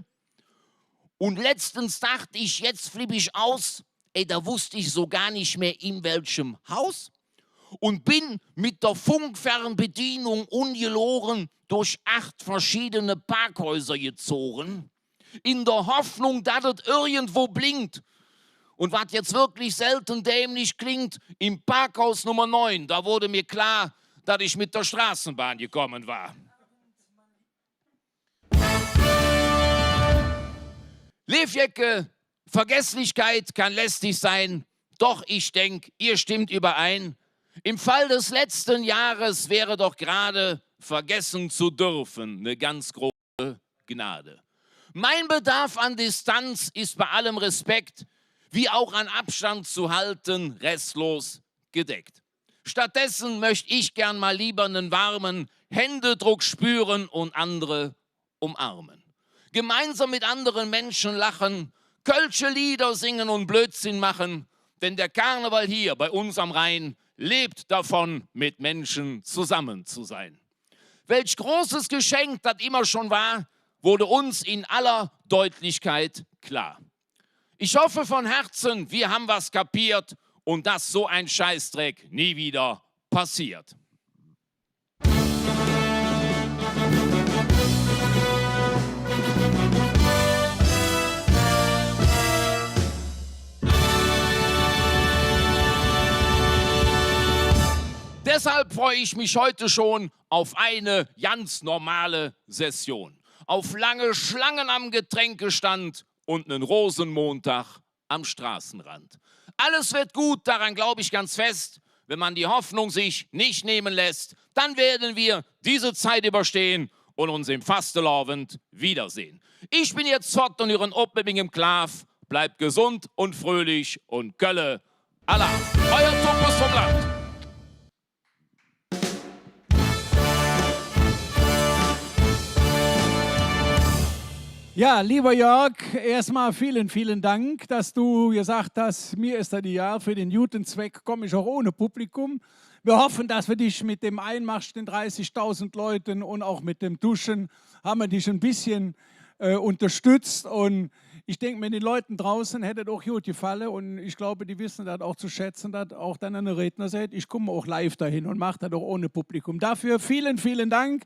Und letztens dachte ich, jetzt flipp ich aus. Ey, da wusste ich so gar nicht mehr, in welchem Haus. Und bin mit der Funkfernbedienung ungelogen durch acht verschiedene Parkhäuser gezogen, in der Hoffnung, dass es irgendwo blinkt. Und was jetzt wirklich selten dämlich klingt, im Parkhaus Nummer neun, da wurde mir klar, dass ich mit der Straßenbahn gekommen war. Leev Jecke, Vergesslichkeit kann lästig sein, doch ich denk, ihr stimmt überein. Im Fall des letzten Jahres wäre doch gerade vergessen zu dürfen eine ganz große Gnade. Mein Bedarf an Distanz ist bei allem Respekt, wie auch an Abstand zu halten, restlos gedeckt. Stattdessen möcht ich gern mal lieber nen warmen Händedruck spüren und andere umarmen. Gemeinsam mit anderen Menschen lachen, kölsche Lieder singen und Blödsinn machen, denn der Karneval hier bei uns am Rhein lebt davon, mit Menschen zusammen zu sein. Welch großes Geschenk das immer schon war, wurde uns in aller Deutlichkeit klar. Ich hoffe von Herzen, wir haben was kapiert und dass so ein Scheißdreck nie wieder passiert. Deshalb freue ich mich heute schon auf eine ganz normale Session, auf lange Schlangen am Getränkestand und einen Rosenmontag am Straßenrand. Alles wird gut, daran glaube ich ganz fest. Wenn man die Hoffnung sich nicht nehmen lässt, dann werden wir diese Zeit überstehen und uns im Fastelovend wiedersehen. Ich bin jetzt fott un hören op met mingem Klaaf. Bleibt gesund und fröhlich und Kölle Alaaf. Euer Tuppes vom Land. Ja, lieber Jörg, erstmal vielen, vielen Dank, dass du gesagt hast, mir ist das egal, für den guten Zweck komme ich auch ohne Publikum. Wir hoffen, dass wir dich mit dem Einmarsch, den dreißigtausend Leuten und auch mit dem Tuschen, haben wir dich ein bisschen, äh, unterstützt. Und ich denke mir, den Leuten draußen hätte das auch gut gefallen. Und ich glaube, die wissen das auch zu schätzen, dass auch dann ein Redner sagt, ich komme auch live dahin und mache das auch ohne Publikum. Dafür vielen, vielen Dank.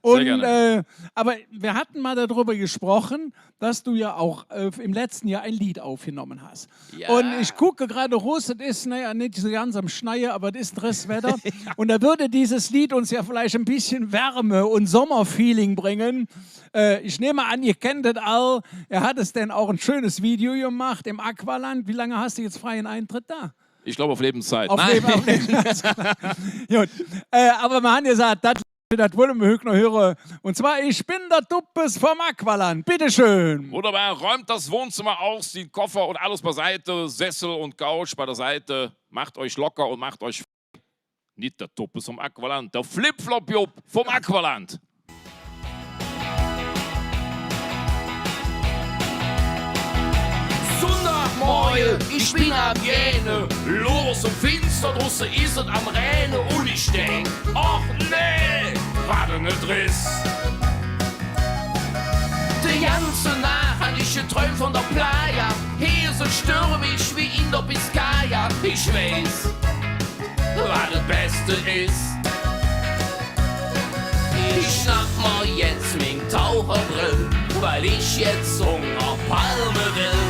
Sehr gerne. Und, äh, aber wir hatten mal darüber gesprochen, dass du ja auch, äh, im letzten Jahr ein Lied aufgenommen hast. Ja. Und ich gucke gerade raus, es ist, naja, nicht so ganz am Schneien, aber es ist ein Dreßwetter. Und da würde dieses Lied uns ja vielleicht ein bisschen Wärme und Sommerfeeling bringen. Äh, ich nehme an, ihr kennt das all. Er hat es denn auch ein schönes Video gemacht im Aqualand. Wie lange hast du jetzt freien Eintritt da? Ich glaube, auf Lebenszeit. Auf Nein. Leben, auf Lebenszeit. Gut. Äh, aber wir haben gesagt, das, das wollen wir heute noch hören. Und zwar, ich bin der Tuppes vom Aqualand. Bitteschön. Wunderbar. Räumt das Wohnzimmer aus, die Koffer und alles beiseite, Sessel und Couch beiseite. Macht euch locker und macht euch Nit der Tuppes vum Aqualand, der Flipflop-Jupp vum Aqualand. Sunndagmorge, ich ben am Gähne, loor us em Finster, drusse es et am Rähne, un ich denk, och nä, wat ene Dress. De ganze Naach han ich geträump vun der Playa, hee es et stürmisch wie en der Biskaya, ich weiß, wat et Beste es. Ich schnapp mer jetz ming Taucherbrill, weil ich jetz unger Palme will.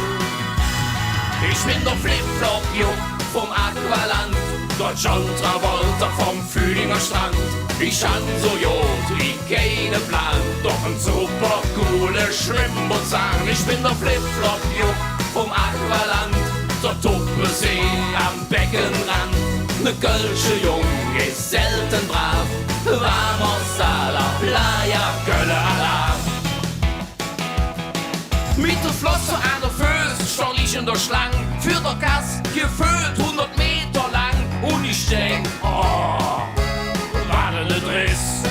Ich ben der Flipflop-Jupp vum Aqualand, der John Travolta vum Fühlinger Strand. Ich han su god wie keine Plan, doch en super coole Schwemmboodsahn. Ich ben der Flipflop-Jupp vum Aqualand, der Tuppessee am Beckerand. Ne kölsche Jung es selte brav, vamos a la playa, Kölle Alaaf. Met de Flosse an de Föß stonn ich en der Schlang, för der Kass geföhlt, hundert Meter lang, un ich denk, oh, wat ene Dress.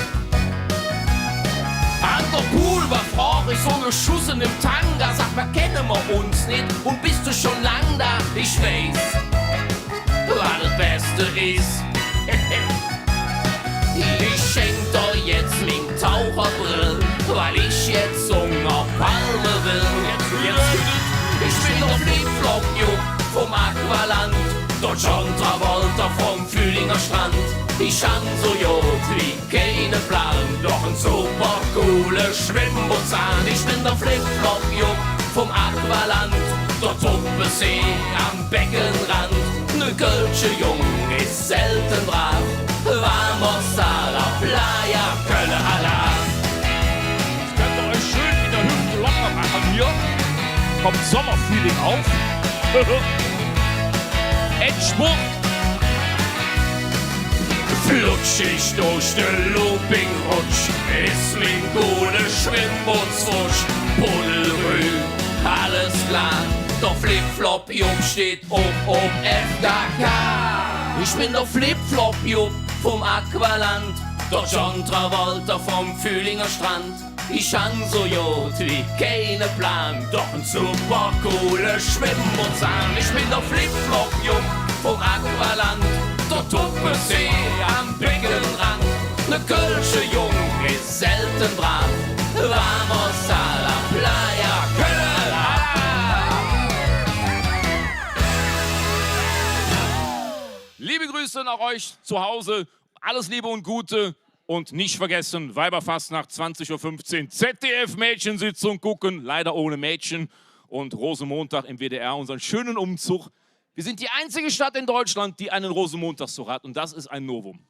An der Poolbar frog ich su ene Schuss en dem Tanga, sag: Mer kenne mer uns nit, un bes do schon lang do? Ich weiß, wat et Beste es. Ich schenk der jetz ming Taucherbrill, weil ich jetz unger Palme will. Jetz, jetz. Ich ben der Flipflop-Jupp vum Aqualand, der John Travolta vum Fühlinger Strand. Ich han su god wie keine Plan, doch en super coole Schwemmboodsahn. Ich ben der Flipflop-Jupp vum Aqualand, der Tuppessee am Beckerand. Ne kölsche Jung es selte brav, vamos a la playa, Kölle Alaaf. Jetzt könnt ihr euch schön in der Hüfte locker machen hier. Kommt Sommerfeeling auf. Endspurt. Flutschig durch de Looping-Rutsch, es ming gode Schwemmboodsrutsch. Pudelrü, alles klar, der Flipflop-Jupp steiht op om F K K. Ich ben der Flipflop-Jupp vum Aqualand, der John Travolta vum Fühlinger Strand. Ich han su god wie keine Plan, doch en super coole Schwemmboodsahn. Ich ben der Flipflop-Jupp vum Aqualand, der Tuppessee am Beckerand. Ne kölsche Jung es selte brav, vamos a la playa, Kölle Alaaf. Liebe Grüße nach euch zu Hause. Alles Liebe und Gute und nicht vergessen, Weiberfastnacht, zwanzig Uhr fünfzehn, Z D F Mädchensitzung gucken, leider ohne Mädchen. Und Rosenmontag im W D R, unseren schönen Umzug. Wir sind die einzige Stadt in Deutschland, die einen Rosenmontagszug hat. Und das ist ein Novum.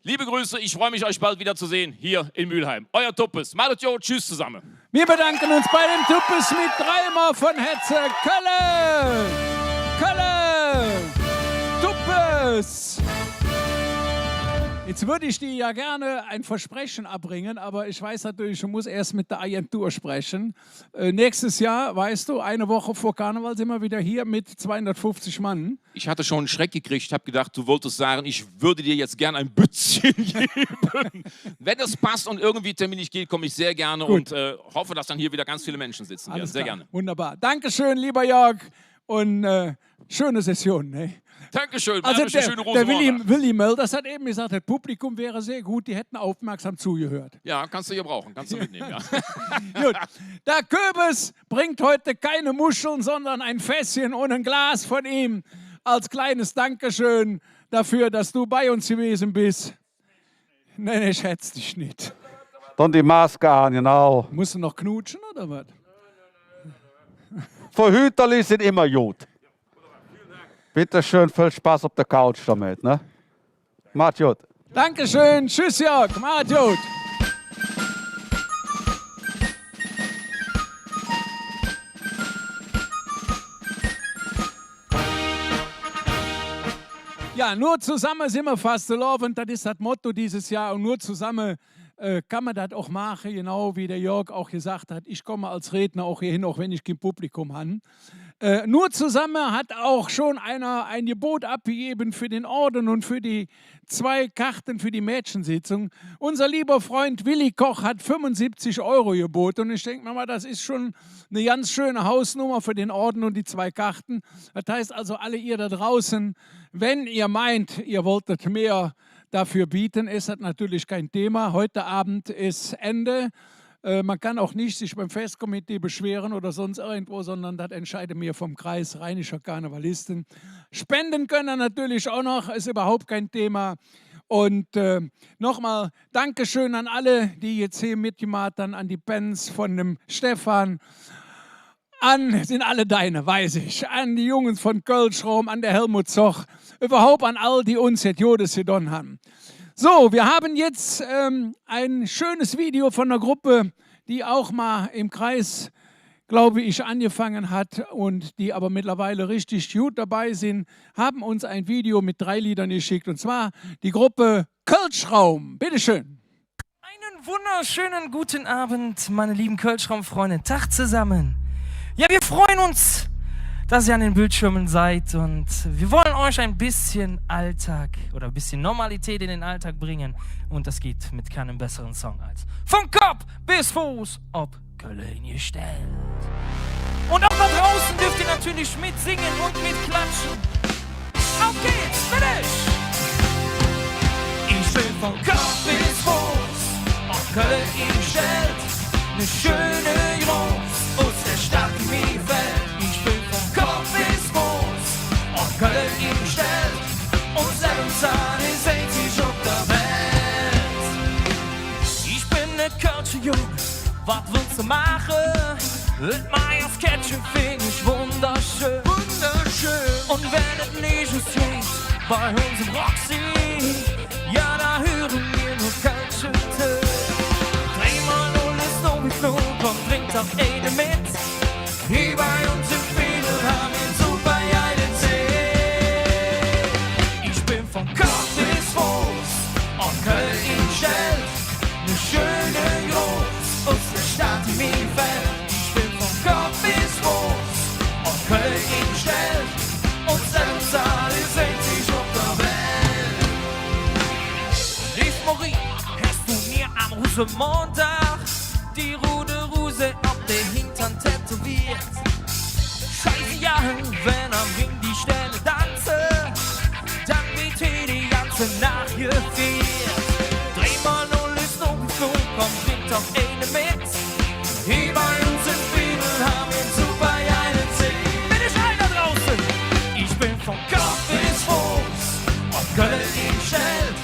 Liebe Grüße, ich freue mich, euch bald wieder zu sehen hier in Mülheim. Euer Tuppes. Maht et god, tschüss zusammen. Wir bedanken uns bei den Tuppes mit dreimal von Herzen. Kölle! Kölle! Tuppes! Jetzt würde ich dir ja gerne ein Versprechen abbringen, aber ich weiß natürlich, du musst erst mit der Agentur sprechen. Äh, nächstes Jahr, weißt du, eine Woche vor Karneval sind wir wieder hier mit zweihundertfünfzig Mann. Ich hatte schon einen Schreck gekriegt, hab gedacht, du wolltest sagen, ich würde dir jetzt gern ein Bützchen geben. Wenn das passt und irgendwie terminlich geht, komme ich sehr gerne Gut. und, äh, hoffe, dass dann hier wieder ganz viele Menschen sitzen werden. Alles Sehr klar. gerne. Wunderbar. Dankeschön, lieber Jörg. Und, äh, schöne Session, ne? Dankeschön. Also Bleibt der, schön der Willi, Rosenmontag. Willi Mölders hat eben gesagt, das Publikum wäre sehr gut, die hätten aufmerksam zugehört. Ja, kannst du hier brauchen, kannst du mitnehmen, ja. Gut. Der Köbes bringt heute keine Muscheln, sondern ein Fässchen und ein Glas von ihm als kleines Dankeschön dafür, dass du bei uns gewesen bist. Nee, nee, ich hätz dich nit. Dann die Maske an, genau. Muss noch knutschen, oder wat? För Hüterli sin immer god. Bitteschön, viel Spaß op der Couch damit, ne? Maht god. Dankeschön. Tschüss, Jörg. Maht god. Ja, nur zusammen sind wir Fastelovend, das ist das Motto dieses Jahr. Und nur zusammen, äh, kann man das auch machen, genau wie der Jörg auch gesagt hat. Ich komme als Redner auch hier hin, auch wenn ich kein Publikum habe. Äh, nur zusammen hat auch schon einer ein Gebot abgegeben für den Orden und für die zwei Karten für die Mädchensitzung. Unser lieber Freund Willi Koch hat fünfundsiebzig Euro geboten. Und ich denke mir mal, das ist schon eine ganz schöne Hausnummer für den Orden und die zwei Karten. Das heißt also, alle ihr da draußen, wenn ihr meint, ihr wolltet mehr dafür bieten, ist das natürlich kein Thema. Heute Abend ist Ende. Äh, man kann auch nicht sich beim Festkomitee beschweren oder sonst irgendwo, sondern das entscheiden wir vom Kreis Rheinischer Karnevalisten. Spenden können natürlich auch noch, ist überhaupt kein Thema. Und, äh, nochmal Dankeschön an alle, die jetzt hier mitgemacht haben, an die Bands von dem Stefan, an, sind alle deine, weiß ich, an die Jungs von Kölschraum, an der Helmut Zoch, überhaupt an all, die uns jetzt Godes gedon haben. So, wir haben jetzt, ähm, ein schönes Video von einer Gruppe, die auch mal im Kreis, glaube ich, angefangen hat und die aber mittlerweile richtig gut dabei sind, haben uns ein Video mit drei Liedern geschickt, und zwar die Gruppe Kölschraum. Bitteschön. Einen wunderschönen guten Abend, meine lieben Kölschraum-Freunde. Tag zusammen. Ja, wir freuen uns, dass ihr an den Bildschirmen seid und wir wollen euch ein bisschen Alltag oder ein bisschen Normalität in den Alltag bringen und das geht mit keinem besseren Song als Vun Kopp bes Foß op Kölle ingestellt. Und auch da draußen dürft ihr natürlich mitsingen und mitklatschen. Auf geht's, fertig! Ich ben vun Kopp bes Foß op Kölle ingestellt. Ne schöne Groß us der Stadt, die mi gefällt. Ich ben vun Kopp bes Foß op Kölle ingestellt. Un selvs dat es einzig op der Welt. Ich ben ne kölsche Jung, wat wells de maache? Et Mayaskrätzche fing ich wunderschön. Wunderschön. Un wann et nit geiht bei uns em Roxy, jo, do hüre mer nor kölsche Tön. Dreimol null es nor nit genug, kumm, drink doch eine mit. Hee bei uns em Veedel han mer en super geile Zeh. Ich ben vun Kopp bes Foß op Kölle ingestellt. Ne schöne Groß us der Stadt, die mi gefällt. Ich ben vun Kopp bes Foß op Kölle ingestellt. Un selvs dat es einzig op der Welt. Leev Marie, häs do mir am Rusemondag die rude Ruse op der Hintern tätoweet? Scheiße, jo, wann am Ring die Sterne danze, dann weed hee die ganze Naach gefeet. Dreimol null es nor nit genug, kumm, drink doch eine mit. Hee bei uns em Veedel han mer en super geile Zeh. Bitteschön, all do draußen. Ich ben vun Kopp bes Foß op Kölle ingestellt.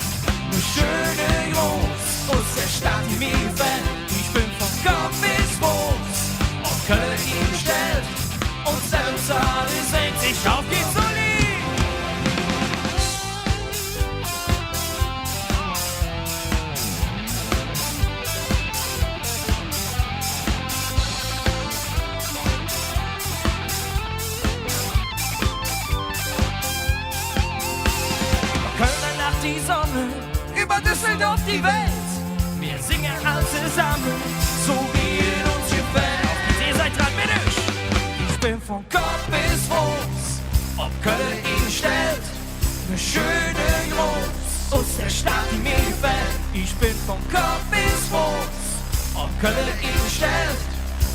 Ne schöne Groß us der Stadt, die mi gefällt. Ich ben vun Kopp bes Foß op Kölle ingestellt. Un selvs dat es einzig, auf geht's, Uli! Köln, do laach die Sonn, üvver Düsseldorf die Welt. Mer singe all zesamme, su wie et uns gefällt. Auf geht's, ihr seid dran, mit euch! Ich ben vun Kopp bes Foß op Kölle ingestellt. Ne schöne Groß us der Stadt, die mi gefällt. Ich ben vun Kopp bes Foß op Kölle ingestellt.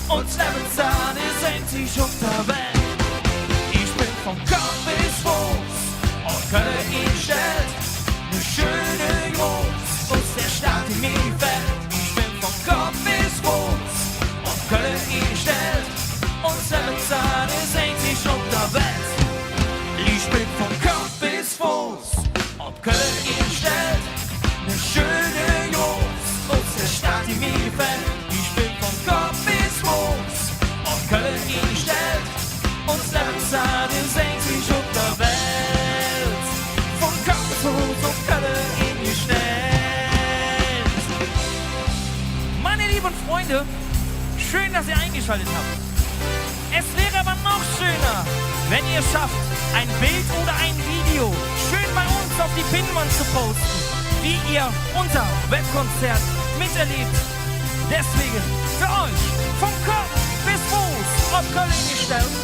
Un selvs dat es einzig op der Welt. Ich ben vun Kopp bes Foß op Kölle ingestellt. Ne schöne Groß us der Stadt, die mi gefällt. Ich ben vun Kopp bes Foß op Kölle ingestellt. Un selvs dat es einzig op der Welt. Ich ben vun Kopp bes Foß op Kölle ingestellt. Ne schöne Groß us der Stadt, die mi gefällt. Ich ben vun Kopp bes Foß op Kölle ingestellt. Un selvs dat es einzig op der Welt. Vun Kopp bes Foß op Kölle ingestellt. Meine lieben Freunde, schön, dass ihr eingeschaltet habt. Es wäre aber noch schöner, wenn ihr schafft, ein Bild oder ein Video schön bei Pinnwand zu posten, wie ihr unser Webkonzert miterlebt. Deswegen für euch von Kopf bis Fuß auf Kölle gestellt.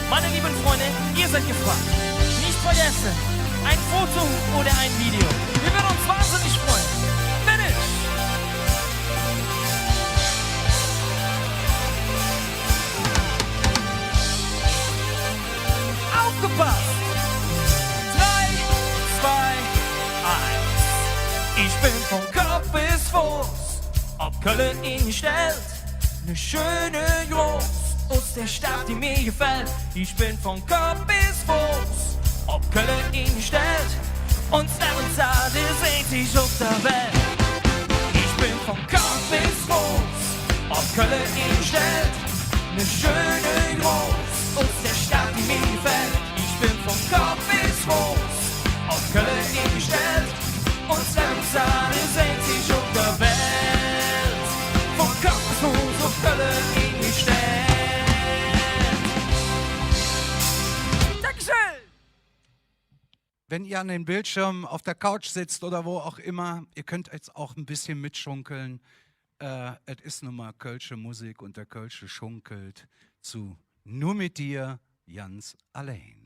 Meine lieben Freunde, ihr seid gefragt. Nicht vergessen, ein Foto oder ein Video. Wir würden uns wahnsinnig freuen. Finish! Aufgepasst! Drei, zwei, eins. Ich bin von Kopf bis Fuß auf Kölle ingestellt. Ne schöne Groß us der Stadt, die mir gefällt. Ich bin von Kopf bis Fuß auf Kölle ingestellt. Uns Levensade sehnt sich auf der Welt. Ich bin von Kopf bis Fuß auf Kölle ingestellt. Ne schöne Groß us der Stadt, die mir gefällt. Ich bin von Kopf bis Fuß auf Kölle ingestellt. Uns Levensade sehnt sich auf der Welt. Von Kopf bis Fuß auf Kölle ingestellt. Dankeschön! Wenn ihr an den Bildschirmen, auf der Couch sitzt oder wo auch immer, ihr könnt jetzt auch ein bisschen mitschunkeln. Äh, et is nun mal kölsche Musik und der Kölsche schunkelt zu Nur mit dir ganz allein.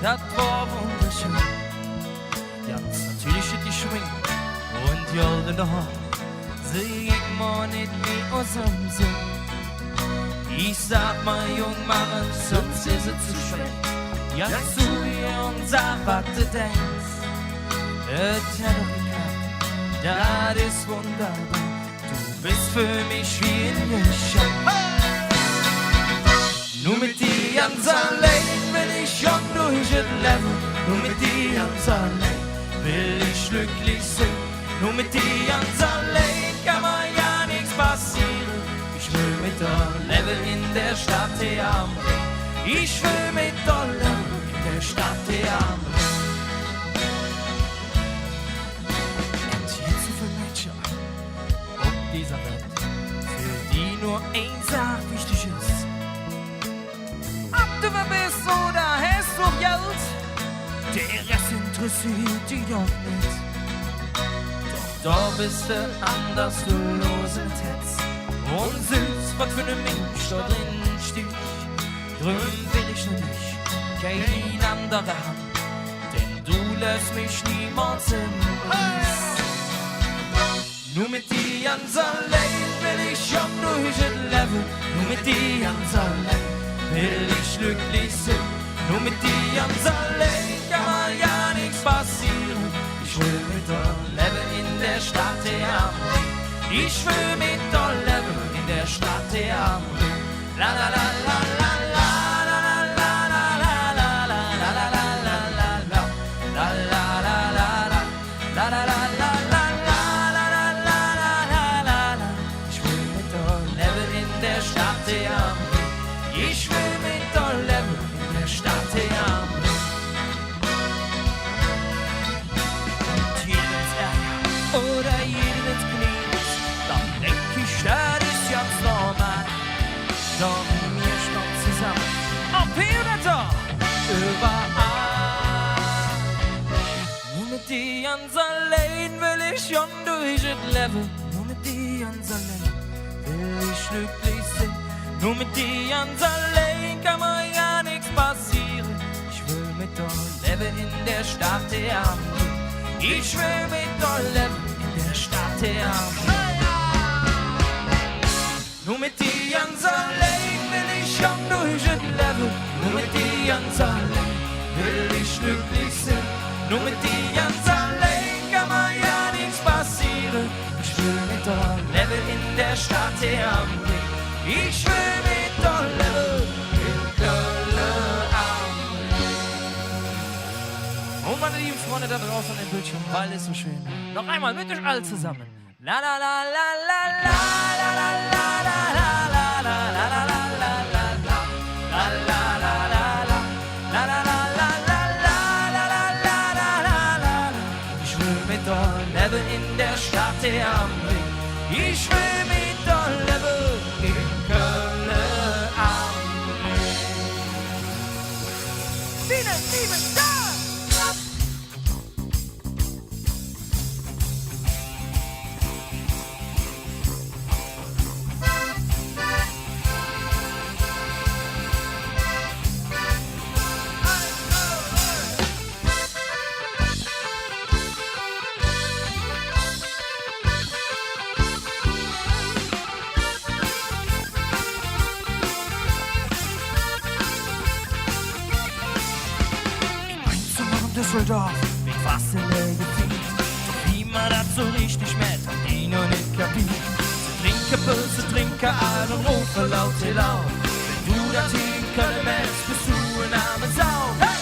Dat wor wunderschön. Ganz natörlich geschmink un goldene Hoor. Se geiht mer nit mih usem Sinn. Ich sag mer, Jung, mach et, söns es et ze spät. Geiht zo ehr un sag, wat de denks. Et hät doch geklapp, dat es wunderbar. Do bes för mich wie e Geschenk. Nor met dir ganz allein well ich gonn durch et Levve. Nor met dir ganz allein well ich glöcklich sin. Nor met dir ganz allein kann mer jo nix passeere. Ich well met dir levve en der Stadt he am Rhing. Ich well met dir levve en der Stadt he am Rhing. Et gitt su vill Mädcher op dise Welt, för die nor ein Saach wichtig es. Ob do wä bes oder häs du Geld, der Ress interesseet die doch nit. Doch do bes de anders, do loos et Hätz un sühs, wat för ne Minsch do dren stich. Dröm well ich nit dich, kein andere han, denn do lööts mich niemols em Stich. Nor met dir ganz allein well ich gonn durch et Levve. Nor met dir ganz allein well ich glöcklich sin. Nor met dir ganz allein kann mer jo nix passeere. Ich well met dir levve en der Stadt he am Rhing. Ich well met dir levve en der Stadt he am Rhing. Ich well met dir levve en der Stadt he am Rhing. Ich well met dir levve en der Stadt he am Rhing. Kummt jedem ens Ärger oder jedem ens Knies, dann denk ich, dat es ganz normal. Doch mir steiht zesamme, ob hee oder do, üvverall. Nor met dir ganz allein well ich gonn durch et Levve. Nor met dir ganz allein well ich glöcklich sin. Nor met dir ganz allein kann mer jo nix passeere. Ich well met dir levve en der Stadt he am Rhing. Ich well met dir levve en der Stadt he am Rhing. Nor met dir ganz allein well ich gonn durch et Levve. Nor met dir ganz allein well ich glöcklich sin. Nor met dir ganz allein kann mer jo nix passeere. Ich well met dir levve en der Stadt he am Rhing. Ich well met dir levve en Kölle am Rhing. Un meine lieben Freunde da draußen an den Bildschirmen, weil es so schön war. Noch einmal mit euch all zusammen. Düsseldorf, met Wasser leer gefüllt. Doch wie mer dat su richtig mäht, han die noch nit kapiert. Se trinke Pils, se trinke Aal un rofe laut Hella. Wenn do dat hee en Kölle mähs, bes do en ärme Sau. Hey!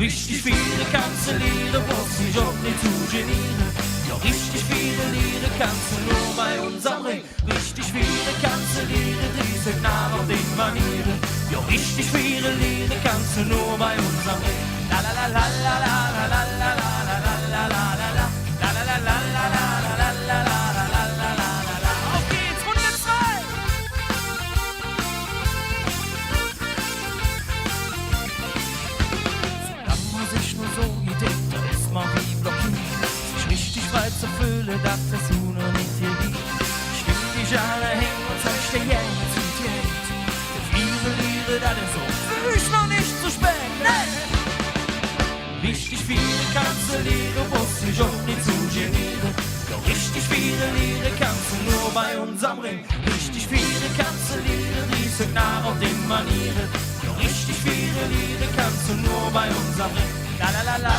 Richtig fiere kanns de liere, bruchs dich och nit zo geniere. Jo, richtig fiere liere kanns de nor bei uns am Rhing. Richtig fiere kanns de liere, drießig Narr op de Maniere. Jo, richtig fiere liere kanns de nor bei uns am Rhing. La, la, la. Auf geht's, Runde zwei. Solang mer sich nor su gedenk, do es mer wie blockiert. Sich richtig frei ze föhle, dat es su noch nit gewies. Stemmp dich an de Häng un sag: Steh her, Zeit. Ze fiere liere, dat es su för üch noch nit ze spät. Nee! Richtig fiere kanns de liere, bruchs dich och nit zo geniere. Jo, richtig fiere liere kanns de nor bei uns am Rhing. Richtig fiere kanns de liere, drießig Narr op de Maniere. Jo, richtig fiere liere kanns de nor bei uns am Rhing. La, la, la.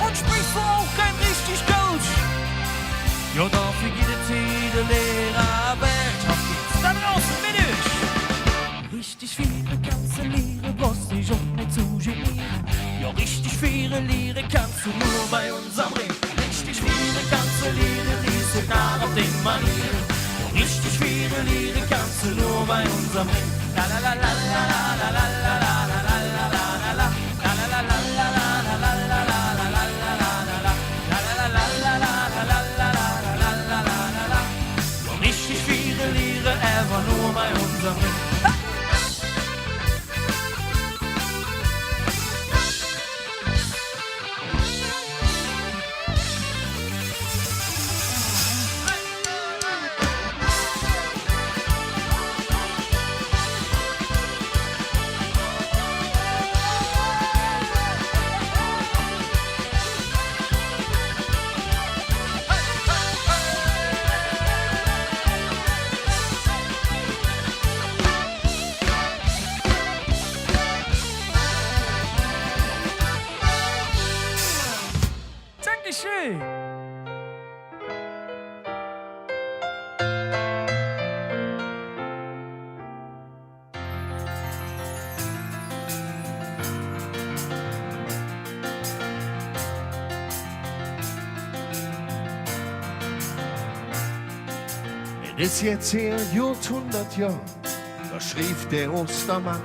Un sprichs do och kei richtig Kölsch? Jo, doför gitt et hee de Lehrer Welt. Auf geht's, do draußen, mit üch! Richtig fiere kanns de liere, bruchs dich och nit zo geniere. Jo, richtig fiere liere kanns de nor bei uns am Rhing. Richtig fiere kanns de liere, drießig Narr op de Maniere. Jo, richtig fiere liere kanns de nor bei uns am Rhing. La, la, la. Jo, richtig fiere liere, ävver nor bei uns am Rhing. Dankeschön! Et es jetz her god hundert Johr, do schrevv der Ostermann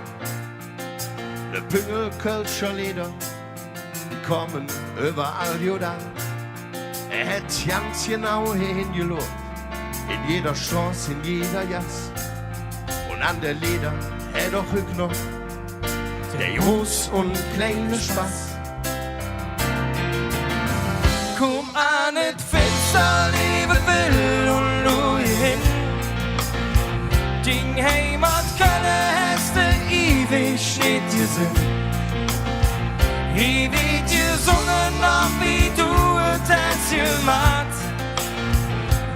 ne Püngel kölsche Leeder, die kumme üvverall god aan. Hä hät ganz genau hee hingeloort, en jeder Stroß, en jeder Gass. Un an de Leeder hät och hügg noch der große un kleine Spass. Kumm an et Finster, leeve Will, un luur hin. Ding Heimat Kölle häs de iwig nit gesinn. Hee weed gesunge, wie do et häs gemaht.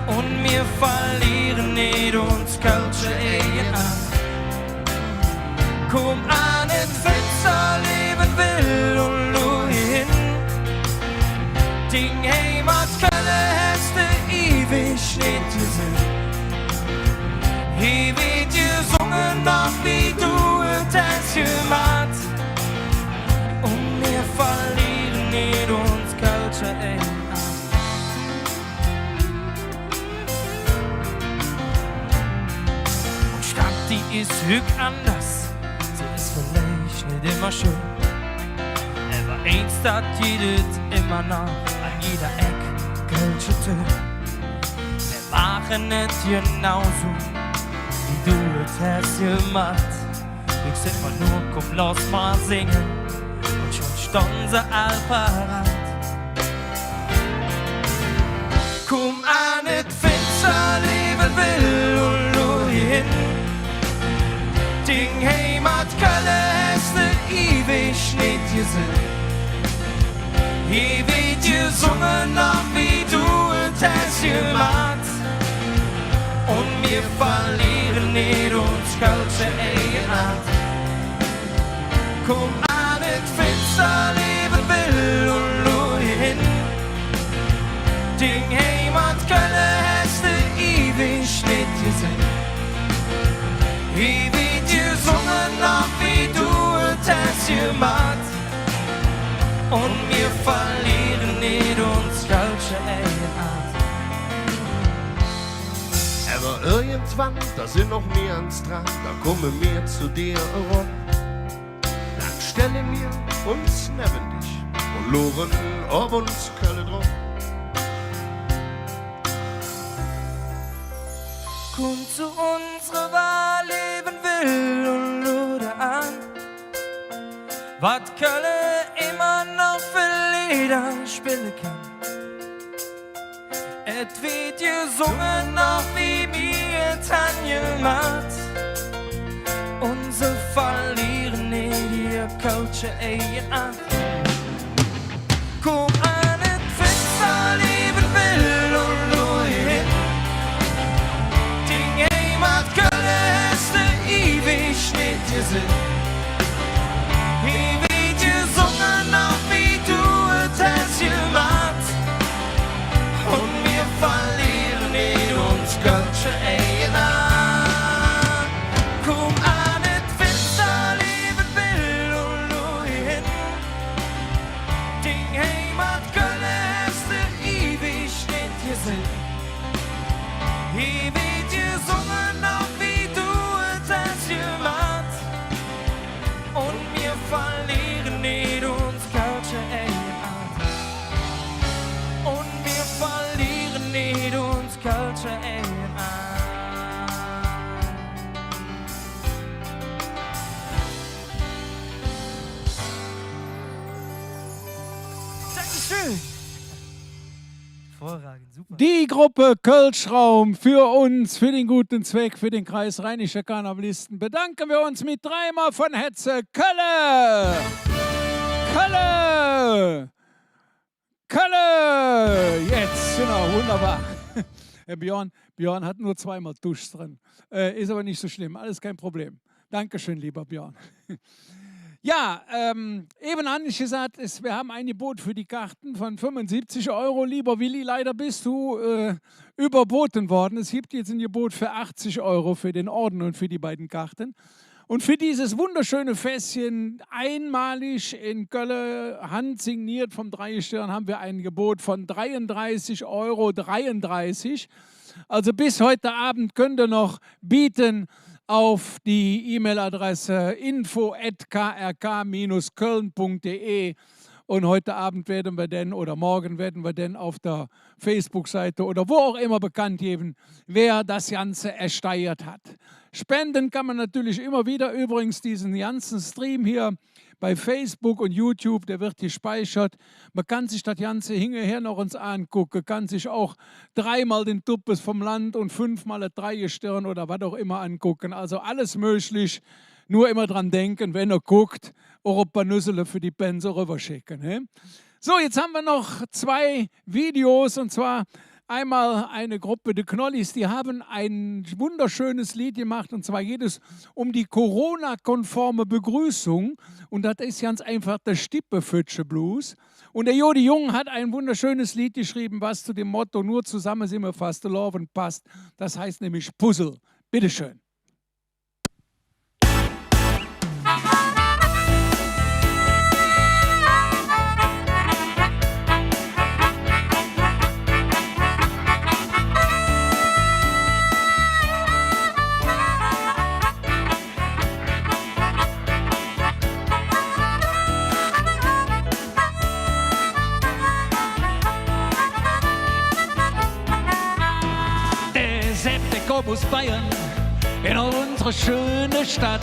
Un mir verliere nit uns kölsche Eigenart. Kumm an et Finster, leeve Will, un luur hin. Ding Heimat Kölle häs de iwig nit gesinn. Hee weed gesunge, wie do et häs gemaht. Un mir verliere nit uns kölsche Eigenart. Un Stadt, die es hügg anders, se es villeich nit immer schön. Ävver ein Stadt gitt et immer noch, an jeder Eck kölsche Tön. Mer maache et genau su, wie do et häs gemaht. Ich sag mer nor, kumm, loss mer singe, un schon stonn se all parat. Kumm an et Finster, leeve Will, un luur hin. Ding Heimat Kölle häs de iwig nit gesinn. Hee weed gesunge, wie do et häs gemaht. Un mir verliere Hee weed gesunge noh wie do et häs gemaht. Un mir verliere nit uns kölsche Eigenart. Ävver irgendwann, do sin och mir an Strand, do kumme mir zo dir erop. Dann stelle mir uns nevven dich un luure op uns Kölle drop. Kumm zo unsere Bar, leeve Will, un luur an, wat Kölle immer noch för Leeder spille kann. Et weed gesunge noch wie mir et han gemaht. Un se verliere nit ehr kölsche Eigenart. Kumm an et Finster, leeve Will, un luur hin. Ding Heimat Kölle häs de iwig nit gesinn. Hee weed gesunge noch wie do et häs gemaht. Un mir verliere nit uns kölsche Eigenart. Kumm an et Finster, leeve Will, un luur hin. Ding Heimat Kölle häs de iwig nit gesinn. Hee weed gesunge noch wie do et häs gemaht. Un mir verliere nit uns kölsche Eigenart. Un mir verliere nit uns kölsche Eigenart. Dankeschön. Hervorragend, super. Die Gruppe Kölschraum för uns, för der gode Zweck, för der Kreis Rheinische Karnevalisten bedanke mer uns met dreimol vun Hätze. Kölle! Kölle! Kölle! Jetz, genau, wunderbar. Herr Björn, Björn hat nur zweimol Tusch drin. Äh, ist aber nicht so schlimm, alles kein Problem. Dankeschön, lieber Björn. Ja, ähm, eben han ich gesagt, es, wir haben ein Gebot für die Karten von fünfundsiebzig Euro. Lieber Willi, leider bist du, äh, überboten worden. Es gibt jetzt ein Gebot für achtzig Euro für den Orden und für die beiden Karten. Und für dieses wunderschöne Fässchen, einmalig in Kölle, handsigniert vom Dreigestirn, haben wir ein Gebot von dreiunddreißig Euro dreiunddreißig. Also bis heute Abend könnt ihr noch bieten auf die E-Mail-Adresse info at k r k minus köln punkt d e. Und heute Abend werden wir dann oder morgen werden wir dann auf der Facebook-Seite oder wo auch immer bekannt geben, wer das Ganze ersteigert hat. Spenden kann man natürlich immer wieder. Übrigens diesen ganzen Stream hier bei Facebook und YouTube, der wird gespeichert. Man kann sich das Ganze hinterher noch uns angucken, kann sich auch dreimal den Tuppes vom Land und fünfmal das Dreigestirn oder was auch immer angucken. Also alles möglich. Nur immer dran denken, wenn ihr guckt, auch ein paar Nüssele für die Pänz rüberschicken, ne? So, jetzt haben wir noch zwei Videos, und zwar einmal eine Gruppe, die Knollis, die haben ein wunderschönes Lied gemacht, und zwar geht es um die Corona-konforme Begrüßung, und das ist ganz einfach der Stippeföttche-Blues. Und der Jodi Jung hat ein wunderschönes Lied geschrieben, was zu dem Motto „Nur zusammen sind wir Fastelovend“ passt. Das heißt nämlich Puzzle. Bitteschön. Der Sepp, dä kütt us Bayern en unsere schöne Stadt.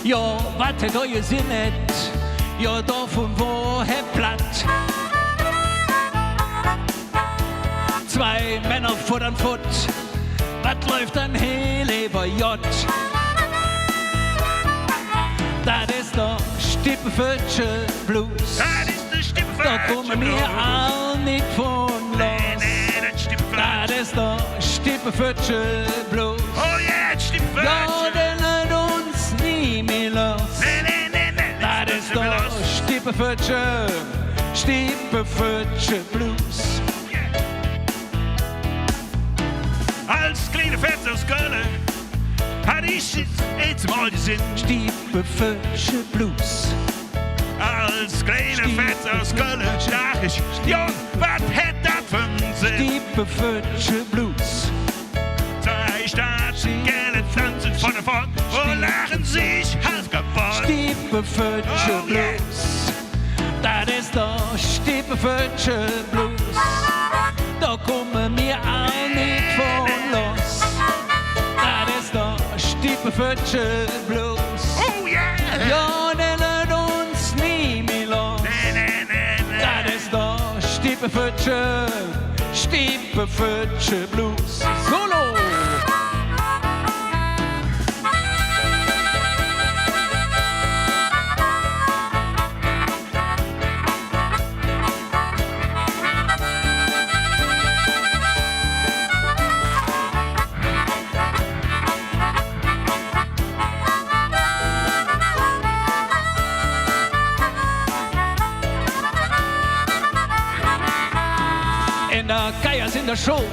Jo, wat hä do gesinn hät, jo, dovun wor hä platt. Zwei Männer futtern futt, wat läuf dann hee, leever Jott? Dat es der Stippeföttche-Blues. Dat es der Stippeföttche-Blues. Do kumme mer all nit vun loss. Nä, nä, dat Stippeföttche. Dat es der Stippeföttche-Blues. Oh yeah, Stippeföttche. Jo, dä lütt uns nie mih loss. Nä, nä, nä, nä, dat es der Stippeföttche, Stippeföttche-Blues. All Als kleine Fetz us Kölle hatt ich et eets mol gesinn. Stibbeföttche Blues. Als kleine Fetz us Kölle daach ich, Jung, wat hät dat för en Sinn? Stibbeföttche Blues. Zwei Staatsgeld tanze vun der Front un laache sich halv kapodd. Stibbeföttche Blues. Dat es doch Stibbeföttche Blues. Do kumme mer all nit vun loss. Dat es doch Stibbeföttche Blues. Oh yeah! Jo, nä, lööt uns nie mih loss. Nä, nä, nä, nä. Dat es doch Stibbeföttche, Stibbeföttche Blues. Solo! En der Geiers en der Schull,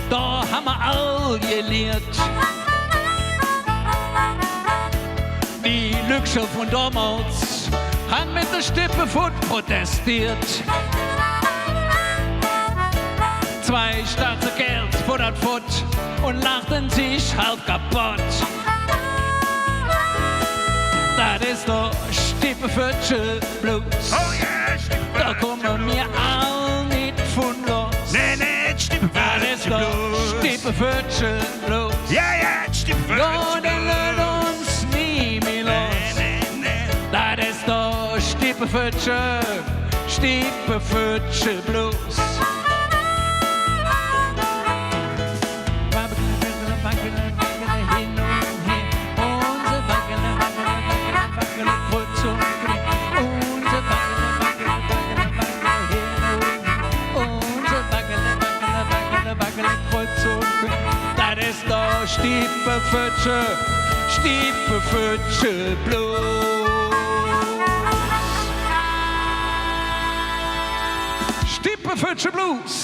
do han mer all geliert. Die Lückcher vun domols han met der Stibbefötz protesteet. Zwei Staatse Geld för dat Fott un laachte sich halv kapodd. Dat es doch Stibbeföttche Blues. Oh yeah, Stibbeföttche Blues. Do kumme mer all nit vun loss. Nä, nä, Stibbeföttche Blues. Dat es doch Stibbeföttche Blues. Ja, ja, Stibbeföttche Blues. Jo, dä lööt uns nie mih loss. Nä, nä, nä. Dat es doch Stibbeföttche, Stibbeföttche Blues. Hin un her, un se waggele, waggele, waggele, waggele, kreuz un quer. Un se waggele, waggele, waggele, waggele, hin un her. Un se waggele, waggele, waggele, waggele, kreuz un quer. Dat es doch Stibbeföttche, Stibbeföttche Blues. Stibbeföttche Blues.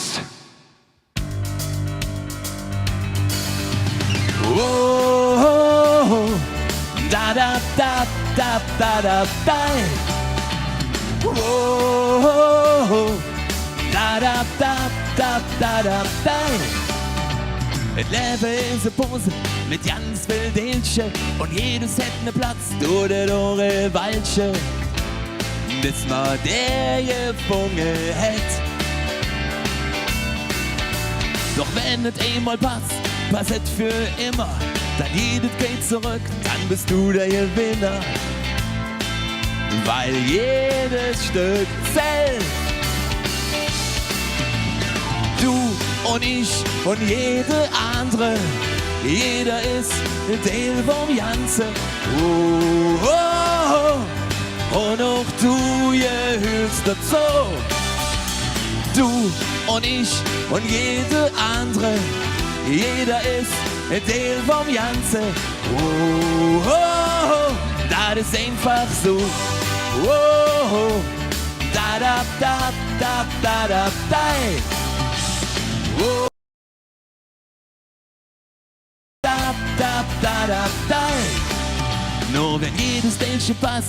Oh, da, da, da. Oh, da, da, da. Et Levve es e Puzzle met ganz vill Deelcher un jedes hät ene Platz, duurt et och e Weilche, bes mer dä gefunge hät. Doch wann et eimol pass, pass et för immer, dann gitt et kei Zoröck, dann bes do der Gewinner. Weil jedes Stöck zällt. Do un ich un jede andere, jeder es e Deel vum Ganze. Oh, oh, oh. Un och do gehööts dozo. Do un ich un jede andere, jeder es e Deel vum Ganze. Oh, oh, oh, dat es einfach su. Oh, oh, da, da, da. Oh. Da, da, da, da, da. Nor wann jedes Deelche pass,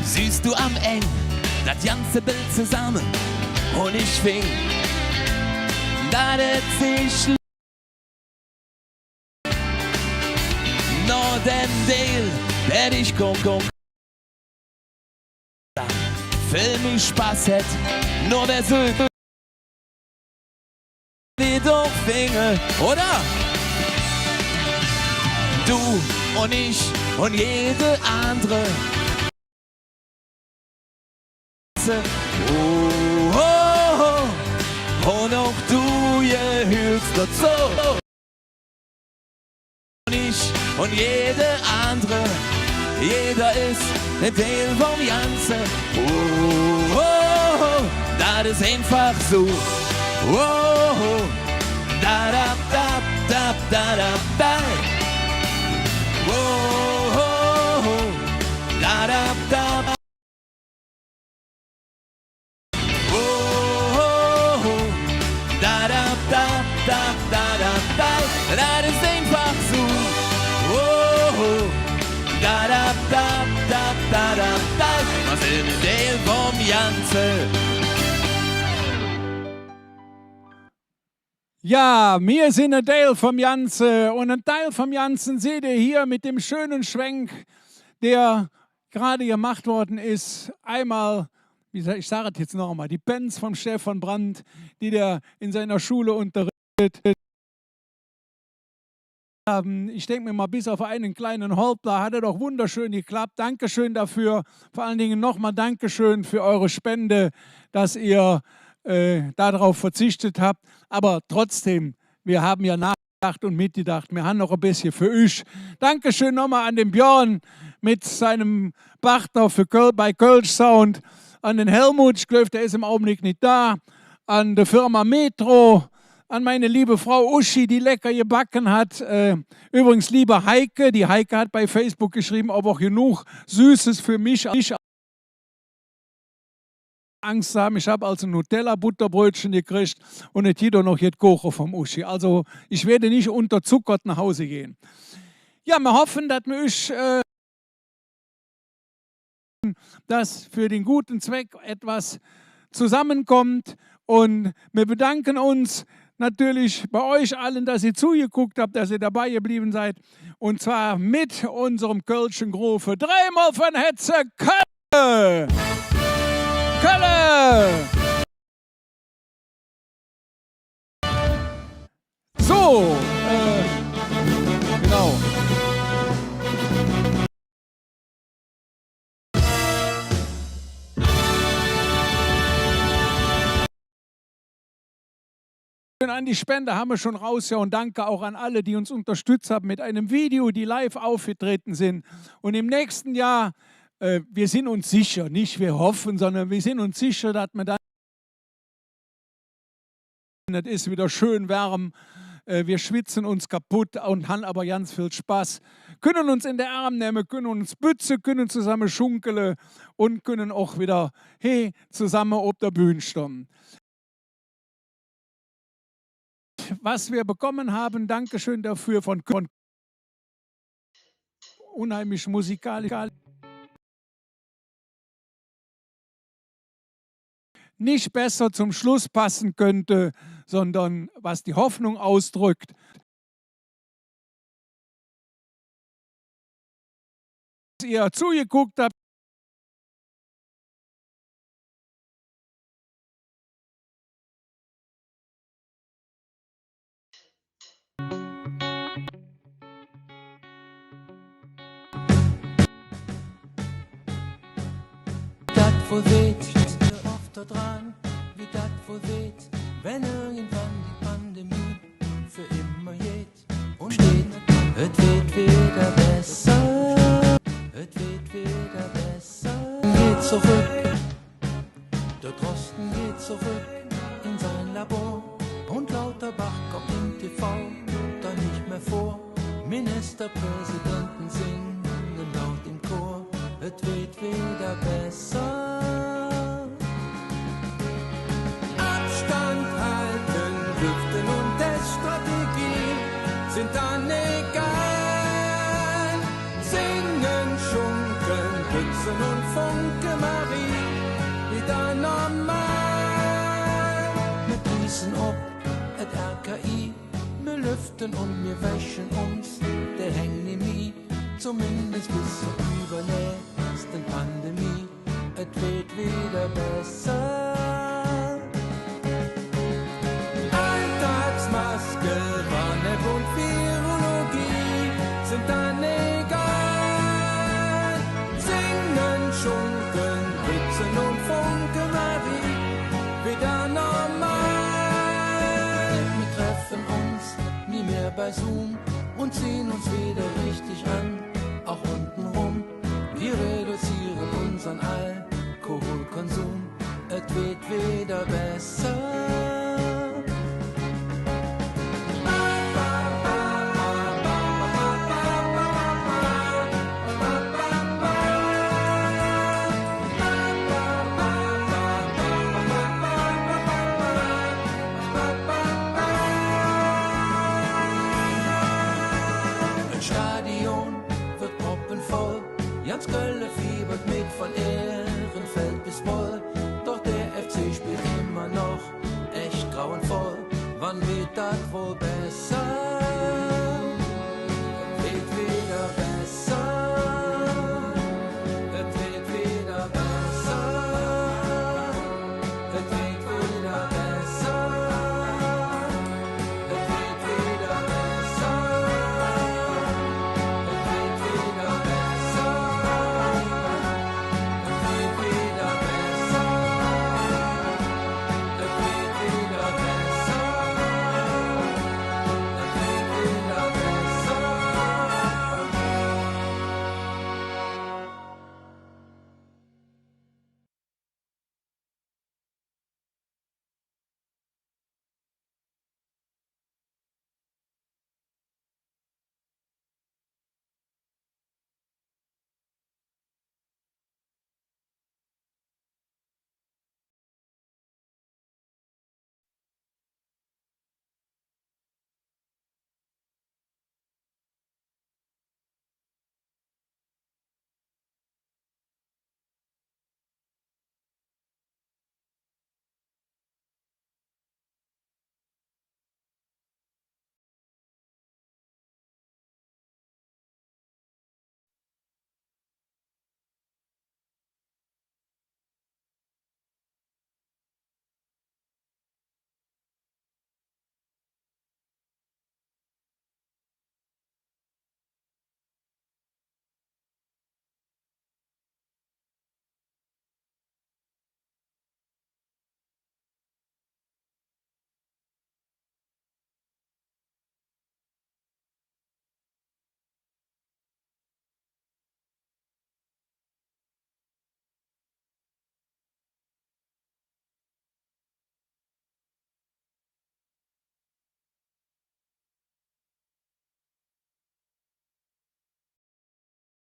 sühs do am Engk dat ganze Beld zesamme. Un ich fingk, dat hät sich nor däm Deel, dä ich kumm, kumm. Vill mih Spass hät, nor wä süht, wie doch finge, oder? Do un ich un jede andere. Oh, oh, oh. Un och do gehööts dozo. Un ich un jede andere, jeder es e Deel vum Ganze. Oh, oh, oh, dat es einfach su. Oh, oh, da, da, da. Oh, oh, oh, da, da, da. Oh, oh, oh, da, da, da. Mer sin ene Deil vum Ganze. Ja, mir sin ene Deil vum Ganze. Un ene Deil vum Ganze seht ehr hee met däm schöne Schwenk, dä grad gemaht woode es. Eimol, wie sa-, ich sage et jetz noch eimol, die Pänz vum Stefan Brandt, die dä en singer Schull ungerrich. Ähm, ich denk mer ens, bes op eine kleine Hoppla hät et doch wunderschön geklapp. Dankeschön doför. Vör allen Dingen noch ens Dankeschön för Ühr Spend, dat ehr, äh, do drop verzicht han. Ävver trotzdäm, mer han jo nohgedaach un metgedaach. Mer han noch e bessche för üch. Dankeschön noch ens an der Björn met singem Partner för Köl-, bei Kölsch Sound. An der Helmut, ich gläuv, dä es em Augenbleck nit do. An der Firma Metro, an ming leev Frau Uschi, die lecker gebacke hät. Äh, üvvrigens, leev Heike, die Heike hät bei Facebook geschrevve, ov och genog Sößes för mich, ich Angs han. Ich han alsu Nutella-Botterbrötcher gekräge un et gitt och noch jet Koche vum Uschi. Alsu, ich weed nit ungerzuckert noh Hus gonn. Jo, mer hoffe, dat mer üch, äh, dat för der gode Zweck jet zosammenkütt. Un mer bedanke uns natörlich bei üch alle, dat ehr zogeguck han, dat ehr dobei geblevve sid. Un zwor met unsem kölsche Gruff. Dreimol vun Hätze Kölle! Kölle! Su, äh, genau. An die Spend han mer ald erwähnt. Danke och an all, die uns ungerstütz han met enem Video, die live opgetrodde sin. Un em nächste Johr, äh, mer sin uns secher, nit mer hoffe, sondern mer sin uns secher, dat mer dann Et es widder schön wärm. Äh, mer schwitze uns kapodd un han ävver ganz vill Spass. Künne uns en der Ärm nemme, künne uns bütze, künne zosamme schunkele un künne och widder he zosamme op der Bühn stonn. Wat mer bekumme han, Dankeschön doför vun, vun unheimlich musikalisch. Nit besser zom Schluss passe künnt, sondern wat die Hoffnung usdröck. Ehr zogeguck han. Dat wohl weht, oft dran, wie dat wohl weht, wenn irgendwann die Pandemie för immer geiht. Un steiht, et weed widder besser, et weed widder besser. Geiht zoröck, der Drosten geiht zoröck en sing Labor un Lauterbach kütt em T V dann nit mih vör. Ministerpräsidente singe laut em Chor. Et weed widder besser. Avstand halde, lüfte un Teststrategie sin dann egal. Singe, schunke, bütze un Funke Marie, widder normal. Mer gieße op et R K I, mer lüfte un mer wäsche uns de Häng nimmi. Zominges bes zor üvvernächste Pandemie, et weed widder besser. Alldagsmaske, Wannep un Virologie sin dann egal. Singe, schunke, bütze un Funke Marie, widder normal. Mer treffe uns nit mih bei Zoom un ziehe uns widder richtig aan, och ungerum. Mer reduziere unsere Alkoholkonsum, et weed widder besser. Et Stadion weed proppevoll, ganz Kölle fiebert. Mit von Ehrenfeld bis Woll, doch der F C spielt immer noch echt grauenvoll. Wann wird das wohl besser?